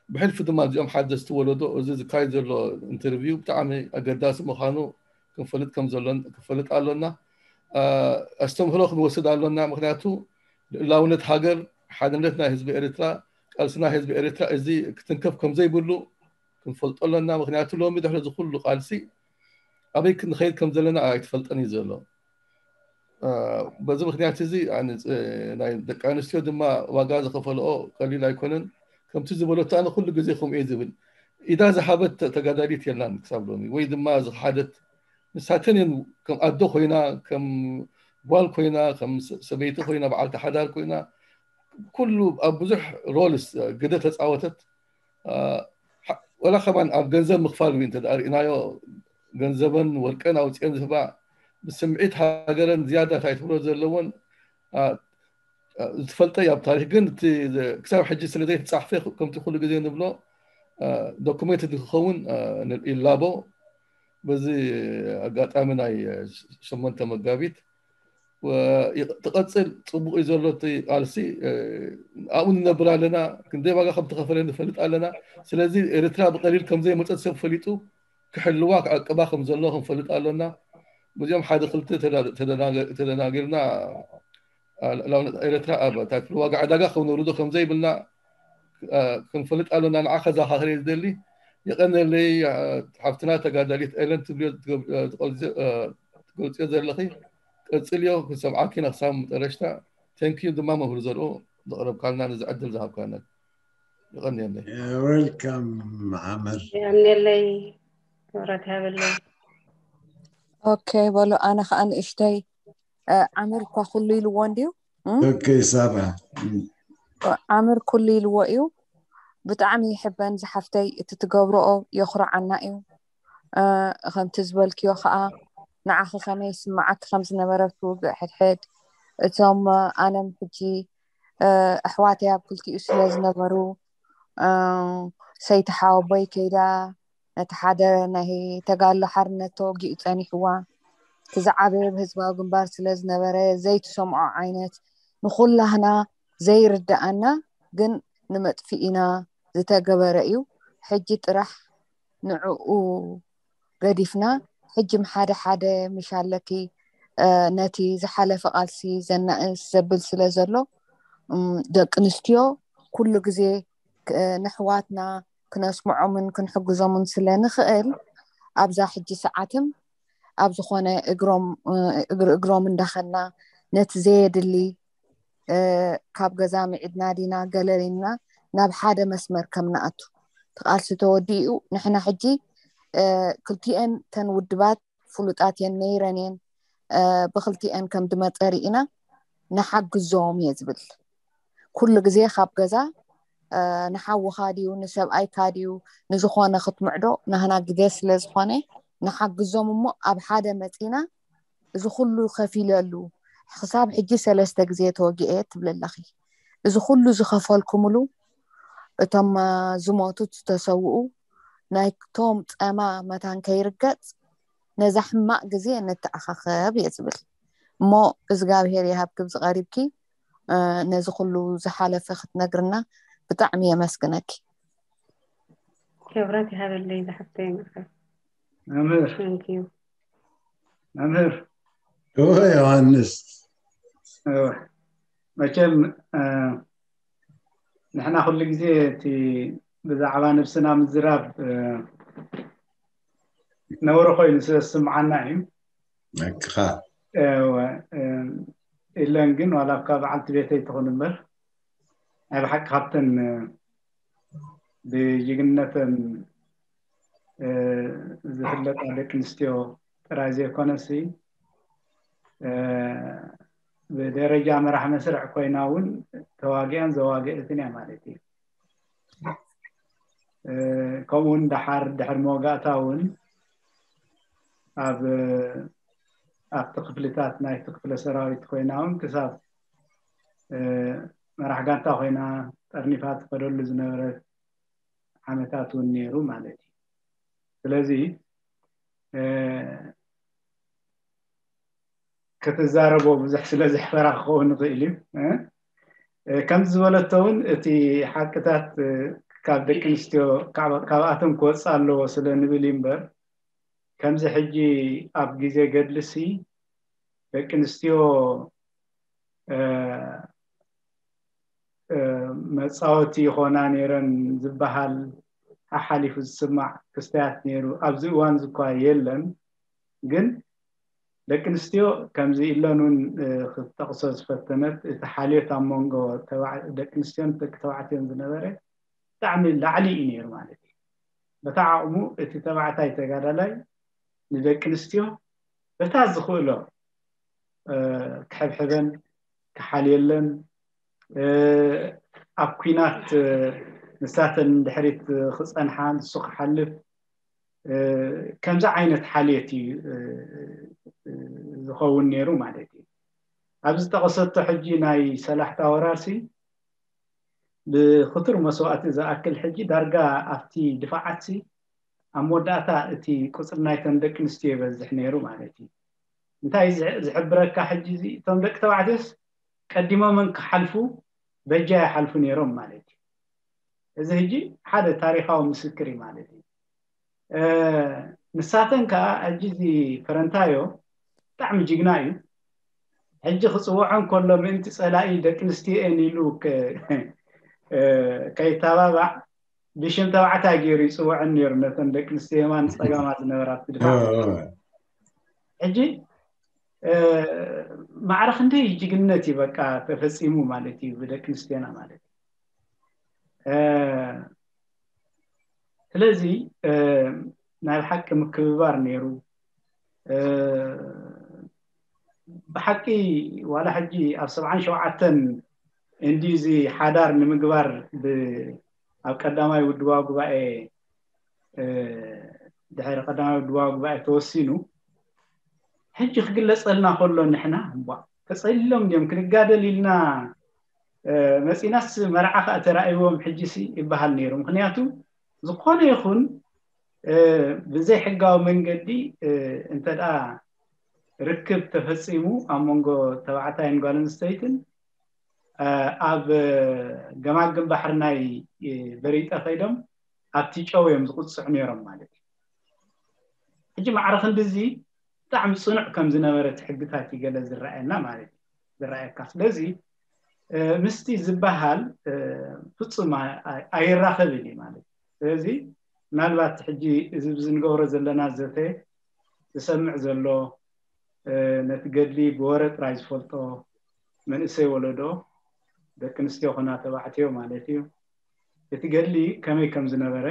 ብሕልፊ ድማ እዚኦም ሓደስቲ ወለዶ እዚ ዝካየድ ዘሎ ኢንተርቪው ብጣዕሚ ኣገዳሲ ምዃኑ ክንፈልጥ ከም ዘሎን ክንፈልጥ ኣሎና። ኣስተምህሮ ክንወስድ ኣሎና። ምክንያቱ ልእላውነት ሃገር፣ ሓድነት ናይ ህዝቢ ኤርትራ፣ ቃልሲ ናይ ህዝቢ ኤርትራ እዚ ክትንከፍ ከም ዘይብሉ ክንፈልጦ ኣሎና። ምክንያቱ ሎሚ ድሕሪ እዚ ኩሉ ቃልሲ ኣበይ ክንኸይድ ከም ዘለና ኣይትፈልጠን እዩ ዘሎ። በዚ ምክንያት እዚ ናይ ደቂ ኣንስትዮ ድማ ዋጋ ዝኸፈለኦ ቀሊል ኣይኮነን። ከምቲ ዝበለቶ ኣነ ኩሉ ግዜ ከምኡ እየ ዝብል። ኢዳ ዝሃበት ተጋዳሊት የላን ክሳብ ሎሚ፣ ወይ ድማ ዝኸሓደት። ንሳተን እየን ከም ኣዶ ኮይና፣ ከም ጓል ኮይና፣ ከም ሰበይቲ ኮይና፣ በዓልቲ ሓዳር ኮይና፣ ኩሉ ኣብ ብዙሕ ሮልስ ግደ ተፃወተት። ወላ ከማን ኣብ ገንዘብ ምኽፋል እውን እንተ ርኢናዮ፣ ገንዘበን ወርቀን ኣውፅአን ዝህባ፣ ብስምዒት ሃገረን ዝያዳ እንታይ ትብሎ ዘለዎን ዝትፈልጠ እዩ ኣብ ታሪክ። ግን ክሳብ ሕጂ ስለ ዘይተፃሕፈ፣ ከምቲ ኩሉ ግዜ ንብሎ፣ ዶኩሜንት ንክኸውን ይላቦ። በዚ ኣጋጣሚ ናይ ሸሞንተ መጋቢት ትቐፅል። ፅቡቕ እዩ ዘሎ እቲ ቃልሲ። ኣብኡ ንነብር ኣለና። ክንደይ ዋጋ ከም ተኸፈለ ንፈልጥ ኣለና። ስለዚ ኤርትራ ብቐሊል ከም ዘይመፀት ሰብ ፈሊጡ ክሕልዋ ክዕቅባ ከም ዘሎ ክንፈልጥ ኣሎና። ምስዚኦም ሓደ ክልተ ተደናጊርና ልእላውነት ኤርትራ ኣብ እንታይ ዋጋ ዕዳጋ ከም ነውርዶ ከም ዘይብልና ክንፈልጥ ኣሎና። ንዓኻ ዘኻኽር እየ ዝደሊ። የቐነለይ። ሓፍትና ተጋዳሊት ኤለን ትብልዮ ትገልፅዮ ዘለኺ ቀፅልዮ፣ ክንሰምዓኪ ኢና ክሳብ መጠረሽታ። ቴንኪዩ ድማ መምህር ዘርኡ ዘቕረብካልና፣ ነዚ ዕድል ዝሃብካና። የቐንየለይ። ዌልካም ዓምር። የቐንየለይ። ክብረት ይሃበለይ። ኦኬ፣ በሉ፣ ኣነ ከዓ ንእሽተይ ዓምር እኳ ኩሉ ኢልዎ እንድዩ። ኦኬ ሳባ። ዓምር ኩሉ ኢልዎ እዩ። ብጣዕሚ ይሕበን ዝሓፍተይ፣ እቲ ትገብርኦ የኹርዓና እዩ። ከምቲ ዝበልክዮ ከዓ ንዓኺ ከመይ ይስምዓኪ ከም ዝነበረ ብትውግእ ሕድሕድ እቶም ኣነም ሕጂ ኣሕዋተይ ኣብ ክልቲኡ ስለ ዝነበሩ ሰይቲ ሓወቦይ ከይዳ ነቲ ሓደ ናይ ተጋድሎ ሓርነት ተወጊኡ ፀኒሕዋ እቲ ዝዓበየ ብህዝባዊ ግንባር ስለ ዝነበረ ዘይትሰምዖ ዓይነት ንኩላህና ዘይርድኣና ግን ንመጥፍኢና ዝተገበረ እዩ። ሕጂ ጥራሕ ንዕኡ ገዲፍና ሕጂ ሓደ ሓደ ምሽ ኣለኪ ነቲ ዝሓለፈ ቃልሲ ዘናእስ ዘብል ስለ ዘሎ ደቂ ኣንስትዮ ኩሉ ግዜ ነሕዋትና ክነስምዖምን ክንሕግዞምን ስለ ንኽእል ኣብዛ ሕጂ ሰዓትም ኣብ ዝኾነ እግሮም እግሪ እግሮም እንዳኸና ነቲ ዘየድሊ ካብ ገዛ ምዒድና ዲና ገለሊና ናብ ሓደ መስመር ከም ንኣቱ ትቃልሲ ተወዲኡ ንሕና ሕጂ ክልቲኤን ተን ውድባት ፍሉጣት የን ነይረን የን ብክልቲኤን ከም ድመፀ ርኢና ንሓግዞም እየ ዝብል ኩሉ ግዜ ካብ ገዛ ንሓውኻ ድዩ ንሰብኣይካ ድዩ ንዝኾነ ክትምዕዶ ናህና ግደ ስለ ዝኾነ ንሓግዞም እሞ ኣብ ሓደ መፂና እዚ ኩሉ ከፊለሉ ክሳብ ሕጂ ሰለስተ ግዜ ተወጊኤ ትብሊ ኣለኺ እዚ ኩሉ ዝኸፈልኩምሉ እቶም ዝሞቱ ዝተሰውኡ ናይቶም ፀማ መታን ከይርገፅ ነዛ ሕማቅ ግዜ ንተኣኻኸብ እየ ዝብል እሞ እዝጋብሄር ይሃብኪ ኣብዚ ቀሪብኪ ነዚ ኩሉ ዝሓለፈ ክትነግርና ብጣዕሚ የመስግነኪ። ክብረት ይሃበለይ ዝሓፍተይ ምእከል መምህር Thank you። መምህር እወ ዮሃንስ እወ። መቸም ንሕና ኩሉ ግዜ እቲ ብዛዕባ ነብስና ምዝራብ ነውሪ ኮይኑ ስለ ዝስምዓና እዩ ኣክኻ እወ፣ ኢለን ግን ዋላ እኳ በዓልቲ ቤተይ ትኹን እምበር ናይ ብሓቂ ካብተን ብጅግንነተን ዝፍለጣ ደቂ ኣንስትዮ ጥራይ ዘይኮነሲ ብደረጃ መራሕ መስርዕ ኮይና እውን ተዋጊኣን ዘዋገእትን እያ ማለት እዩ። ከምኡውን ደሓር ድሕሪ መወጋእታ እውን ኣብ ኣብቲ ክፍልታት ናይቲ ክፍለ ሰራዊት ኮይና እውን ክሳብ መራሕ ጋንታ ኮይና ጠርኒፋ ትኸደሉ ዝነበረት ዓመታት እውን ነይሩ ማለት እዩ። ስለዚ ክትዛረቦ ብዙሕ ስለ ዘሕፈራ ክኸውን ይኽእል እዩ። ከምዚ ዝበለቶ እውን እቲ ሓቅታት ካብ ደቂ ኣንስትዮ ካብኣቶም ክወፅእ ኣለዎ ስለ ንብል እዩ እምበር ከምዚ ሕጂ ኣብ ግዜ ገድልሲ ደቂ ኣንስትዮ መፃወቲ ይኾና ነይረን ዝበሃል ሓሓሊፉ ዝስማዕ ክስተያት ነይሩ። ኣብዚ እዋን ዝኳ የለን፣ ግን ደቂ ኣንስትዮ ከምዚ ኢለን እውን ክትጠቕሶ ዝፈተነት እቲ ሓልዮት ኣብ መንጎ ደቂ ኣንስትዮን ደቂ ተባዕትዮን ዝነበረ ብጣዕሚ ላዕሊ እዩ ነይሩ ማለት እዩ። በታ ዓቕሙ እቲ ተባዕታይ ተጋዳላይ ንደቂ ኣንስትዮ በታ ዝኽእሎ ክሕብሕበን ክሓልየለን ኣብ ኲናት ንሳተን ድሕሪት ክፀንሓ ንሱ ክሓልፍ ከምዚ ዓይነት ሓልየት እዩ ዝኸውን ነይሩ ማለት እዩ። ኣብ ዝጠቐሰቶ ሕጂ ናይ ሰላሕታ ወራርሲ ብክቱር መስዋእቲ ዝኣክል ሕጂ ዳርጋ ኣብቲ ድፋዓትሲ ኣብ መወዳእታ እቲ ቁፅሪ ናይተን ደቂ ኣንስትዮ ይበዝሕ ነይሩ ማለት እዩ። እንታይ ዝሕብረካ ሕጂ እዚ እቶም ደቂ ተባዕትዮስ ቀዲሞምን ክሓልፉ በጃ ይሓልፉ ነይሮም ማለት እዩ። እዚ ሕጂ ሓደ ታሪካዊ ምስክር እዩ ማለት እዩ። ንሳተን ከዓ ሕጂ እዚ ፈረንታዮ ብጣዕሚ ጅግና እዩ። ሕጂ ክፅውዖን ከሎ ምእንቲ ፀላኢ ደቂ ኣንስትዮ እየን ኢሉ ከይተባባዕ ብሽም ተባዕታይ ገይሩ ይፅውዐን ነይሩ ነተን ደቂ ኣንስትዮ የማን ፀጋማት ዝነበራ ትድፋዕ ሕጂ ማዕረ ክንደይ ጅግነት እዩ በቃ ተፈፂሙ ማለት እዩ ብደቂ ኣንስትዮና ማለት እዩ። ስለዚ ናይ ብሓቂ ምክብባር ነይሩ። ብሓቂ ዋላ ሕጂ ኣብ ሰብዓን ሸውዓተን እንዲ እዚ ሓዳር ንምግባር ኣብ ቀዳማይ ውድባዊ ጉባኤ ድሕሪ ቀዳማዊ ድዋ ጉባኤ ተወሲኑ፣ ሕጂ ክግለጸልና ከሎ ንሕና እባ ተጸሊሎም ድዮም ክንጋደል ኢልና መጺናስ መርዓ ከዓ ተራእይዎም ሕጂሲ ይበሃል ነይሩ። ምክንያቱ ዝኾነ ይኹን ብዘይ ሕጋዊ መንገዲ እንተ ደኣ ርክብ ተፈጺሙ ኣብ መንጎ ተባዕታይን ጓል ኣንስተይትን ኣብ ገማግም ባሕሪ ናይ በሪጠ ከይዶም ኣብቲ ጨው እዮም ዝቕፅዑ ነይሮም ማለት እዩ። ሕጂ ማዕረ ክንድዚ ብጣዕሚ ፅኑዕ ከም ዝነበረ እቲ ሕግታት እዩ ገለ ዝረኣየና ማለት እዩ ዝረኣየካ። ስለዚ ምስቲ ዝበሃል ፍፁም ኣይራኸብን እዩ ማለት እዩ። ስለዚ ምናልባት ሕጂ እዚ ብዝንገብሮ ዘለና ዘተ ዝሰምዕ ዘሎ ነቲ ገድሊ ብወረ ጥራይ ዝፈልጦ መንእሰይ ወለዶ ደቂ ኣንስትዮ ኮና ተባዕትዮ ማለት እዩ እቲ ገድሊ ከመይ ከም ዝነበረ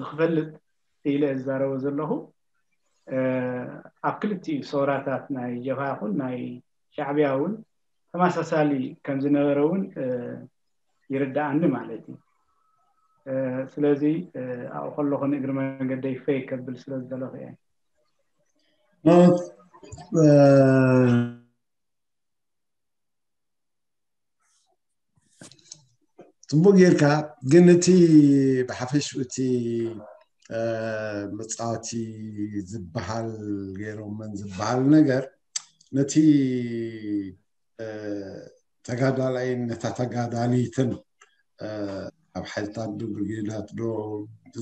ንክፈልጥ ኢለ ዝዛረቦ ዘለኹ። ኣብ ክልቲኡ ሰውራታት ናይ ጀብሃ ይኹን ናይ ሻዕብያ እውን ተመሳሳሊ ከም ዝነበረ እውን ይርዳኣኒ ማለት እዩ። ስለዚ ኣብኡ ከለኹ ንእግሪ መንገደይ ፈይ ከብል ስለ ዝደለኹ እየ። ጽቡቅ ጌርካ። ግን እቲ ብሓፈሽኡ እቲ መጻወቲ ዝበሃል ገይሮመን ዝበሃል ነገር ነቲ ተጋዳላይን ነታ ተጋዳሊትን ኣብ ሓይልታት ዶ ብርጌዳት ዶ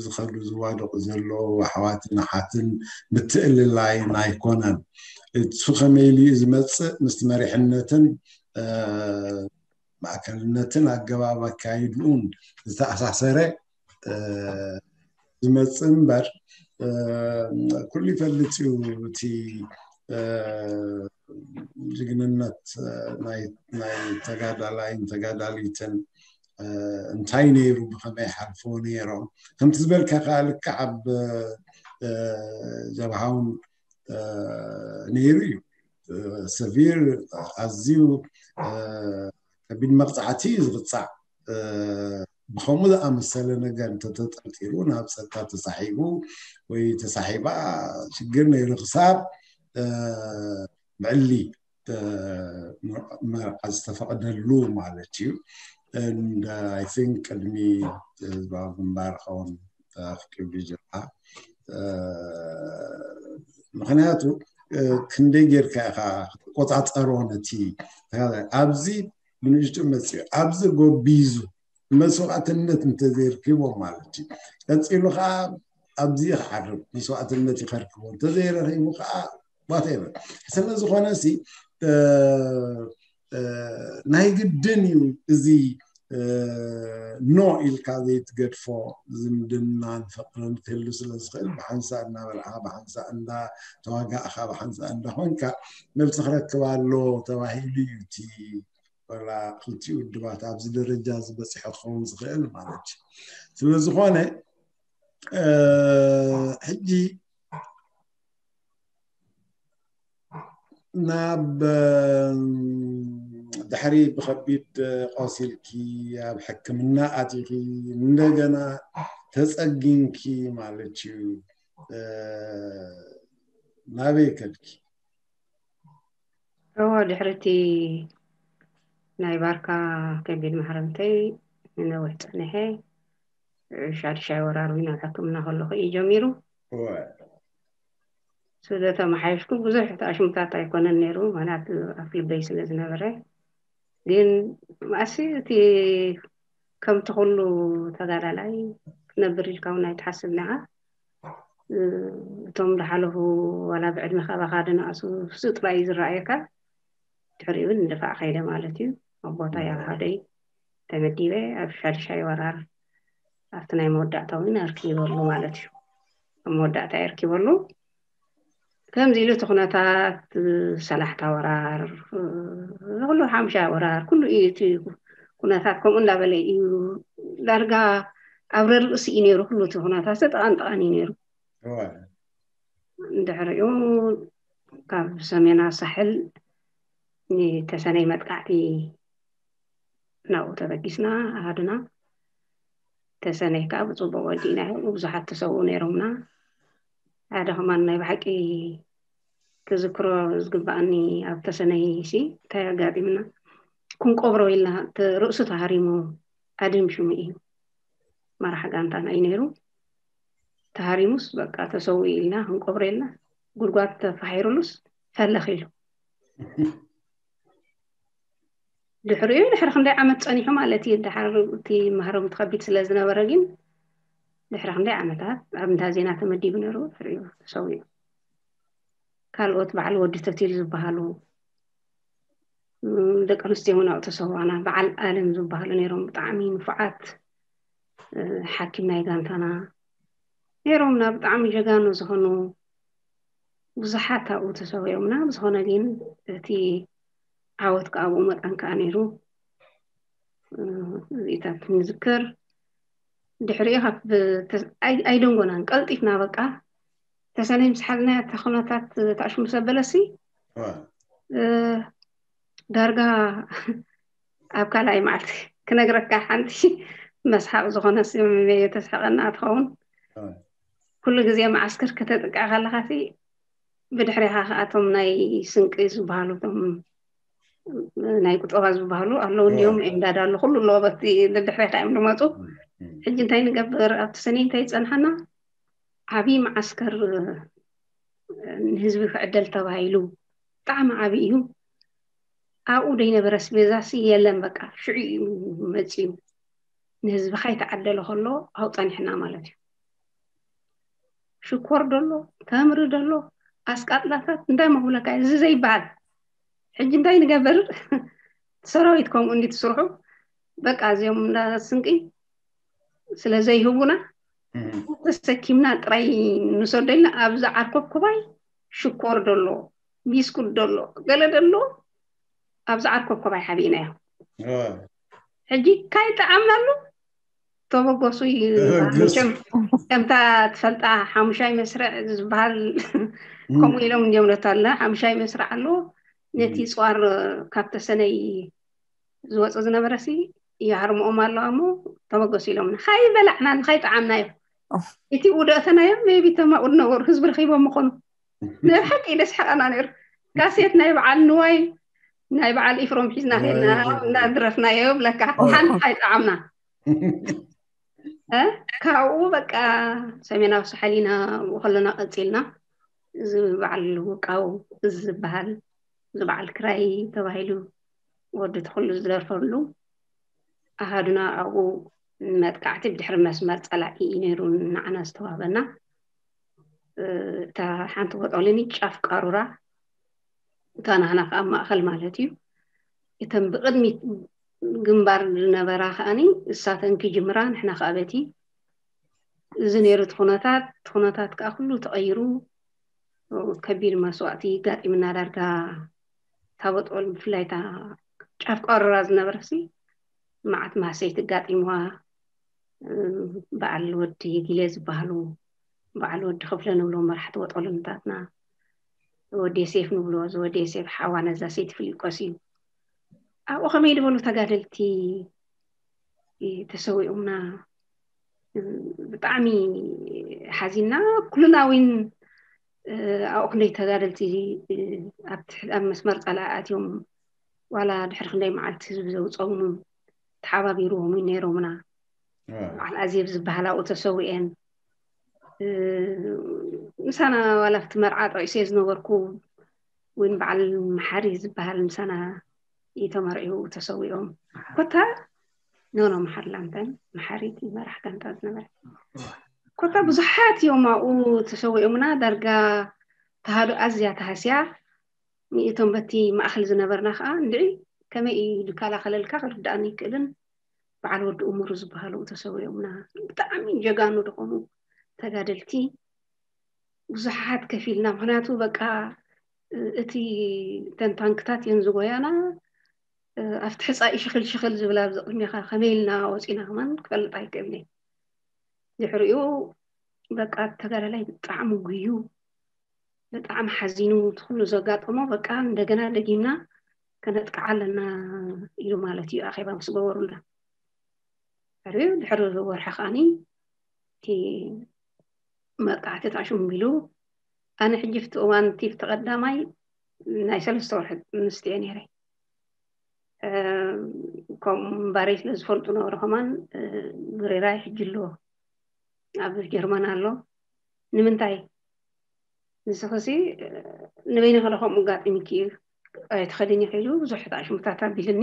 ዝኸዱ ዝዋደቑ ዘለዉ ኣሕዋትን ኣሓትን ምትእልላይን ኣይኮነን። እሱ ከመይ ኢሉ እዩ ዝመፅእ? ምስቲ መሪሕነትን ማእከልነትን ኣገባብ ኣካይድኡን ዝተኣሳሰረ ዝመፅእ እምበር ኩሉ ይፈልጥ እዩ እቲ ጅግንነት ናይ ተጋዳላይን ተጋዳሊትን እንታይ ነይሩ፣ ብኸመይ ሓልፎ ነይሮም። ከምቲ ዝበልካ ከዓ ልክዕ ኣብ ጀብሃውን ነይሩ እዩ። ሰቪር ኣዝዩ ከቢድ መቕፃዕቲ እዩ ዝቕፃዕ። ብኸምኡ ዝኣመሰለ ነገር እንተተጠርጢሩ ናብ ፀጥታ ተሳሒቡ ወይ ተሳሒባ ሽግር ነይሩ ክሳብ ብዕሊ መርዓ ዝተፈቕደሉ ማለት እዩ። And I think ቅድሚ ህዝባዊ ግንባር ኸውን ክቅቢ ጀብሃ ምክንያቱ ክንደይ ጌርካ ኢኻ ክትቆፃፀሮ ነቲ ኣብዚ ብንእሽቱ መፅኡ ኣብዚ ጎቢዙ መስዋዕትነት እንተዘይርኪቦም ማለት እዩ። ቀፂሉ ከዓ ኣብዚ ክዓርብ መስዋዕትነት ይኸርክቦ እንተዘይረኺቡ ከዓ ዋቴቨር። ስለዝኾነ ሲ ናይ ግድን እዩ እዚ ኖ ኢልካ ዘይትገድፎ ዝምድናን ፍቅርን ክህሉ ስለዝኽእል ብሓንሳእ እናበልዓ ብሓንሳእ እንዳተዋጋእካ ብሓንሳእ እንዳኾንካ መልሲ ክረክብ ኣሎ ተባሂሉ እዩ እቲ ወላ ክልቲኡ ውድባት ኣብዚ ደረጃ ዝበፅሐ ክኸውን ዝኽእል ማለት እዩ። ስለዝኾነ ሕጂ ናብ ድሕሪ ብከቢድ ቆሲልኪ ኣብ ሕክምና ኣቲኺ እንደገና ተፀጊንኪ ማለት እዩ ናበይ ከድኪ? እዎ ድሕሪ እቲ ናይ ባርካ ከቢድ ማሕረምተይ ንነዊሕ ፀኒሐ ሻድሻይ ወራር ናብ ሕክምና ከለኹ እዩ ጀሚሩ። ስለ ተመሓየሽኩ ብዙሕ ተኣሽሙታት ኣይኮነን ነይሩ ምክንያቱ ኣፍ ልበይ ስለ ዝነበረ ግን ማእሲ እቲ ከምቲ ኩሉ ተጋዳላይ ክትነብር ኢልካ እውን ኣይትሓስብ ኒዓ እቶም ዝሓለፉ ዋላ ብዕድመ ካባኻ ድነኣሱ እሱ ጥራይ እዩ ዝረኣየካ ድሕሪኡ እውን ንድፋዕ ከይደ ማለት እዩ ኣብ ቦታ ያሃደይ ተመዲበ ኣብ ሻድሻይ ወራር ኣብቲ ናይ መወዳእታ እውን ኣርኪበሉ ማለት እዩ ኣብ መወዳእታ የርኪበሉ ከምዚ ኢሉ እቲ ኩነታት ሰላሕታ ወራር ኩሉ ሓምሻ ወራር ኩሉ እዩ እቲ ኩነታት ከምኡ እንዳበለ እዩ ዳርጋ ኣብ ረርእሲ እዩ ነይሩ ኩሉ እቲ ኩነታት ተጠቃንጠቃን እዩ ነይሩ ድሕሪኡ ካብ ሰሜና ሳሕል ንተሰነይ መጥቃዕቲ ናብኡ ተበጊስና ኣሃዱና ተሰነይ ከዓ ብፅቡቅ ወዲእናዮ። ብዙሓት ተሰውኡ ነይሮምና። ሓደ ከማን ናይ ብሓቂ ክዝክሮ ዝግባኣኒ ኣብ ተሰነይ ሲ እንታይ ኣጋጢምና፣ ክንቆብሮ ኢልና ርእሱ ተሃሪሙ ኣድም ሽሙ እዩ መራሕ ጋንታና እዩ ነይሩ። ተሃሪሙስ በቃ ተሰውኡ ኢልና ክንቆብሮ ኢልና ጉድጓድ ተፋሒሩሉስ ፈለኽ ኢሉ። ድሕሪኡ ድሕሪ ክንደይ ዓመት ፀኒሑ ማለት እዩ። ድሓር እቲ ማህረም ትኸቢድ ስለ ዝነበረ ግን ድሕሪ ክንደይ ዓመታት ኣብ እንዳ ዜና ተመዲቡ ነይሩ። ድሕሪኡ ተሰዊኡ። ካልኦት በዓል ወዲ ተቲል ዝበሃሉ ደቂ ኣንስትዮ እውን ኣብኡ ተሰዋና። በዓል ኣለም ዝበሃሉ ነይሮም፣ ብጣዕሚ ንፉዓት ሓኪም ናይ ጋንታና ነይሮምና፣ ብጣዕሚ ጀጋኑ ዝኾኑ ብዙሓት ኣብኡ ተሰዊኦምና። ብዝኾነ ግን እቲ ዓወት ከዓ ኣብኡ መጠን ከዓ ነይሩ። እዚታት ንዝክር። ድሕሪኡ ካብ ኣይደንጎናን ቀልጢፍና በቃ ተሰነይ ምስ ሓዝናያ እታ ኩነታት ታሽሙ ሰበለሲ ዳርጋ ኣብ ካልኣይ መዓልቲ ክነግረካ ሓንቲ መስሓቕ ዝኾነ ስምሜ ተስሕቐና ትኸውን። ኩሉ ግዜ መዓስከር ከተጥቅዕ ከለኻሲ ብድሕሪኻ ከኣቶም ናይ ስንቂ ዝበሃሉ ቶም ናይ ቁጠባ ዝበሃሉ ኣለዉ እንዲዮም። ኤምዳድ ኣሎ፣ ኩሉ ኣለዎ። በቲ ድድሕሬካ እዮም ዝመፁ። ሕጂ እንታይ ንገብር? ኣብቲ ሰኔ እንታይ ይፀንሓና? ዓብዪ መዓስከር ንህዝቢ ክዕደል ተባሂሉ ብጣዕሚ ዓብዪ እዩ። ኣብኡ ደይነበረ ኣስቤዛሲ የለን። በቃ ሽዑ እዩ መፅዩ። ንህዝቢ ከይተዓደለ ከሎ ኣብኡ ፀኒሕና ማለት እዩ። ሽኮር ደሎ፣ ተምሪ ደሎ፣ ኣስቃጥላታት እንታይ መብለካ እዚ ዘይበሃል። ሕጂ እንታይ ንገብር? ሰራዊት ከምኡ እንዲ ትስርሑ በቃ እዚኦም እንዳ ስንቂ ስለ ዘይህቡና ተሰኪምና ጥራይ ንሰዶ ኢልና ኣብዚ ዓርኮብ ኮባይ ሽኮር ደሎ፣ ቢስኩት ደሎ፣ ገለ ደሎ ኣብዚ ዓርኮብ ኮባይ ሓቢእናዮ። ሕጂ ካይ ጠዓምናሉ ተበገሱ እዩ። ከምታ ትፈልጣ ሓሙሻይ መስርዕ ዝበሃል ከምኡ ኢሎም እንዲዮም ነታልና ሓሙሻይ መስርዕ ኣሎ። ነቲ ፅዋር ካብ ተሰነይ ዝወፀ ዝነበረ ሲ ይሃርምኦም ኣለዋ እሞ ተበገሱ ኢሎምና። ካይ በላዕና ንካይ ጠዓምናዮ። እቲ ውደእተናዮ ሜቢ ተማኡ ዝነበሩ ህዝቢ ረኺቦም ምኾኑ። ናይ ሓቂ ደስሓቐና ነይሩ። ካሴት ናይ በዓል ንዋይ ናይ በዓል ኢፍሮም ሒዝና ኸድና እናድረፍናዮ ብለካ ሓንቲ ካይ ጠዓምና። ካብኡ በቃ ሰሜናዊ ሳሕል ኢና ብኡ ከለና ቀፂልና። እዚ በዓል ውቃው እዚ ዝበሃል እዚ በዓል ክራይ ተባሂሉ ወዲ ተኽሉ ዝደርፈሉ ኣሃዱና ኣብኡ መጥቃዕቲ ብድሕሪ መስመር ፀላኢ እዩ ነይሩ ንዓና ዝተዋህበና። እታ ሓንቲ ወጠልኒ ጫፍ ቃሩራ እታ ናህና ከዓ ማእኸል ማለት እዩ። እተን ብቕድሚት ግንባር ዝነበራ ከዓኒ እሳተን ክጅምራ ንሕና ከዓ በቲ እዚ ነይሩ እቲ ኩነታት እቲ ኩነታት ከዓ ኩሉ ተቐይሩ ከቢድ መስዋእቲ ጋጢምና ዳርጋ ታቦጦል ብፍላይ እታ ጫፍ ቀረራ ዝነበረሲ መዓት ማህሰይቲ ጋጢምዋ። በዓል ወዲ ጊሌ ዝበሃሉ በዓል ወዲ ክፍለ ንብሎ መራሕቲ ወጠሉንታትና ወዲ ዮሴፍ ንብሎ እዚ ወዲ ዮሴፍ ሓዋ ነዛ ሰይቲ ፍሊቆስ እዩ። ኣብኡ ከመይ ዝበሉ ተጋደልቲ ተሰዊኦምና። ብጣዕሚ ሓዚና ኩልና እውን ኣብኡ ክንደይ ተጋደልቲ ኣብ መስመር ፀላኢ ኣትዮም ዋላ ድሕሪ ክንደይ መዓልቲ ህዝቢ ዘውፀሙ ተሓባቢርዎም ነይሮምና። በዓል ኣዜብ ዝበሃል ኣብኡ ተሰዊኤን ምሳና ዋላ ኣብቲ መርዓ ጠቂሰ ዝነበርኩ እውን በዓል መሓሪ ዝበሃል ምሳና እዩ ተመርዒው ተሰዊኦም። ኮታ ኖኖ መሓሪ ላምተን መሓሪት መራሕ ጋንታ ዝነበረ ኮታ ብዙሓት እዮም ኣብኡ ተሰዊኦምና። ዳርጋ ተሃዶ ኣዝያ ተሃስያ። እቶም በቲ ማእኸል ዝነበርና ከዓ እንድዒ ከመይ እዩ ዝከላኸለልካ ክርዳእኒ ይክእልን። በዓል ወዲ እሙሩ ዝበሃሉ ተሰዊኦምና። ብጣዕሚ ጀጋኑ ዝኾኑ ተጋደልቲ ብዙሓት ከፊልና። ምክንያቱ በቃ እቲ እተን ታንክታት እየን ዝጎያና። ኣብቲ ሕፃኢ ሽክል ሽክል ዝብል ኣብዚ ቅድሜኻ ከመይ ኢልና ወፂና ከማን ክፈልጥ ኣይክእልን። ድሕሪኡ በቃ ተጋዳላይ ብጣዕሚ ጉዩ ብጣዕሚ ሓዚኑ እቲ ኩሉ ዘጋጠሞ በቃ እንደገና ደጊምና ከነጥቅዓ ኣለና ኢሉ ማለት እዩ ኣኼባ ምስ ገበሩልና። ድሕሪ ድሕሪ ወርሒ ከዓኒ እቲ መጥቃዕቲ ተዓሽምቢሉ። ኣነ ሕጂ ፍቲ እዋን እቲ ፍቲ ቀዳማይ ናይ ሰለስተ ወርሒ ምስትዮ ነይረ። ከምኡ ምንባረይ ስለ ዝፈልጡ ነበሩ ከማን፣ ግሬራይ ሕጂ ኣለዎ፣ ኣብ ጀርመን ኣሎ። ንምንታይ ንስኽሲ ንበይንኺ ዶ ከምኡ ኣጋጢምኪ እዩ? ኣይትኸድን ኢኺ ኢሉ ብዙሕ ተዓሽሙታት ኣቢልኒ።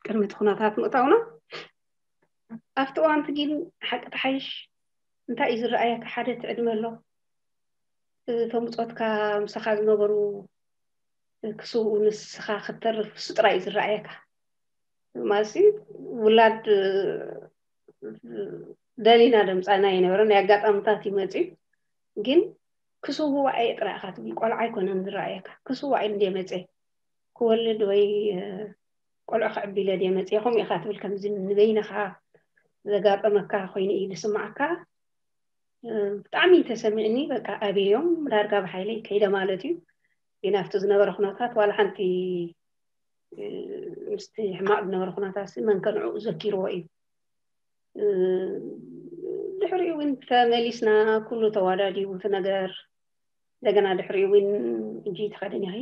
ቅድሚ እቲ ኩነታት ምእታውና ኣብቲ እዋን እቲ ግን ሓቂ ተሓይሽ እንታይ እዩ ዝረኣየካ? ሓደ እቲ ዕድመ ኣሎ፣ እቶም ብጾትካ ምሳኻ ዝነበሩ ክስውኡ ንስኻ ክትተርፍ እሱ ጥራይ እዩ ዝረኣየካ። ማለትሲ ውላድ ደሊና ደምጻና ይነበረ ናይ ኣጋጣምታት ይመጽ እዩ። ግን ክስውዋ እየ ጥራይ ኢኻ ትብል፣ ቆልዓ ኣይኮነን ዝረኣየካ። ክስዋ እየ እንደ መጸ ክወልድ ወይ ቆልዑ ክዕቢ ኢለ ድየ መጽ ከምኡ ኢኻ ትብል። ከምዚ ንበይንኻ ዘጋጠመካ ኮይኑ እዩ ዝስማዓካ። ብጣዕሚ ተሰሚዕኒ። በቃ ኣብዮም ዳርጋ ብሓይለይ ከይደ ማለት እዩ። ግን ኣብቲ ዝነበረ ኩነታት ዋላ ሓንቲ ምስቲ ሕማቕ ዝነበረ ኩነታት ሲ መን ከንዕኡ ዘኪርዎ እዩ። ድሕሪኡ እውን ተመሊስና፣ ኩሉ ተዋዳዲቡ እቲ ነገር። እንደገና ድሕሪኡ እውን ሕጂ ትኸድን ኢኺ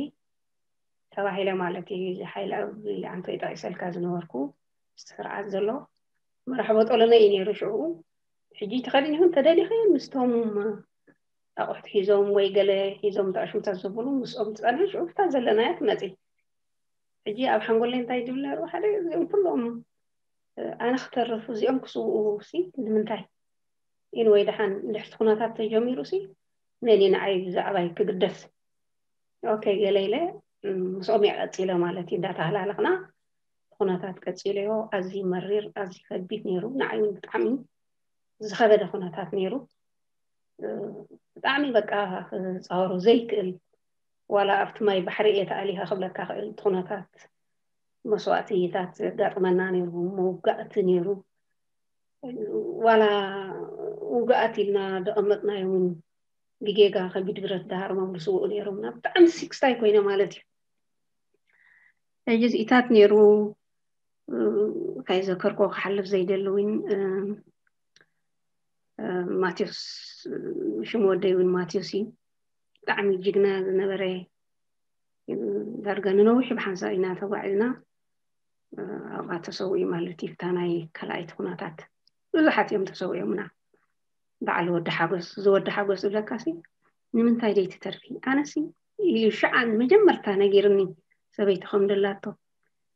ተባሂለ ማለት እዩ። እዚ ሓይሊ ኣብ ዓንተይ ጠቒሰልካ ዝነበርኩ ምስቲ ስርዓት ዘሎ መራሕቦ ጦለነ እዩ ነይሩ ሽዑ። ሕጂ ትኸድን ይኹን ተደሊኺ ምስቶም ኣቑሑት ሒዞም ወይ ገለ ሒዞም ተዕሽምታት ዘብሉ ምስኦም ትጸንሒ ሽዑ ብታ ዘለናያ ትመጺ። ሕጂ ኣብ ሓንጎለይ እንታይ ዝብል ነይሩ ሓደ እዚኦም ኩሎም ኣነ ክተርፍ እዚኦም ክስውኡ ሲ ንምንታይ ኢን ወይ ደሓን እንድሕርቲ ኩነታት ተጀሚሩ ሲ መን እዩ ንዓይ ብዛዕባይ ክግደስ? ኦኬ ገለ ኢለ ምስኦም እየ ቀፂለ ማለት እዩ። እንዳተሃላለኽና ኩነታት ቀፂለዮ። ኣዝዩ መሪር ኣዝዩ ከቢድ ነይሩ። ንዓይ እውን ብጣዕሚ ዝኸበደ ኩነታት ነይሩ። ብጣዕሚ በቃ ክፃወሮ ዘይክእል ዋላ ኣብቲ ማይ ባሕሪ እየ ተኣሊኻ ክብለካ ክእል ኩነታት መስዋእትታት ዘጋጥመና ነይሩ። መውጋእቲ ነይሩ። ዋላ ውግኣት ኢልና ደቐመጥናዮ እውን ብጌጋ ከቢድ ብረት ደሃሮም ዝስውኡ ነይሮምና። ብጣዕሚ ሲክስታይ ኮይነ ማለት እዩ። ሕጂ እዚኢታት ነይሩ። ካይ ዘከርኮ ክሓልፍ ዘይደሊ እውን ማቴዎስ ሽሙ ወደይ እውን ማቴዎስ እዩ። ብጣዕሚ ጅግና ዝነበረ ዳርጋ ንነዊሕ ብሓንሳብ ኢና ተጓዒዝና። ኣብኣ ተሰዊኡ ማለት እዩ። ብታ ናይ ካልኣይቲ ኩነታት ብዙሓት እዮም ተሰዊኦምና። በዓል ወዲ ሓጎስ ዝወዲ ሓጎስ ዝብለካሲ ንምንታይ ደይ ትተርፊ ኣነሲ ኢሉ ሽዓን መጀመርታ ነጊርኒ። ሰበይቲ ከም ደላቶ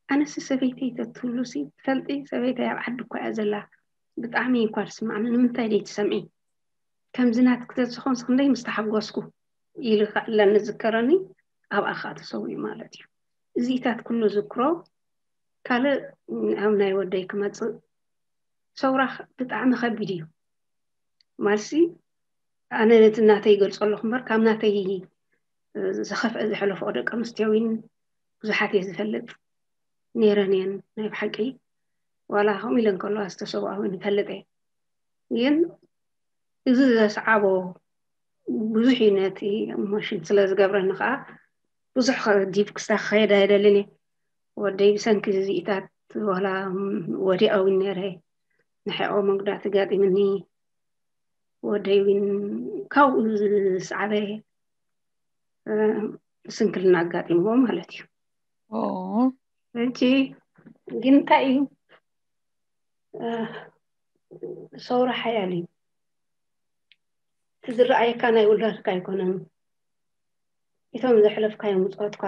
ኣነሲ ሰበይተይ ተትህሉሲ ትፈልጢ ሰበይተይ ኣብ ዓዲ እኳ እያ ዘላ። ብጣዕሚ እኳ ትስማዕኒ ንምንታይ ደይ ትሰምዒ? ከምዚ ናትክ ተዝኾንስ ክንደይ ምስ ተሓጎስኩ ኢሉ ከዕለኒ ዝከረኒ። ኣብኣ ከዓ ተሰዊኡ ማለት እዩ። እዚኢታት ኩሉ ዝክሮ ካልእ ኣብ ናይ ወደይ ክመፅእ ሰውራ ብጣዕሚ ከቢድ እዩ። ማልሲ ኣነ ነቲ እናተይ ይገልፆ ኣለኹ እምበር ካብ ናተይ ዝኸፍአ ዝሕለፍኦ ደቂ ኣንስትዮ እውን ብዙሓት እየ ዝፈልጥ ነይረን እየን ናይ ብሓቂ። ዋላ ከምኡ ኢለን ከለዋ ዝተሰውኣ እውን ይፈልጥ እየ። ግን እዚ ዘስዓቦ ብዙሕ እዩ ነቲ ኢሞሽን ስለ ዝገብረኒ ከዓ ብዙሕ ዲፕ ክሳ ክኸየድ ኣይደልን እየ። ወደይ ብሰንኪ ዝኢታት ዋላ ወዲቐ እውን ነይረ። ንሕኦ መጉዳእቲ ጋጢምኒ። ወደይ እውን ካብኡ ዝስዓበ ስንክልና ኣጋጢምዎ ማለት እዩ። ሕጂ ግን እንታይ እዩ ሰውራ ሓያል እዩ። እቲ ዝረኣየካ ናይ ውላድካ ኣይኮነን። እቶም ዘሕለፍካዮም ውፅኦትካ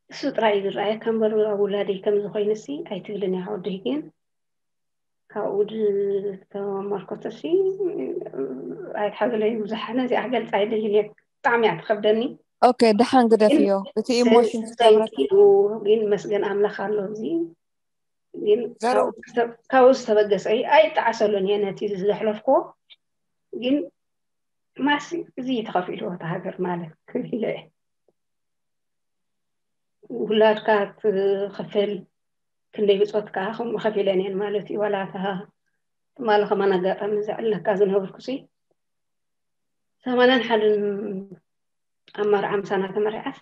እሱ ጥራይ እዩ ዝረኣየካ እምበር ኣብ ውላደይ ከምዚ ኮይኑሲ ኣይትብልን እያ ወደይ። ግን ካብኡ ዝተመርኮተሲ ኣይትሓዘለይ ብዙሕ ነዚኣ ክገልፃ ኣይደልን እየ። ብጣዕሚ እያ ትኸብደኒ። ኦኬ ደሓን ግደፍዮ። እቲ ኢሞሽን ግን መስገን ኣምላኽ ኣሎ። እዚ ግን ካብኡ ዝተበገሰ ኣይጠዓሰሉን እየ ነቲ ዘሕለፍክዎ። ግን ማሲ እዚ ተኸፊልዎ እታ ሃገር ማለት ክብል እየ። ውላድካ ትኸፍል ክንደይ ብፆት ከዓ ከምኡ ከፊለን እየን ማለት እዩ። ዋላ እታ ትማሊ ከማን ኣጋጣሚ ዘዕለካ ዝነበርኩ ሲ ሰማንያን ሓደን ኣብ መርዓ ምሳና ተመርዓስ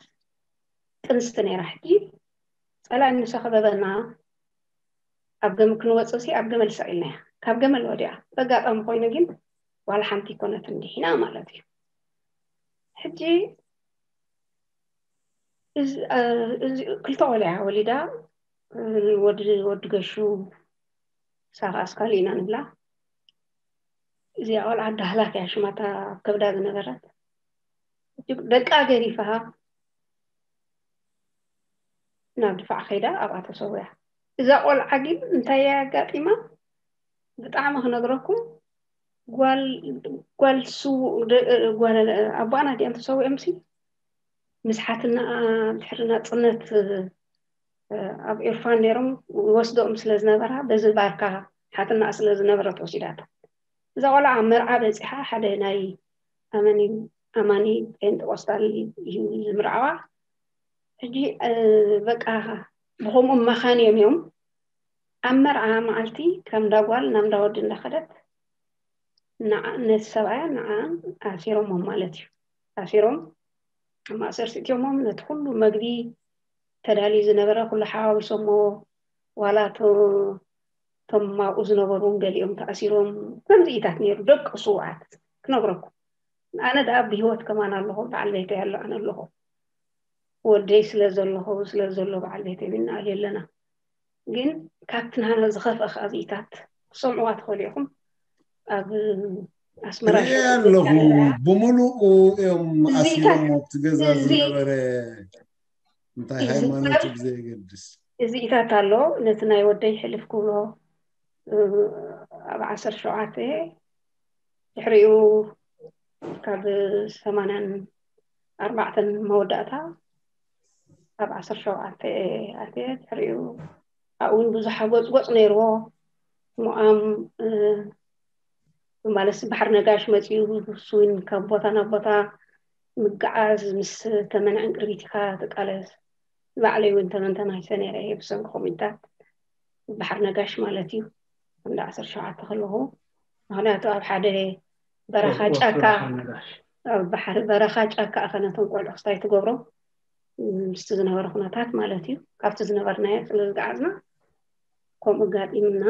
ጥንስቲ ነይራ። ሕጂ ፀላኢ ንሳ ከበበና ኣብ ገመል ክንወፅእ ሲ ኣብ ገመል ሰቒልናያ። ካብ ገመል ወዲኣ በጋጣሚ ኮይኑ ግን ዋላ ሓንቲ ይኮነትን ድሒና ማለት እዩ። ሕጂ እዚ ክልተ ቆልዓ ወሊዳ፣ ወዲ ገሹ ሳኻ ኣስካሊ ኢና ንብላ። እዚኣ ቆልዓ ዳህላክ እያ ሽማታ ኣብ ከብዳ ዝነበረት። ደቃ ገዲፋ ናብ ድፋዕ ከይዳ ኣብኣ ተሰውያ። እዛ ቆልዓ ግን እንታይ ኣጋጢማ? ብጣዕሚ ክነግረኩም፣ ጓል ጓል ስው ጓል ኣቦኣና ዲኣም ተሰዊኦም ሲ ምስ ሓትናኣ ድሕሪ ናፅነት ኣብ ኤርፋን ነይሮም ወስደኦም ስለ ዝነበራ በዚ ባርካ ሓትናኣ ስለ ዝነበረት ወሲዳታ። እዛ ቆልዓ ኣብ መርዓ በፂሓ ሓደ ናይ ኣመኒ ኣማኒ ጴንጠቆስጣል እዩ ዝምርዓዋ። ሕጂ በቃ ብከምኡ መኻን እዮም እዮም ኣብ መርዓ መዓልቲ ከም ዳጓል ናብ ዳወዲ እንዳኸደት ነቲ ሰብኣያ ንዓ ኣሲሮሞም ማለት እዩ። ኣሲሮም ኣብ ማእሰርቲ እትዮሞም ነቲ ኩሉ መግቢ ተዳልዩ ዝነበረ ኩሉ ሓዋዊሶሞ። ዋላ እቶም ኣብኡ ዝነበሩ እውን ገሊኦም ተኣሲሮም ከምዚኢታት ነይሩ። ደቂ ስውኣት ክነግረኩም፣ ኣነ ደኣ ብሂወት ከማን ኣለኹ፣ በዓል ቤተይ ኣሎ፣ ኣነ ኣለኹ። ወደይ ስለ ዘለኹ ስለ ዘሎ በዓል ቤተይ ብንኣል የለና። ግን ካብቲ ናና ዝኸፍአ ከኣዚኢታት ክሰምዕዋ ትኽእሉ ኢኹም። ኣብ ኣስመራ ኣለኹ። ብምሉኡ እዮም ኣሲሮም ኣብቲ ገዛ ዝነበረ። እንታይ ሃይማኖት ብዘየገድስ እዚኢታት ኣሎ። ነቲ ናይ ወደይ ሕልፍ ክብሎ ኣብ ዓሰርተ ሸውዓተ ድሕሪኡ ካብ ሰማንያን ኣርባዕተን መወዳእታ ኣብ ዓሰርተ ሸውዓተ ኣትየ። ድሕሪኡ ኣብኡ እውን ብዙሕ ጎፅጎፅ ነይርዎ። ሞኣም ማለት ባሕሪ ነጋሽ መፂኡ ስዊን ካብ ቦታ ናብ ቦታ ምግዓዝ ምስ ተመንዐን ቅርቢት ኢካ ትቃለስ። ባዕለይ እውን ተመንተናይሰ ነይረ እየ ብሰንኪ ኮሚታት ባሕሪ ነጋሽ ማለት እዩ። እንዳ ዓሰርተ ሸውዓተ ከለኹ ምክንያቱ ኣብ ሓደ በረኻ ጫካ ኣብ ባሕሪ በረኻ ጫካ ኣኸነቶም ቆልዑ ክስታይ ትገብሮም ምስቲ ዝነበረ ኩነታት ማለት እዩ። ካብቲ ዝነበርናዮ ስለ ዝገዓዝና ከምኡ ጋጢምና።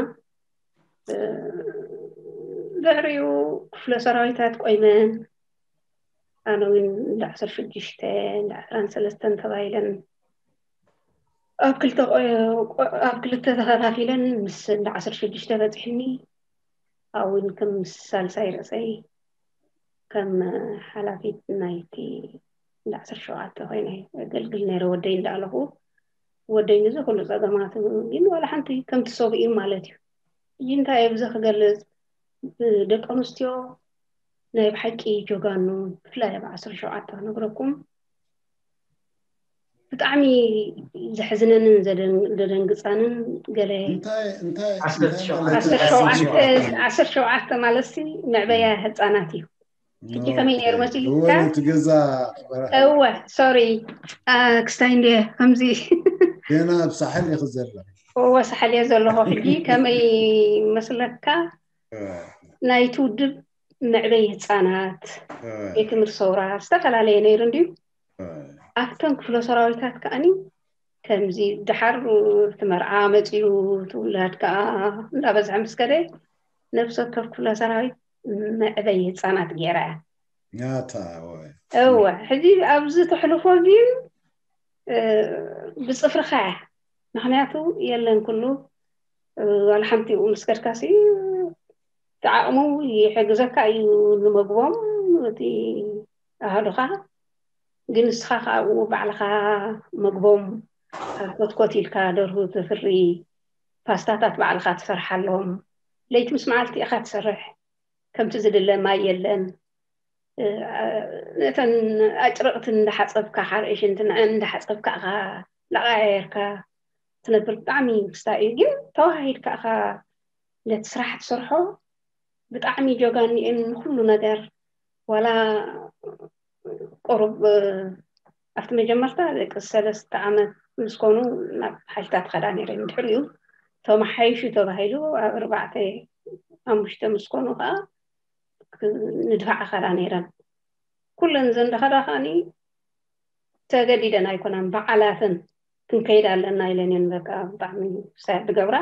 ድሕሪኡ ክፍለ ሰራዊታት ቆይመን ኣነ እውን እንዳ ዓሰርተ ሽዱሽተ እንዳ ዓስራን ሰለስተን ተባሂለን ኣብ ክልተ ተኸፋፊለን ምስ እንዳ ዓሰርተ ሽዱሽተ በፂሕኒ። ኣብኡ እውን ከም ምስ ሳልሳይ ርእሰይ ከም ሓላፊት ናይቲ እንዳ ዓሰርተ ሸውዓተ ኮይነ የገልግል ነይረ። ወደይ እንዳኣለኹ ወደይ ንዚ ኩሉ ፀገማት ግን ዋላ ሓንቲ ከምቲ ሰብኡ እዩ ማለት እዩ። ሕጂ እንታይ እየ ብዚ ክገልፅ? ደቂ ኣንስትዮ ናይ ብሓቂ ጀጋኑ ብፍላይ ኣብ ዓሰርተ ሸውዓተ ክነግረኩም ብጣዕሚ ዘሕዝነንን ዘደንግፃንን ገለ ዓሰርተ ሸውዓተ ማለት ሲ መዕበያ ህፃናት እዩ። ሕጂ ከመይ ነይሩ መሲልካ? እወ ሶሪ ክስታይ እንደ ከምዚ ገና ኣብ ሳሕል ኢኹ ዘላ። እወ ሳሕል እየ ዘለኹ። ሕጂ ከመይ መስለካ ናይቲ ውድብ መዕበይ ህፃናት ቤት ትምህርቲ ሰውራ ዝተፈላለየ ነይሩ እንድዩ። ኣብተን ክፍለ ሰራዊታት ከዓኒ ከምዚ ደሓር እቲ መርዓ መፂኡ እቲ ውላድ ከዓ እንዳበዝሐ ምስ ከደ ነብሰ ወከፍ ክፍለ ሰራዊት መዕበይ ህፃናት ገይራ እያ። እወ ሕጂ ኣብዚ ተሕልፎ ግን ብፅፍርካ እያ። ምክንያቱ የለን ኩሉ ዋላ ሓንቲ ምስከድካሲ እቲ ዓቕሙ ይሕግዘካ እዩ ንምግቦም እቲ ኣሃዱኻ። ግን ንስኻ ከዓ ኣብኡ ባዕልኻ ምግቦም ኮትኮት ኢልካ ደርሁ ተፍሪ፣ ፓስታታት ባዕልኻ ትሰርሓሎም። ለይቲ ምስ መዓልቲ ኢኻ ትሰርሕ። ከምቲ ዝድለ ማይ የለን። ነተን ኣጭርቕቲ እንዳሓፀብካ ሓርኢ ሽንቲ ንዐን እንዳሓፀብካ ኢኻ እንዳቐያየርካ ትነብር። ብጣዕሚ ምስታይ እዩ ግን ተዋሃሂድካ ኢኻ ነቲ ስራሕ ትሰርሖ። ብጣዕሚ ጀጋኑ እየን ንኩሉ ነገር። ዋላ ቁሩብ ኣብቲ መጀመርታ ደቂ ሰለስተ ዓመት ምስ ኮኑ ናብ ሓይልታት ኸዳ ነይረን። ድሕሪኡ ተመሓይሹ ተባሂሉ ኣብ ኣርባዕተ ሓሙሽተ ምስ ኮኑ ከዓ ንድፋዓ ኸዳ ነይረን። ኩለን ዘን ዳኸዳ ከዓኒ ተገዲደን ኣይኮናን፣ በዓላተን ክንከይድ ኣለና ኢለን እየን። በቃ ብጣዕሚ ሳያት ዝገብራ።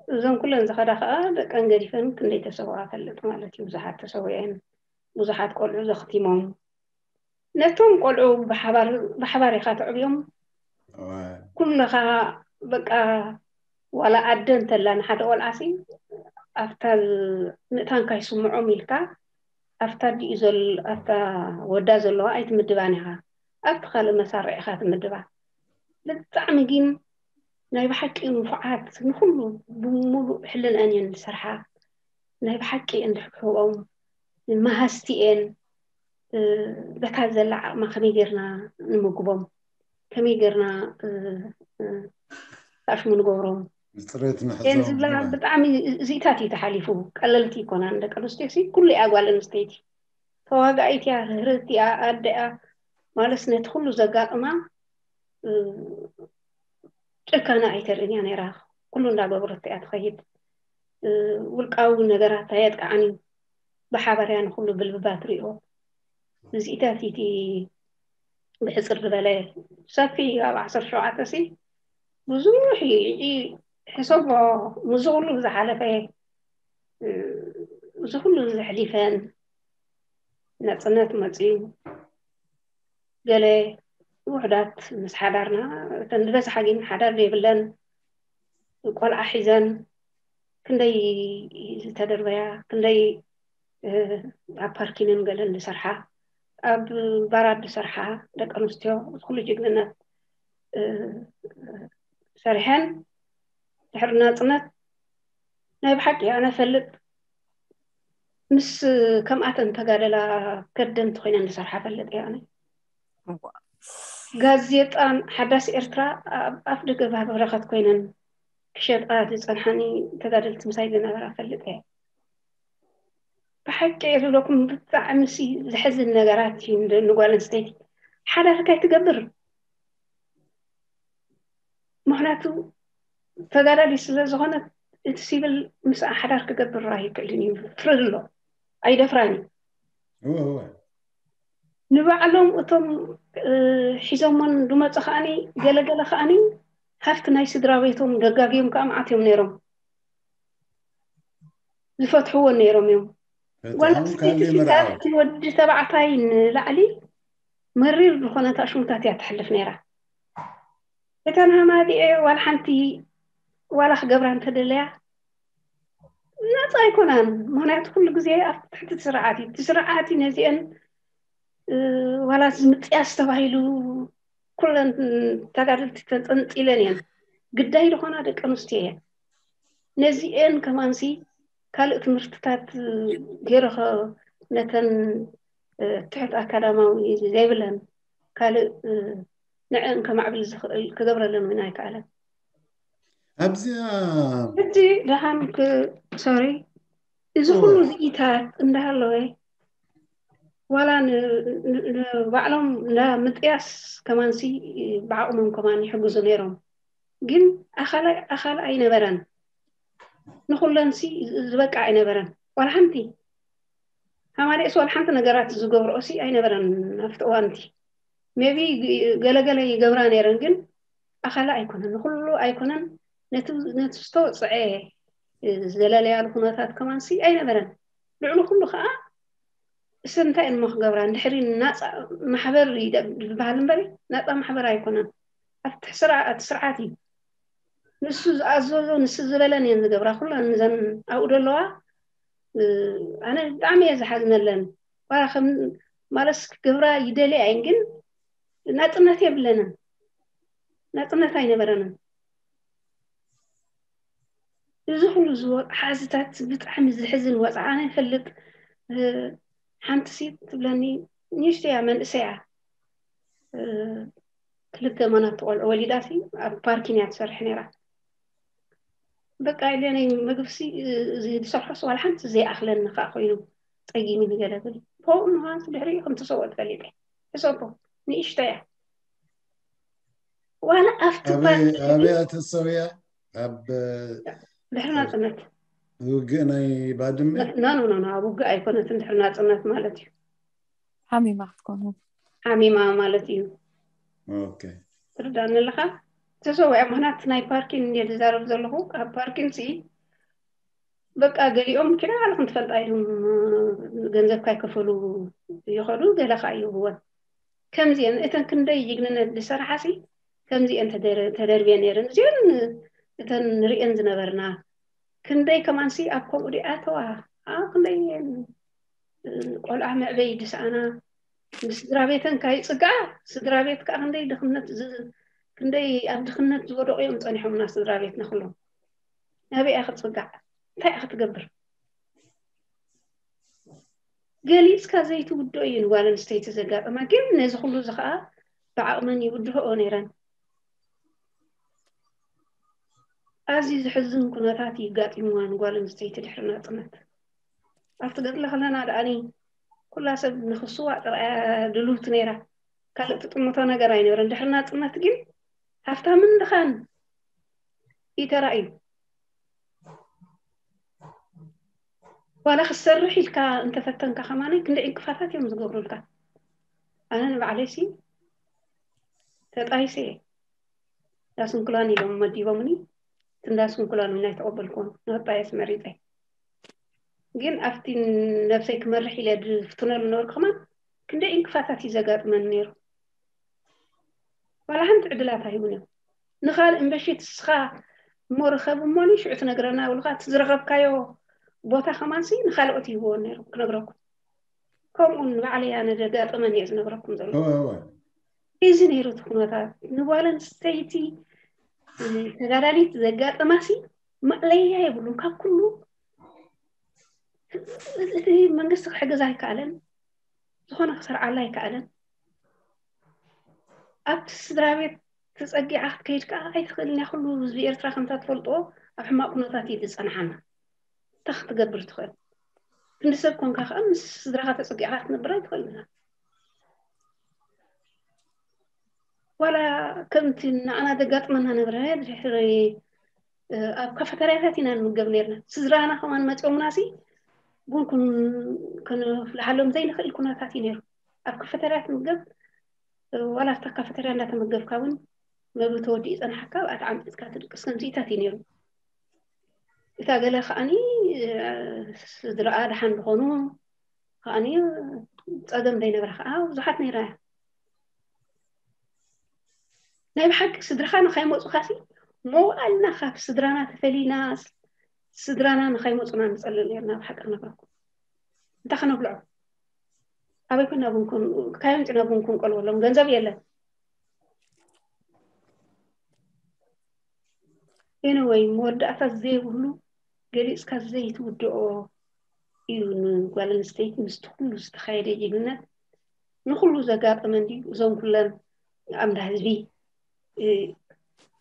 እዞም ኩለን ዝኸዳ ከዓ ደቀን ገዲፈን ክንደይ ተሰውኣ ፈልጥ ማለት እዩ። ብዙሓት ተሰዊአን፣ ብዙሓት ቆልዑ ዘኽቲሞም። ነቶም ቆልዑ ብሓባር ብሓባር ኢኻ ተዕብዮም። ኩልኻ በቃ ዋላ ኣደ እንተላ ንሓደ ቆልዓሲ ኣብታ ምእታንካ ይስምዖም ኢልካ ኣብታ ዲኡ ዘል ኣብታ ወዳ ዘለዋ ኣይትምድባን ኢኻ። ኣብቲ ካልእ መሳርዕ ኢኻ ትምድባ። ብጣዕሚ ግን ናይ ብሓቂ ንፉዓት ንኹሉ ብምሉእ ሕልንአን እየን ዝሰርሓ። ናይ ብሓቂ እየን ድሕብሕቦም መሃዝቲ እየን። በታ ዘላ ዓቕማ ከመይ ጌርና ንምግቦም፣ ከመይ ጌርና ኣሽሙ ንገብሮም ብፅሬት እየን ዝብላ። ብጣዕሚ እዚኢታት እዩ ተሓሊፉ። ቀለልቲ ይኮናን ደቂ ኣንስትዮ ሲ ኩሉ እያ ጓል ኣንስተይቲ ተዋጋኢት እያ፣ ርህርህቲ እያ፣ ኣደ እያ። ማለስ ነቲ ኩሉ ዘጋጥማ ጭካና ኣይተርእን እያ ነይራ። ኩሉ እንዳገበረት እያ ትኸይድ። ውልቃዊ ነገራት ኣየጥቃዓን እዩ። ብሓባር እያ ንኩሉ ብልብባ ትሪኦ። እዚኢታት እቲ ብሕፅር ዝበለ ሰፊ ኣብ ዓሰርተ ሸውዓተ ሲ ብዙሕ እዩ። ሕሰቦ ምስዚ ኩሉ ዝሓለፈ፣ እዚ ኩሉ ዘሕሊፈን ናፅነት መፅዩ፣ ገለ ውሑዳት ምስ ሓዳርና፣ እተን ዝበዝሓ ግን ሓዳር ዘይብለን ቆልዓ ሒዘን ክንደይ ዝተደርበያ፣ ክንደይ ኣብ ፓርኪንን ገለን ዝሰርሓ፣ ኣብ ባራት ዝሰርሓ ደቂ ኣንስትዮ፣ እዚ ኩሉ ጅግንነት ሰሪሐን ድሕሪ ናፅነት ናይ ብሓቂ ኣነ ፈልጥ ምስ ከምኣተን ተጋደላ ከደምቲ ኮይነን ዝሰርሓ ፈልጥ እየ ኣነ። ጋዜጣን ሓዳስ ኤርትራ ኣብ ኣፍ ደገ በረኸት ኮይነን ክሸጣ ዝፀንሓኒ ተጋደልቲ ምሳይ ዝነበራ ፈልጥ እየ። ብሓቂ እየ ዝብለኩም፣ ብጣዕሚ ሲ ዘሕዝን ነገራት እዩ። ንጓል ኣንስተይቲ ሓዳር ካይ ትገብር። ምክንያቱ ተጋዳሊት ስለ ዝኾነት እቲ ሲቪል ምስኣ ሓዳር ክገብር ኣይክእልን እዩ። ፍርድ ኣሎ፣ ኣይደፍራን እዩ። ንባዕሎም እቶም ሒዞሞን ዝመፁ ከዓኒ ገለገለ ከዓኒ ሃፍቲ ናይ ስድራ ቤቶም ደጋግዮም ከዓ መዓት እዮም ነይሮም። ዝፈትሕዎ ነይሮም እዮም። ጓል ኣንስተይቲ ካብ ወዲ ተባዕታይ ንላዕሊ መሪር ዝኾነ ኣሽሙታት እያ ትሕልፍ ነይራ። እተን ሃማቲኤ ዋላ ሓንቲ ዋላ ክገብራ እንተደለያ ናፃ ኣይኮናን። ምክንያቱ ኩሉ ግዜ ኣብ ትሕቲ ስርዓት እዩ። እቲ ስርዓት እዩ ነዚአን ዋላ ምፅያስ ተባሂሉ ኩለን ተጋደልቲ ተፀንፂለን እየን። ግዳይ ዝኾና ደቂ ኣንስትዮ እየን። ነዚአን ከማንሲ ካልእ ትምህርትታት ገይረ ነተን ትሕት ኣካዳማዊ ዘይብለን ካልእ ንዕን ከማዕብል ዝኽእል ክገብረለን እውን ኣይከኣለን። ኣብዚኣ ሕጂ ደሓን ሶሪ እዚ ኩሉ ዝኢታት እንዳሃለወ ዋላ ንባዕሎም ምጥያስ ከማንሲ ብዓቕሞም ከማን ይሕግዙ ነይሮም። ግን ኣኻል ኣይነበረን፣ ንኩለንሲ ዝበቃ ኣይነበረን። ዋላ ሓንቲ ሃማደኤስ ዋላ ሓንቲ ነገራት ዝገብርኦሲ ኣይነበረን ኣብቲ እዋንቲ። ሜቢ ገለገለ ይገብራ ነይረን፣ ግን ኣኻል ኣይኮነን፣ ንኩሉ ኣይኮነን። ነቲ ዝተወፅዐ ዘለለያሉ ኩነታት ከማንሲ ኣይነበረን። ልዕሊ ኩሉ ከዓ እሰን እንታይ እሞ ክገብራ? እንድሕሪ ናፃ ማሕበር ዝበሃል እምበሪ ናፃ ማሕበር ኣይኮነን። ኣብቲ ስርዓት እዩ። ንሱ ዝኣዘዞ ንሱ ዝበለን እየን ዝገብራ። ኩለን እዘን ኣብኡ ደለዋ ኣነ ብጣዕሚ እየ ዝሓዝነለን። ዋላ ከም ማለስ ክገብራ ይደልያ እየን፣ ግን ናፅነት የብለንን። ናፅነት ኣይነበረንን። እዚ ኩሉ ዝወ- ሓዝታት ብጣዕሚ ዝሕዝን ወፃዓ። ኣነ ይፈልጥ ሓንቲ ሲ ትብለኒ ንእሽተያ መንእሰያ ክልተ መናት ቆልዑ ወሊዳ ሲ ኣብ ፓርኪን እያ ትሰርሕ ነይራ። በቃ ኢለ ናይ ምግብሲ ዝሰርሖስ ዋላ ሓንቲ ዘይኣኽለኒ ከዓ ኮይኑ ፀጊሚ ንገለ ብል ፖው ንሃንስ ድሕሪኡ ከም ትሰወ ትፈልጥ ሕሰቦ ንእሽተያ ዋላ ኣብቲ ኣበይ ተሰውያ ኣብ ድሕሪ ናፅነት ውግእ ናይ ባድመ ኖ ኖ ኖ ኣብ ውግእ ኣይኮነትን ድሕሪ ናፅነት ማለት እዩ። ሓሚማ ክትኮኑ ሓሚማ ማለት እዩ። ኦኬ ትርዳኒ ኣለካ? ተሰውያ ምክንያት ናይ ፓርኪን እየ ዝዛረብ ዘለኹ። ኣብ ፓርኪን ሲ በቃ ገሊኦም ኪዳ ባዕልኽን ትፈልጣ ኢሎም ገንዘብ ካይከፈሉ ይኸዱ፣ ገለ ከዓ ይህብወን። ከምዚአን እተን ክንደይ ጅግንነት ዝሰራሓሲ ከምዚአን ተደር- ተደርብየን ነይረን። እዚአን እተን ንርእየን ዝነበርና ክንደይ ከማንሲ ኣብ ከምኡ ዲኣተዋ፣ ኣ ክንደይ ቆልዓ መዕበይ ድስኣና፣ ንስድራ ቤተን ካይፅግዓ፣ ስድራ ቤት ከዓ ክንደይ ድኽነት ዝ- ክንደይ ኣብ ድኽነት ዝወደቑ እዮም ፀኒሖምና። ስድራ ቤትና ኩሎም ናበይ እያ ክትፅጋዕ? እንታይ እያ ክትገብር? ገሊፅካ ዘይትውድኦ እዩ ንጓል ኣንስተይቲ ዘጋጠማ። ግን ነዚ ኩሉ እዚ ከዓ ብዓቕመን ይውድሆኦ ነይረን። ኣዝዩ ዝሕዝን ኩነታት ይጋጢምዋ ንጓል ኣንስተይቲ ድሕሪ ናፅነት። ኣብቲ ገድሊ ከለና ደኣኒ ኩላ ሰብ ንክስዋ ጥራያ ድልውቲ ነይራ። ካልእ ትጥምቶ ነገር ኣይነበረን። ድሕሪ ናፅነት ግን ሃፍታምን ድኻን እዩ ተራእዩ። ዋላ ክትሰርሕ ኢልካ እንተፈተንካ ከማነይ ክንደ ዕንቅፋታት እዮም ዝገብሩልካ። ኣነ ንባዕለይሲ ተጣይሰ እየ። ዳስንኩላን ኢሎም መዲቦምኒ። እቲ እንዳስንኩላን እውን ኣይተቐበልኩዎን። ንክጣየስ መሪፀ። ግን ኣብቲ ነብሰይ ክመርሕ ኢለ ዝፍትነሉ ነበርኩ ከማን ክንደይ ዕንቅፋታት እዩ ዘጋጥመኒ ነይሩ። ዋላ ሓንቲ ዕድላት ኣይህቡን እዮም። ንኻልእ እምበሺ እቲ እስኻ እሞ ርኸብ እሞኒ ሽዑ ትነግረና ብሉኻ፣ እቲ ዝረኸብካዮ ቦታ ከማንሲ ንኻልኦት ይህብዎ ነይሮም ክነግረኩም። ከምኡ ንባዕለይ ኣነ ዘጋጠመኒ እየ ዝነግረኩም ዘሎ። እወ፣ እወ። እዚ ነይሩ እቲ ኩነታት። ንጓል ኣንስተይቲ ተጋዳሊት ዘጋጠማሲ ማእለያ የብሉን። ካብ ኩሉ እቲ መንግስቲ ክሕግዝ ኣይከኣለን፣ ዝኾነ ክሰርዓላ ኣይከኣለን። ኣብቲ ስድራ ቤት ተፀጊዓ ክትከይድ ከዓ ኣይትኽእልን እያ። ኩሉ ህዝቢ ኤርትራ ከምታ ትፈልጦ ኣብ ሕማቕ ኩነታት እዩ ዝፀንሓና። እንታይ ክትገብር ትኽእል? ክንዲ ሰብ ኮንካ ከዓ ምስ ስድራኻ ተፀጊዕካ ክትነብር ኣይትኽእልን ኢኻ። ዋላ ከምቲ ንዓና ዘጋጥመና ነበረ። ድሕሪ ኣብ ካፈተርያታት ኢና ንምገብ ነርና። ስድራና ከማን መፂኦምናሲ ቡን ክንፍልሓሎም ዘይንኽእል ኩነታት እዩ ነይሩ። ኣብ ካፈተርያ ትምገብ፣ ዋላ ኣብታ ካፈተርያ እንዳተመገብካ እውን መግቢ ተወዲኡ ይፀንሓካ፣ ኣብኣ ተዓምፂፅካ ትድቅስ ከምዚታት እዩ ነይሩ። እታ ገለ ከዓኒ ስድራኣ ደሓን ዝኾኑ ከዓኒ ፀገም ዘይነበራ ከዓ ብዙሓት ነይራ እያ። ናይ ብሓቂ ስድራኻ ንኻይመፁኻሲ መዋእልና ካብ ስድራና ተፈሊና ስድራና ንኻይመፁና ንፀልእ ነርና። ብሓቂ ክነግረኩም እንታይ ከነብልዖ ኣበይ ኮና ቡን ካዮም ጭና ቡን ክንቆልወሎም ገንዘብ የለን። ኤነወይ መወዳእታ ዘይብሉ ገሊፅካ ዘይትውድኦ እዩ። ንጓል ኣንስተይቲ ምስቲ ኩሉ ዝተኻየደ ጅግንነት ንኩሉ ዘጋጠመ እንዲ እዞም ኩለን ኣምዳ ህዝቢ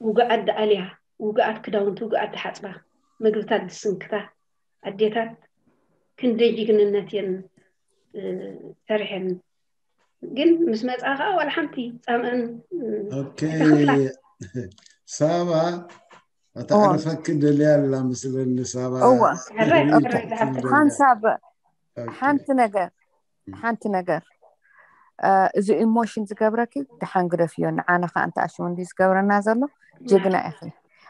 ውግኣት ደኣልያ ውግኣት ክዳውንቲ ውግኣት ደሓፅባ ምግብታት ዝስንክታ ኣዴታት ክንደይ ጅግንነት እየን ሰሪሐን። ግን ምስ መፃ ከዓ ዋላ ሓንቲ ፃምአን ሳባ ኣተዕርፈኪ ደልያ ኣላ ምስለኒ። ሳባ እወ ሓንሳብ ሓንቲ ነገር ሓንቲ ነገር እዚ ኢሞሽን ዝገብረኪ ደሓን ግደፍዮ። ንዓና ከዓ እንተ ኣሽሙ እንዲ ዝገብረና ዘሎ ጅግና ኢኺ።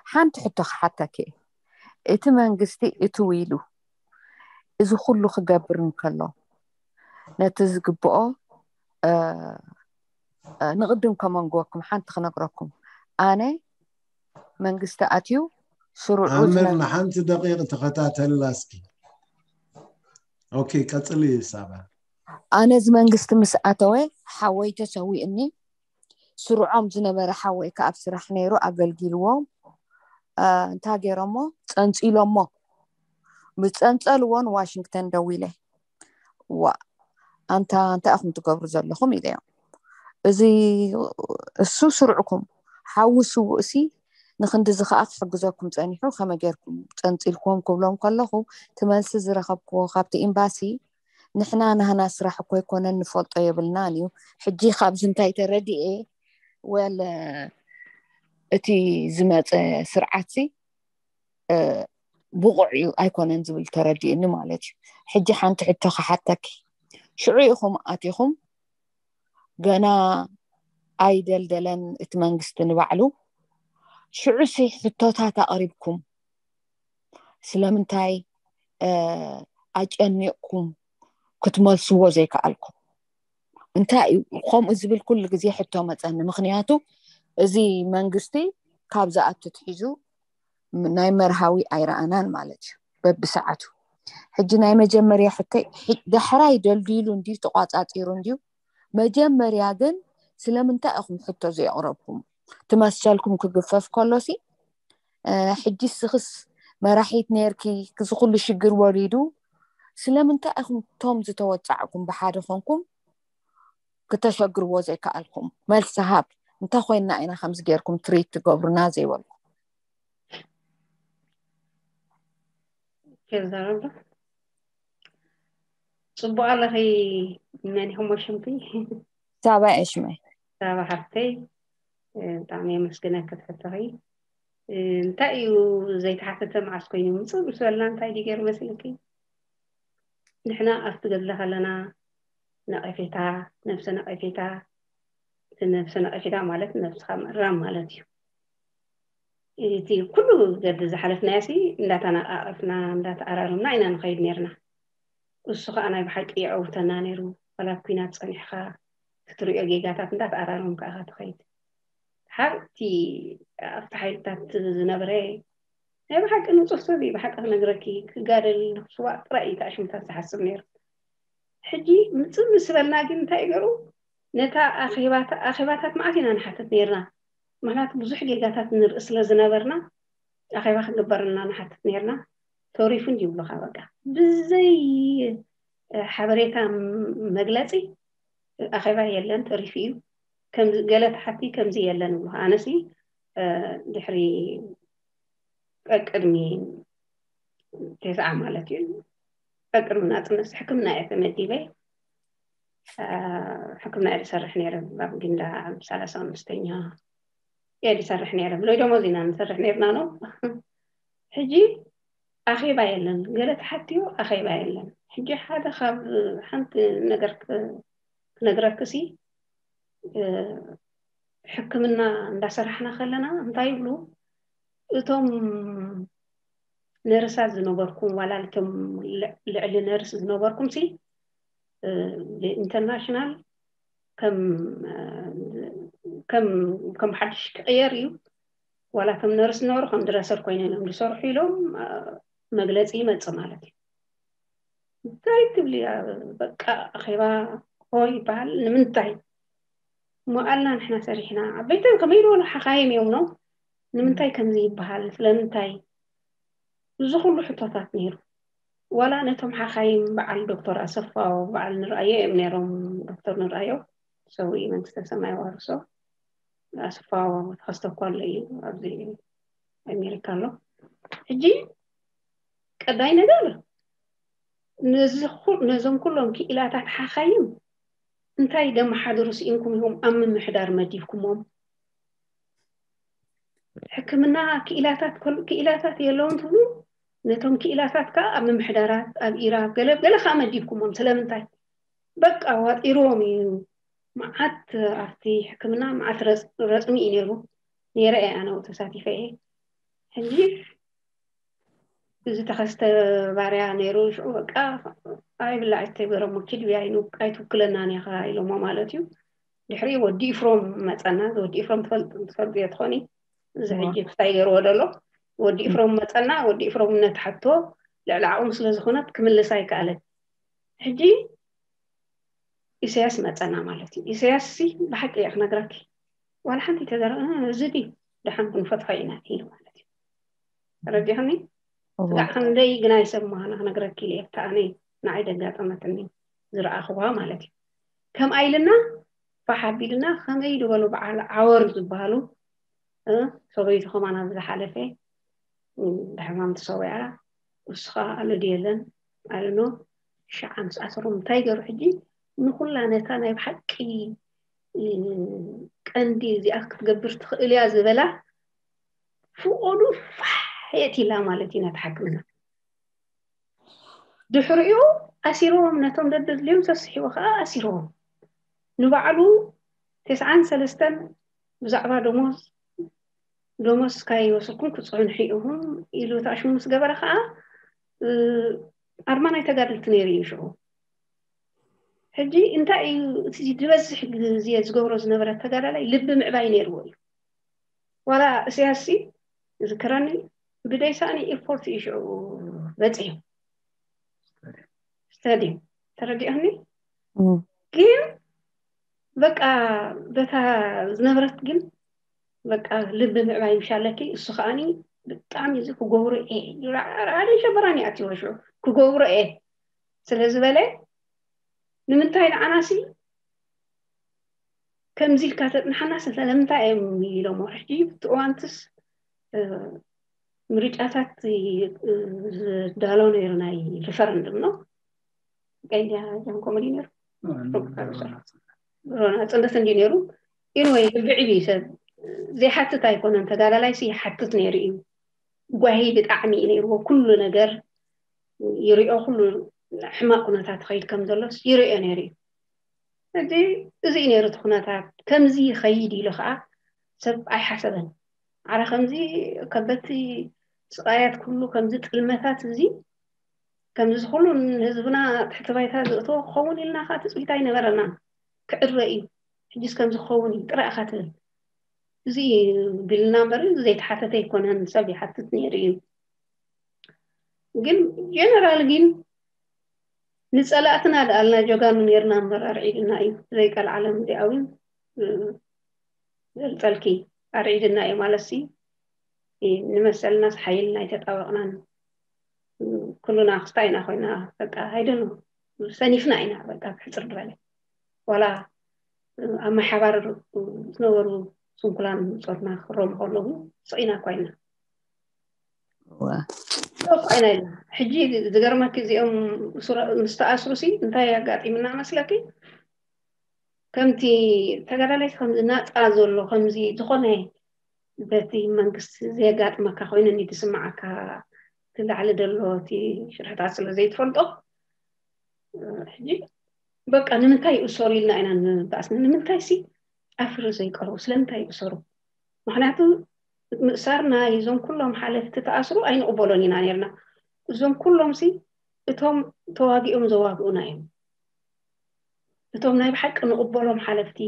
ሓንቲ ሕቶ ክሓተኪ፣ እቲ መንግስቲ እትው ኢሉ እዚ ኩሉ ክገብር እንከሎ ነቲ ዝግብኦ ንቕድም ከመንግወኩም ሓንቲ ክነግረኩም። ኣነ መንግስቲ ኣትዩ ስሩዑ ኣምር ንሓንቲ ደቂቕ ተኸታተላ እስኪ። ኦኬ ቀጽሊ ሳባ። ኣነ እዚ መንግስቲ ምስ ኣተወ ሓወይ ተሰዊእኒ። ስሩዖም ዝነበረ ሓወይ ከኣ ኣብ ስራሕ ነይሩ ኣገልጊልዎም። እንታይ ገይሮሞ? ጸንጺሎሞ። ምስ ጸንጸልዎ ንዋሽንግተን ደዊለ፣ ዋ ኣንታ እንታይ ኢኹም ትገብሩ ዘለኹም ኢለዮም። እዚ እሱ ስሩዕኩም ሓዊ ስውእሲ ንክንድዚ ከኣ ክሕግዘኩም ጸኒሑ ከመይ ጌርኩም ጸንጺልኩም ክብሎም ከለኹ እቲ መልሲ ዝረኸብክዎ ካብቲ ኤምባሲ ንሕና ናህና ስራሕ እኮ ኣይኮነን ንፈልጦ የብልናን እዩ። ሕጂ ካብዚ እንታይ ተረዲኤ ወል እቲ ዝመፀ ስርዓትሲ ብቑዕ እዩ ኣይኮነን ዝብል ተረዲእኒ ማለት እዩ። ሕጂ ሓንቲ ሕቶ ክሓተኪ፣ ሽዑ ኢኹም ኣቲኹም ገና ኣይደልደለን እቲ መንግስቲ ንባዕሉ፣ ሽዑሲ ሕቶታት ኣቕሪብኩም ስለምንታይ ኣጨኒቕኩም ክትመልስዎ ዘይከኣልኩም? እንታይ እዩ ከምኡ ዝብል ኩሉ ግዜ ሕቶ መፀኒ። ምክንያቱ እዚ መንግስቲ ካብ ዝኣቱ ትሒዙ ናይ መርሃዊ ኣይረኣናን ማለት እዩ በብሰዓቱ። ሕጂ ናይ መጀመርያ ሕቶይ፣ ዳሕራይ ደልዲሉ እንድዩ ተቋፃፂሩ እንድዩ። መጀመርያ ግን ስለምንታይ ኢኹም ሕቶ ዘየቕረብኩም? ትመሰልኩም ክግፈፍ ከሎሲ ሕጂ ስኽስ መራሒት ነርኪ፣ ክዚ ኩሉ ሽግር ወሪዱ፣ ስለምንታይ ኢኹም ቶም ዝተወፃዕኩም ብሓደ ኮንኩም ክተሸግርዎ ዘይከኣልኩም? መልሲ ሃብ። እንታይ ኮይንና ኢና ከምዚ ጌርኩም ትሪት ትገብሩና ዘይበልኩም? ከዛረባ ጽቡቅ ኣለኺ። መን ኢኹም ሽምኪ? ሳባ እሽመይ። ሳባ ሓፍተይ፣ ብጣዕሚ የመስግነኪ ትሕተኺ። እንታይ እዩ ዘይተሓተተ መዓስ ኮይኑ ምጽእ ምስ በልና እንታይ ድዩ ገይሩ መሲልኪ? ንሕና ኣብቲ ገድሊ ከለና ነቐፌታ፣ ነብሰ ነቐፌታ፣ እቲ ነብሰ ነቐፌታ ማለት ነብስኻ ምእራም ማለት እዩ። እቲ ኩሉ ገድሊ ዝሓለፍናዮ ሲ እንዳተነቓቐፍና እንዳተኣራረምና ኢና ንኸይድ ነርና። እሱ ከዓ ናይ ብሓቂ የዕውተና ነይሩ። ዋላ ኣብ ኲናት ጸኒሕካ እቲ ትሪኦ ጌጋታት እንዳተኣራረምካ ኢኻ ትኸይድ። ሓንቲ ኣብቲ ሓይልታት ዝነበረ ናይ ብሓቂ ንጹህ ሰብ እዩ። ብሓቂ ክነግረኪ ክጋደል ንክስዋእ ጥራይ እዩ ተኣሽሙታት ዝሓስብ ነይሩ። ሕጂ ምጽእ ምስ በልና ግን እንታይ ገሩ ነታ ኣኼባታ- ኣኼባታት መዓት ኢና ንሓትት ነይርና። ምክንያቱ ብዙሕ ጌጋታት ንርኢ ስለ ዝነበርና ኣኼባ ክግበረልና ንሓትት ነይርና። ተሪፉ እንዲ ይብሉካ በቃ ብዘይ ሓበሬታ መግለፂ ኣኼባ የለን ተሪፉ እዩ። ገለ ተሓቲ ከምዚ የለን ይብሉካ። ኣነሲ ድሕሪ ቀቅድሚ ተስዓ ማለት እዩ ቀቅድሚ ናፅነት ሕክምና እየ ተመዲበ። ሕክምና እየ ዝሰርሕ ነይረ ኣብ ጊንዳዕ ሰላሳ ኣምስተኛ እየ ዝሰርሕ ነይረ። ብናይ ደሞዝ ኢና ንሰርሕ ነይርና ነው። ሕጂ ኣኼባ የለን። ገለ ተሓትዮ ኣኼባ የለን። ሕጂ ሓደ ካብ ሓንቲ ነገር ክነግረክሲ ሕክምና እንዳሰራሕና ከለና እንታይ ይብሉ እቶም ነርሳት ዝነበርኩም ዋላ እቶም ልዕሊ ነርስ ዝነበርኩም ሲ ኢንተርናሽናል ከም ከም ሓድሽ ክቕየር እዩ። ዋላ ከም ነርስ ዝነበሩ ከም ድረሰር ኮይኖም እዮም ዝሰርሑ ኢሎም መግለፂ ይመፅእ ማለት እዩ። እንታይ ትብሊ? በቃ ኣኼባ ሆ ይበሃል። ንምንታይ? መኣልና ንሕና ሰሪሕና። ዓበይተን ከመይ ዝበሉ ሓኻይም እዮም ነው። ንምንታይ ከምዚ ይበሃል? ስለምንታይ? እዚ ኩሉ ሕቶታት ነይሩ። ዋላ ነቶም ሓኻይም በዓል ዶክተር ኣሰፋ በዓል ንርኣዮ እዮም ነይሮም። ዶክተር ንርኣዮ ሰዊ መንግስተ ሰማይ ዋርሶ ኣሰፋ ተኸስተ እኳ ኣሎ እዩ ኣብዚ ኣሜሪካ ኣሎ። ሕጂ ቀዳይ ነገር ነዞም ኩሎም ክኢላታት ሓኻይም እንታይ ደመሓድሩ ስኢንኩም ኢኹም ኣብ ምምሕዳር መዲብኩሞም? ሕክምና ክኢላታት ክኢላታት የለውን ትብሉ። ነቶም ክኢላታት ከዓ ኣብ ምምሕዳራት ኣብ ኢራብ ገለ ገለ ከዓ መዲብኩሞም። ስለምንታይ? በቃ ዋጢርዎም እዩ። መዓት ኣብቲ ሕክምና መዓት ረፅሚ እዩ ነይሩ። ነይረ እየ ኣነ ተሳቲፈ እየ። ሕጂ እዚ ተኸስተ ባርያ ነይሩ። ሽዑ በቃ ኣይብላዕ ኣይተገረሙ ኪድ ብያ ኣይትውክለናን ኢኻ ኢሎሞ ማለት እዩ። ድሕሪ ወዲ ኢፍሮም መፀና። ወዲ ኢፍሮም ትፈልጥዮ ትኾኒ። እዚ ሕጂ ክሳይ ገይርዎ ደሎ ወዲ ኢፍሮም መፀና። ወዲ ኢፍሮም ነቲ ሕቶ ልዕሊ ዓቕሙ ስለ ዝኾነት ክምልስ ኣይከኣለን። ሕጂ ኢሳያስ መፀና ማለት እዩ። ኢሳያስ ሲ ብሓቂ እየ ክነግረኪ ዋላ ሓንቲ ተዘረ እዚ ድዩ ደሓን ክንፈትሖ ኢና ኢሉ ማለት እዩ። ተረዲኽኒ? ስጋዕ ክንደይ ግና ይሰማና ክነግረኪ ኢለ እየ። ብታ ኣነ ንዓይ ደጋጠመትኒ ዝረኣኽዋ ማለት እዩ። ከም ኣይልና ፋሕ ኣቢልና ከመይ ዝበሉ በዓል ዓወር ዝበሃሉ ሰበይቱ ከማና ዝሓለፈ ብሕማም ተሰዊዓ። እሱ ከዓ ኣሎ ድየለን ኣልኖ ሸዓ ምስ ኣሰሮም እንታይ ገሩ ሕጂ ንኩላ ነታ ናይ ብሓቂ ቀንዲ እዚኣ ክትገብር ትኽእል እያ ዝበላ ፍቆዱ ፋሕ የት ኢላ ማለት እዩ ነታ ሓክምና። ድሕሪኡ ኣሲርዎም ነቶም ደደድልዮም ሰስሒዎ ከዓ ኣሲርዎም። ንባዕሉ ተስዓን ሰለስተን ብዛዕባ ደሞዝ ደሞዝ ካይወሰኩም ክፅዕንሑ ኢኹም ኢሉ ተኣሽሙ ምስ ገበረ ከዓ ኣርማ ናይ ተጋደልቲ ነይሩ እዩ ሽዑ። ሕጂ እንታይ እዩ እቲ ዝበዝሕ ግዜ ዝገብሮ ዝነበረ ተጋዳላይ ልቢ ምዕባይ ነይርዎ እዩ። ዋላ እስያስ ዝክረኒ ብደይሳኒ ኤርፖርት እዩ ሽዑ በፂሑ ስታዲየም። ተረዲኦኒ። ግን በቃ በታ ዝነበረት ግን በቃ ልቢ ምዕባይ ምሻለኪ። እሱ ከዓኒ ብጣዕሚ እዚ ክገብሮ እየ፣ ራዕራዕን ሸበራን ይኣትዎ ሽዑ ክገብሮ እየ ስለ ዝበለ፣ ንምንታይ ንዓናሲ ከምዚ ኢልካ ተጽንሓና ስለምንታይ እዮም ኢሎሞ። ሕጂ እቲ እዋንትስ ምርጫታት ዝዳሎ ነይሩ፣ ናይ ሪፈረንድም ነው ቀያ ጃንኮ መዲ ነይሩ ናጽነት እንዲ ነይሩ። ኢንወይ ብዕቢ ሰብ ዘይሓትት ኣይኮነን፣ ተጋዳላይሲ ይሓትት ነይሩ እዩ። ጓሂ ብጣዕሚ እዩ ነይርዎ። ኩሉ ነገር ይሪኦ፣ ኩሉ ሕማቅ ኩነታት ትኸይድ ከም ዘሎስ ይሪኦ ነይሩ እዩ። እዚ እዚ እዩ ነይሩ እቲ ኩነታት። ከምዚ ይኸይድ ኢሉ ከዓ ሰብ ኣይሓሰበን። ዓረ ከምዚ ከበቲ ስቃያት ኩሉ ከምዚ ጥልመታት እዚ ከምዚ ኩሉ ንህዝብና ትሕቲ ባይታ ዝእትዎ ክኸውን ኢልና ከዓ ትፅቢት ኣይነበረናን። ክዕረ እዩ ሕጅስ ከምዚ ክኸውን እዩ ጥራይ ኢኻ ትብል። እዚ እዩ ቢልና እምበር ዘይተሓተተ ኣይኮነን፣ ሰብ ይሓትት ነይሩ እዩ። ግን ጀነራል ግን ንፀላእትና ደኣልና ጀጋኑ ነርና እምበር ኣርዒድና እዩ። ዘይቀልዓለም እዚኣ እውን ዘልፀልኪ ኣርዒድና እዩ ማለት ሲ ንመሰልናስ ሓይልና ኣይተጣበቕናን። ኩሉና ክስታ ኢና ኮይና በቃ ኣይደኑ ሰኒፍና ኢና በቃ ብሕፅር ዝበለ ዋላ ኣብ ማይ ሓባር ዝነበሩ ስንኩላን ፆትና ክረሙ ከለዉ ስቂና እኳ ኢና ኮይና ኢልና። ሕጂ ዝገርመኪ እዚኦም ምስ ተኣስሩ ሲ እንታይ ኣጋጢምና መስለኪ? ከምቲ ተጋዳላይ ከምዚ ናፃ ዘሎ ከምዚ ዝኾነ በቲ መንግስቲ ዘየጋጥመካ ኮይኑ ኒ ትስምዓካ። እቲ ላዕሊ ዘሎ እቲ ሽርሕታት ስለ ዘይትፈልጦ ሕጂ በቃ ንምንታይ ይእሰሩ ኢልና ኢና ንባእስና። ንምንታይ ሲ ኣፍሪ ዘይቀርቡ ስለምንታይ ይእሰሩ? ምክንያቱ ምእሳር ናይ እዞም ኩሎም ሓለፍቲ ተኣስሩ ኣይንቕበሎን ኢና ነርና። እዞም ኩሎም ሲ እቶም ተዋጊኦም ዘዋግኡና እዮም። እቶም ናይ ብሓቂ ንቕበሎም ሓለፍቲ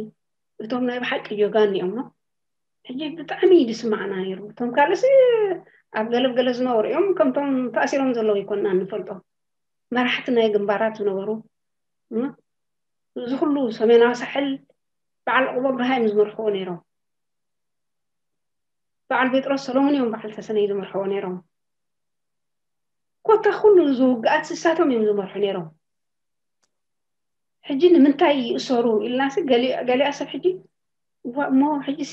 እቶም ናይ ብሓቂ ጀጋን እዮም። ሕጂ ብጣዕሚ እዩ ዝስማዕና ነይሩ። እቶም ካልእሲ ኣብ ገለብ ገለ ዝነበሩ እዮም። ከምቶም ተኣሲሮም ዘለዉ ይኮንና እንፈልጦም መራሕቲ ናይ ግንባራት ዝነበሩ እዚ ኩሉ ሰሜናዊ ሳሕል በዓል ዕቑብ ኣብርሃ እዮም ዝመርሕዎ ነይሮም። በዓል ጴጥሮስ ሰሎሞን እዮም በዓል ተሰነይ ዝመርሕዎ ነይሮም። ኮታ ኩሉ ዝውግኣት ስሳቶም እዮም ዝመርሑ ነይሮም። ሕጂ ንምንታይ ይእሰሩ ኢልናሲ ገሊኣ ሰብ ሕጂ እሞ ሕጂሲ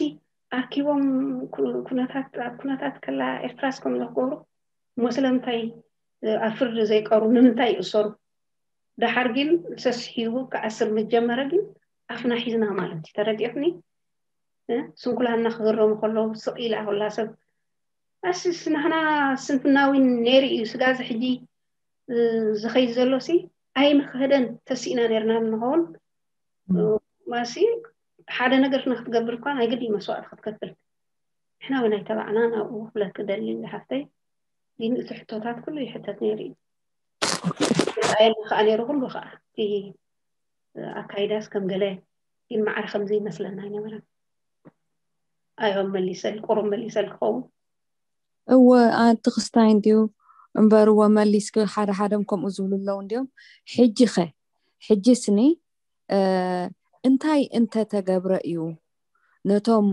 ኣርኪቦም ኩነታት ኣብ ኩነታት ከላ ኤርትራስ ከም ዘክገብሩ እሞ ስለምንታይ ኣብ ፍርዲ ዘይቀሩ ንምንታይ ይእሰሩ? ደሓር ግን ሰስሒቡ ክኣስር ምስ ጀመረ ግን ኣፍና ሒዝና ማለት እዩ። ተረዲእኽኒ? ስንኩላና ክግረሙ ከለዉ ስቕ ኢላ ኩላ ሰብ ኣስስ ናህና ስንፍናዊን ነይሩ እዩ። ስጋዚ ሕጂ ዝኸይድ ዘሎ ሲ ኣይምክህደን ተሲእና ነርና ንኸውን ማሲ ሓደ ነገር ንክትገብር እኳ ናይ ግዲ መስዋእቲ ክትከፍል ንሕና እውን ኣይተባዕናን ኣብኡ ክብለኪ ደሊ ዝሓፍተይ ግን እቲ ሕቶታት ኩሉ ይሕተት ነይሩ እዩ። ኣየና ከዓ ነይሩ ኩሉ ከዓ እቲ ኣካይዳስ ከም ገለ ግን ማዕረ ከምዚ ይመስለና ኣይነበረን። ኣዮም መሊሰል ቁሩብ መሊሰል ክኸውን እወ ኣቲ ክስታይ እንድዩ እምበር እወ መሊስኪ ሓደ ሓደም ከምኡ ዝብሉ ኣለዉ እንድዮም። ሕጂ ኸ ሕጂ ስኒ እንታይ እንተተገብረ እዩ ነቶም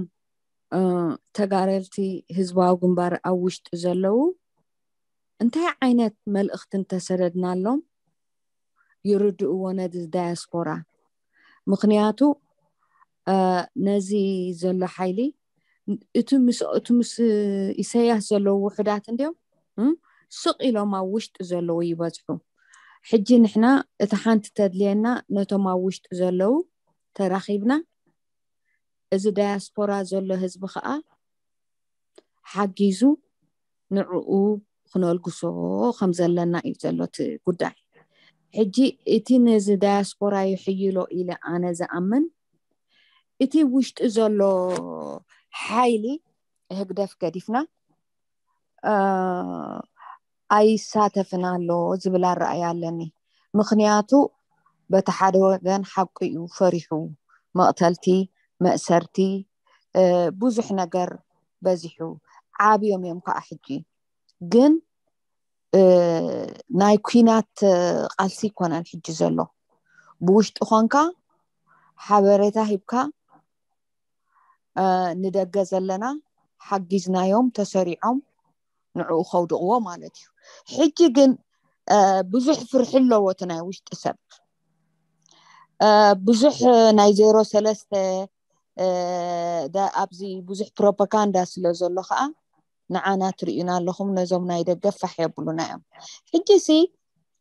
ተጋደልቲ ህዝባዊ ግንባር ኣብ ውሽጢ ዘለዉ እንታይ ዓይነት መልእኽቲ እንተሰደድናሎም ይርድእዎ ነዚ ዳያስፖራ? ምኽንያቱ ነዚ ዘሎ ሓይሊ እቲ ምስ ኢሰያስ ዘለዉ ውሑዳት እንድዮም ስቕ ኢሎም ኣብ ውሽጢ ዘለዉ ይበዝሑ። ሕጂ ንሕና እቲ ሓንቲ ተድልየና ነቶም ኣብ ውሽጢ ዘለዉ ተራኺብና እዚ ዳያስፖራ ዘሎ ህዝቢ ከዓ ሓጊዙ ንዕኡ ክነልግሶ ከም ዘለና እዩ ዘሎ እቲ ጉዳይ። ሕጂ እቲ ነዚ ዳያስፖራ ይሕይሎ ኢለ ኣነ ዝኣምን እቲ ውሽጢ ዘሎ ሓይሊ ህግደፍ ገዲፍና ኣይሳተፍን ኣሎ ዝብል ኣረኣያ ኣለኒ። ምኽንያቱ በቲ ሓደ ወገን ሓቂ እዩ፣ ፈሪሑ፣ መቕተልቲ፣ መእሰርቲ፣ ብዙሕ ነገር በዚሑ፣ ዓብዮም እዮም ከዓ ሕጂ። ግን ናይ ኩናት ቃልሲ ይኮነን ሕጂ ዘሎ። ብውሽጢ ኮንካ ሓበሬታ ሂብካ ንደገ ዘለና ሓጊዝናዮም፣ ተሰሪዖም ንዕኡ ከውድቕዎ ማለት እዩ። ሕጂ ግን ብዙሕ ፍርሒ ኣለዎ እቲ ናይ ውሽጢ ሰብ። ብዙሕ ናይ ዜሮ ሰለስተ ኣብዚ ብዙሕ ፕሮፓጋንዳ ስለ ዘሎ ከዓ ንዓና ትርእዩና ኣለኹም፣ ነዞም ናይ ደገ ፋሕ የብሉና እዮም። ሕጂ ሲ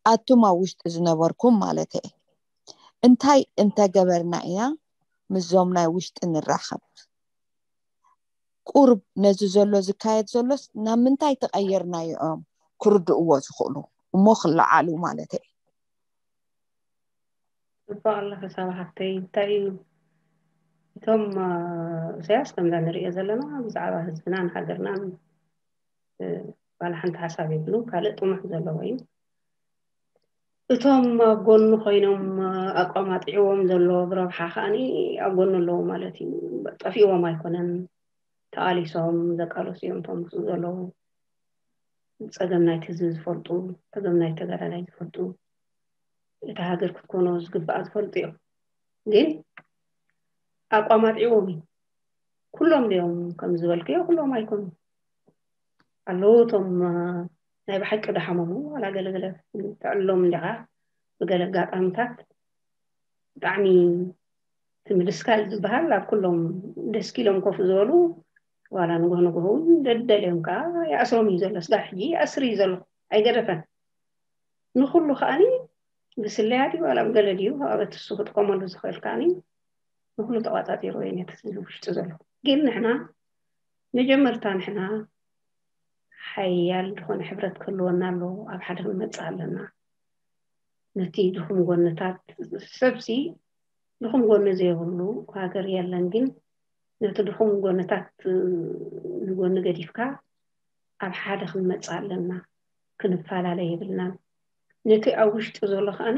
ኣቱም ኣብ ውሽጢ ዝነበርኩም ማለት እየ፣ እንታይ እንተገበርና ኢና ምስዞም ናይ ውሽጢ ንራኸብ? ቁርብ ነዚ ዘሎ ዝካየድ ዘሎስ ናብ ምንታይ ተቐየርናዮ እዮም ክርድእዎ ዝኽእሉ እሞ ክለዓሉ ማለት እየ። ጽቡቕ ኣለኺ ሳባ ሓፍተይ። እንታይ እዩ እቶም ኢሳያስ ከምዛ ንሪኦ ዘለና ብዛዕባ ህዝብናን ሃገርናን ዋላ ሓንቲ ሓሳብ የብሉ፣ ካልእ ጥሙሕ ዘለዎ እዩ። እቶም ኣብ ጎኑ ኮይኖም ኣቋማጢዕዎም ዘሎ ብረብሓ ከዓኒ ኣብ ጎኑ ኣለዉ ማለት እዩ። ጠፊእዎም ኣይኮነን፣ ተቓሊሶም ዘቃለሱ እዮም እቶም ምስኡ ዘለዉ። ጸገም ናይቲ ህዝቢ ዝፈልጡ፣ ጸገም ናይ ተጋዳላይ ዝፈልጡ፣ እታ ሃገር ክትኮኖ ዝግብኣ ዝፈልጡ እዮም። ግን ኣቋማጢዕዎም እዩ። ኩሎም ድዮም ከም ዝበልክዮ? ኩሎም ኣይኮኑን። ኣለዉ እቶም ናይ ብሓቂ ድሓመሙ ዋላ ገለገለ ትዕሎም እንዲኻ ብገለ ኣጋጣምታት ብጣዕሚ ትምልስካ እዩ ዝበሃል ኣብ ኩሎም ደስኪሎም ኮፍ ዝበሉ ዋላ ንጎህ ንጎህ እውን ደደልዮም ከዓ ይኣስሮም እዩ ዘሎ። ስጋ ሕጂ ይኣስር እዩ ዘሎ ኣይገደፈን። ንኩሉ ከዓኒ ብስለያ ድዩ ዋላ ብገለ ድዩ ኣበትሱ ክጥቀመሉ ዝኽእል ከዓኒ ንኩሉ ተቋጻጺሮ እዩ ነቲ ህዝቢ ውሽጢ ዘሎ። ግን ንሕና መጀመርታ ንሕና ሓያል ዝኾነ ሕብረት ክህልወና ኣሎ። ኣብ ሓደ ክንመጽእ ኣለና። ነቲ ድኹም ጎንታት ሰብሲ ድኹም ጎኒ ዘይብሉ ሃገር የለን። ግን ነቲ ድኹም ጎንታት ንጎኒ ገዲፍካ ኣብ ሓደ ክንመጽእ ኣለና። ክንፈላለ የብልናን። ነቲ ኣብ ውሽጢ ዘሎ ከዓኒ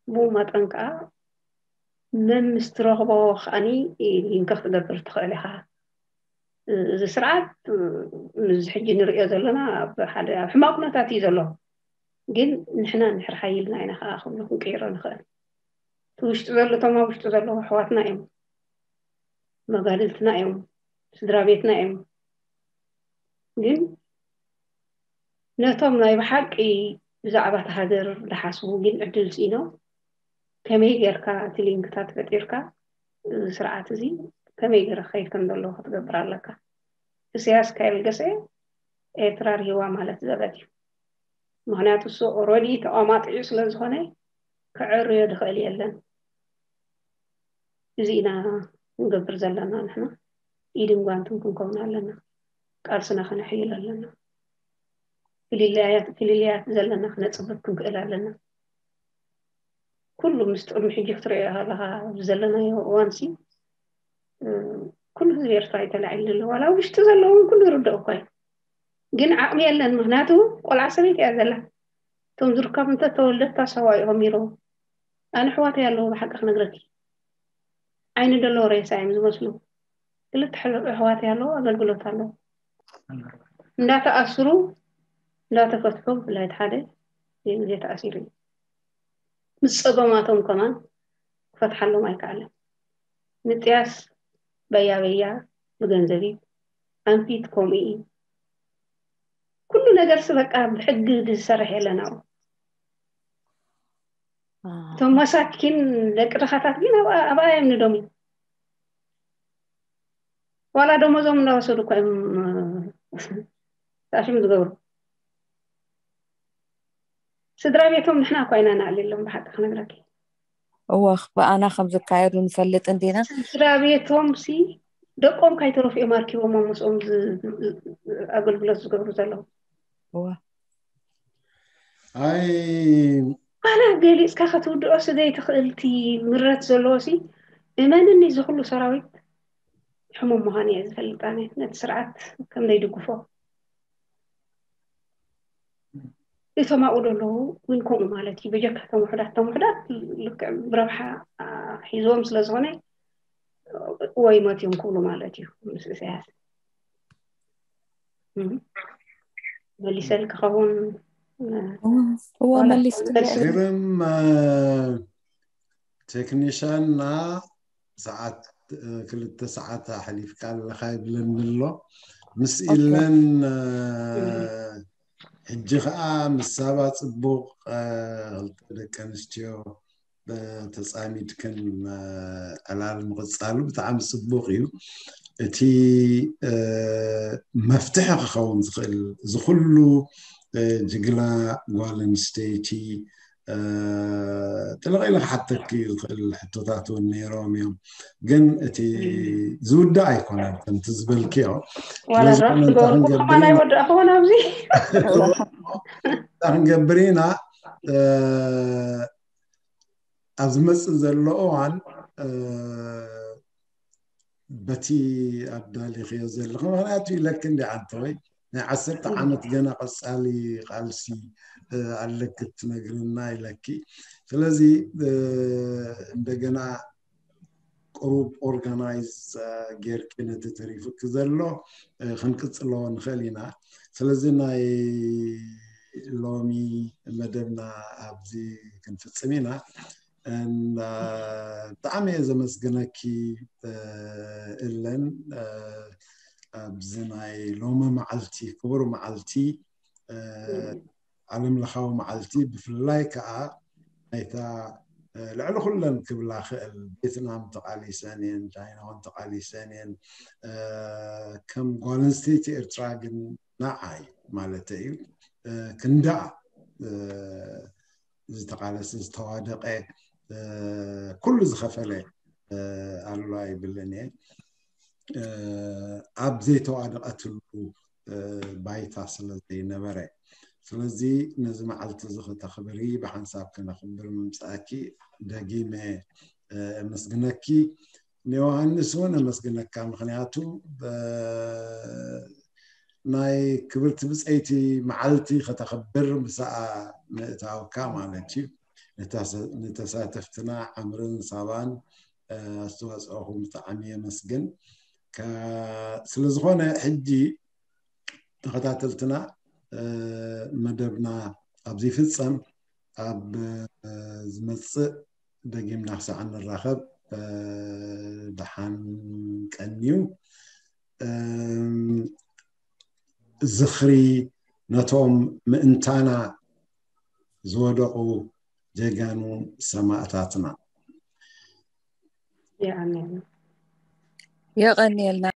ብኡ መጠን ከዓ መምስ ትረኽቦ ከዓኒ ሊንክ ክትገብር ትኽእል ኢኻ። እዚ ስርዓት እዚ ሕጂ ንሪኦ ዘለና ኣብ ሓደ ኣብ ሕማቕ ኩነታት እዩ ዘሎ። ግን ንሕና እንድሕር ሓይልና ኢና ከዓ ኩሉ ክንቅይሮ ንኽእል። እቲ ውሽጢ ዘሎ እቶም ኣብ ውሽጢ ዘለዉ ኣሕዋትና እዮም፣ መጋድልትና እዮም፣ ስድራ ቤትና እዮም። ግን ነቶም ናይ ብሓቂ ብዛዕባ እቲ ሃገር ዝሓስቡ ግን ዕድል ስኢኖም ከመይ ጌርካ እቲ ሊንክታት ፈጢርካ እዚ ስርዓት እዚ ከመይ ገይረ ክኸይድ ከም ዘለዎ ክትገብር ኣለካ። እስያስ ከየልገሰ ኤርትራ ርሂዋ ማለት ዘበት እዩ። ምክንያቱ እሱ ኦረዲ ተቋማጢዑ ስለ ዝኾነ ክዕርዮ ዝኽእል የለን። እዚ ኢና ክንገብር ዘለና ንሕና ኢድን ጓንትን ክንከውን ኣለና። ቃልስና ከነሕይል ኣለና። ፍልልያት ዘለና ክነፅብብ ክንክእል ኣለና። ኩሉ ምስ ቅድሚ ሕጂ ክትሪኦ ከለካ ኣብዚ ዘለናዮ እዋንሲ ኩሉ ህዝቢ ኤርትራ እዩ ተላዒሉ ዘሎ። ዋላ ውሽጢ ዘለውን ኩሉ ይርድኦ እኳ እዩ። ግን ዓቕሚ የለን። ምክንያቱ ቆልዓ ሰበይቲ እያ ዘላ። እቶም ዝርከቡ እንተተወልደት ታሰዋ እዩ ከሚርዎ። ኣነ ኣሕዋተይ ኣለዉ ብሓቂ ክነግረኪ። ዓይኒ ዘለዎ ሬሳ እዮም ዝመስሉ። ክልተ ኣሕዋተይ ኣለዉ ኣገልግሎት ኣለዉ። እንዳተኣስሩ እንዳተፈትሑ ብፍላይ ሓደ ግዜ ተኣሲሩ እዩ። ምስ ፀገማቶም ከማን ክፈትሓሎም ኣይከኣለን። ምጥያስ በያ በያ ብገንዘብ እዩ። ኣንፊት ከምኡ እዩ። ኩሉ ነገር ሲ በቃ ብሕጊ ዝሰርሕ የለን ኣብኡ። እቶም መሳኪን ደቂ ድኻታት ግን ኣብኣ እዮም ንደሙ። ዋላ ደሞዞም እንዳወሰዱ እኮ እዮም ሳሽም ዝገብሩ። ስድራ ቤቶም ንሕና እኳ ኢና ንኣልየሎም ብሓቂ ክነግረኪ። እወ ብኣና ከም ዝካየዱ ንፈልጥ እንዲና። ስድራ ቤቶም ሲ ደቆም ካይተረፉ እዮም ኣርኪቦም ምስኦም ኣገልግሎት ዝገብሩ ዘለዉ። እወ ኣይ ኣነ ገሊፅካ ክትውድኦ ስደይ ትኽእልቲ ምረት ዘለዎ ሲ እመንኒ እዚ ኩሉ ሰራዊት ሕሙም ምዃን እየ ዝፈልጥ ኣነ ነቲ ስርዓት ከም ዘይድግፎ። እቶም ኣብኡ ዘለዉ እውን ከምኡ ማለት እዩ። በጀካ እቶም ውሕዳት፣ እቶም ውሕዳት ልክዕ ብረብሓ ሒዝዎም ስለ ዝኾነ ወይ ሞት እዮም ክብሉ ማለት እዩ ምስ ኢሳያስ። መሊሰል ክኸውን እዎ መሊስ ግርም ቴክኒሻንና ሰዓት ክልተ ሰዓት ኣሕሊፍካ ኣለኻ ይብለኒ ኣሎ። ምስ ኢለን ሕጂ ከዓ ምስ ሳባ ፅቡቕ ክልተ ደቂ ኣንስትዮ ተፃሚድክን ዕላል ምቕፃሉ ብጣዕሚ ፅቡቕ እዩ። እቲ መፍትሒ ክኸውን ዝኽእል እዚ ኩሉ ጅግና ጓል ኣንስተይቲ ጥልቕ ኢለ ክሓተኪ ዝኽእል ሕቶታት እውን ነይሮም እዮም። ግን እቲ ዝውዳእ ኣይኮነን ከምቲ ዝበልክዮ። ዋላ ድራፍት ገበርኩ ከማን ኣይወዳእኽዎን ኣብዚ ክንገብር ኢና። ኣብ ዝመፅእ ዘሎ እዋን በቲ ኣዳሊኽዮ ዘለኹ ምክንያቱ ኢለኪ እንዲ ዓንተወይ ናይ ዓሰርተ ዓመት ገና ቀፃሊ ቃልሲ ኣለኪ ትነግርና ኢለኪ። ስለዚ እንደገና ቅሩብ ኦርጋናይዝ ጌርኪ ነቲ ተሪፉኪ ዘሎ ክንቅፅሎ ንኽእል ኢና። ስለዚ ናይ ሎሚ መደብና ኣብዚ ክንፍፅም ኢና። ብጣዕሚ እየ ዘመስግነኪ እለን ኣብዚ ናይ ሎሚ መዓልቲ ክቡር መዓልቲ ዓለም ለኻዊ መዓልቲ ብፍላይ ከዓ ናይታ ልዕሊ ኩለን ክብላ ክእል ቬትናም ተቃሊሰን እየን፣ ቻይና እውን ተቃሊሰን እየን። ከም ጓል ኣንስተይቲ ኤርትራ ግን ንዓይ ማለት እዩ ክንዳኣ ዝተቃለሰ ዝተዋደቀ ኩሉ ዝኸፈለ ኣሎ ኣይብልን እየ። ኣብ ዘይተዋደቀትሉ ባይታ ስለ ዘይነበረ ስለዚ ነዚ መዓልቲ እዚ ከተኽብሪ ብሓንሳብ ክነኽብር ምምፃእኪ ደጊመ ኣመስግነኪ። ንዮሃንስ እውን ኣመስግነካ ምክንያቱ ናይ ክብርቲ ብፀይቲ መዓልቲ ከተኽብር ምሳኣ ምእታውካ ማለት እዩ። ንተሳተፍትና ዓምርን ሳባን ኣስተዋፅኦኹም ብጣዕሚ የመስግን። ስለዝኾነ ሕጂ ተኸታተልትና መደብና ኣብዚ ይፍፀም። ኣብ ዝመፅእ ደጊምና ክሳዕ ንራኸብ ደሓን ቀንዩ። ዝኽሪ ነቶም ምእንታና ዝወደቑ ጀጋኑ ሰማእታትና። የቐንየልና። የቐንየልና።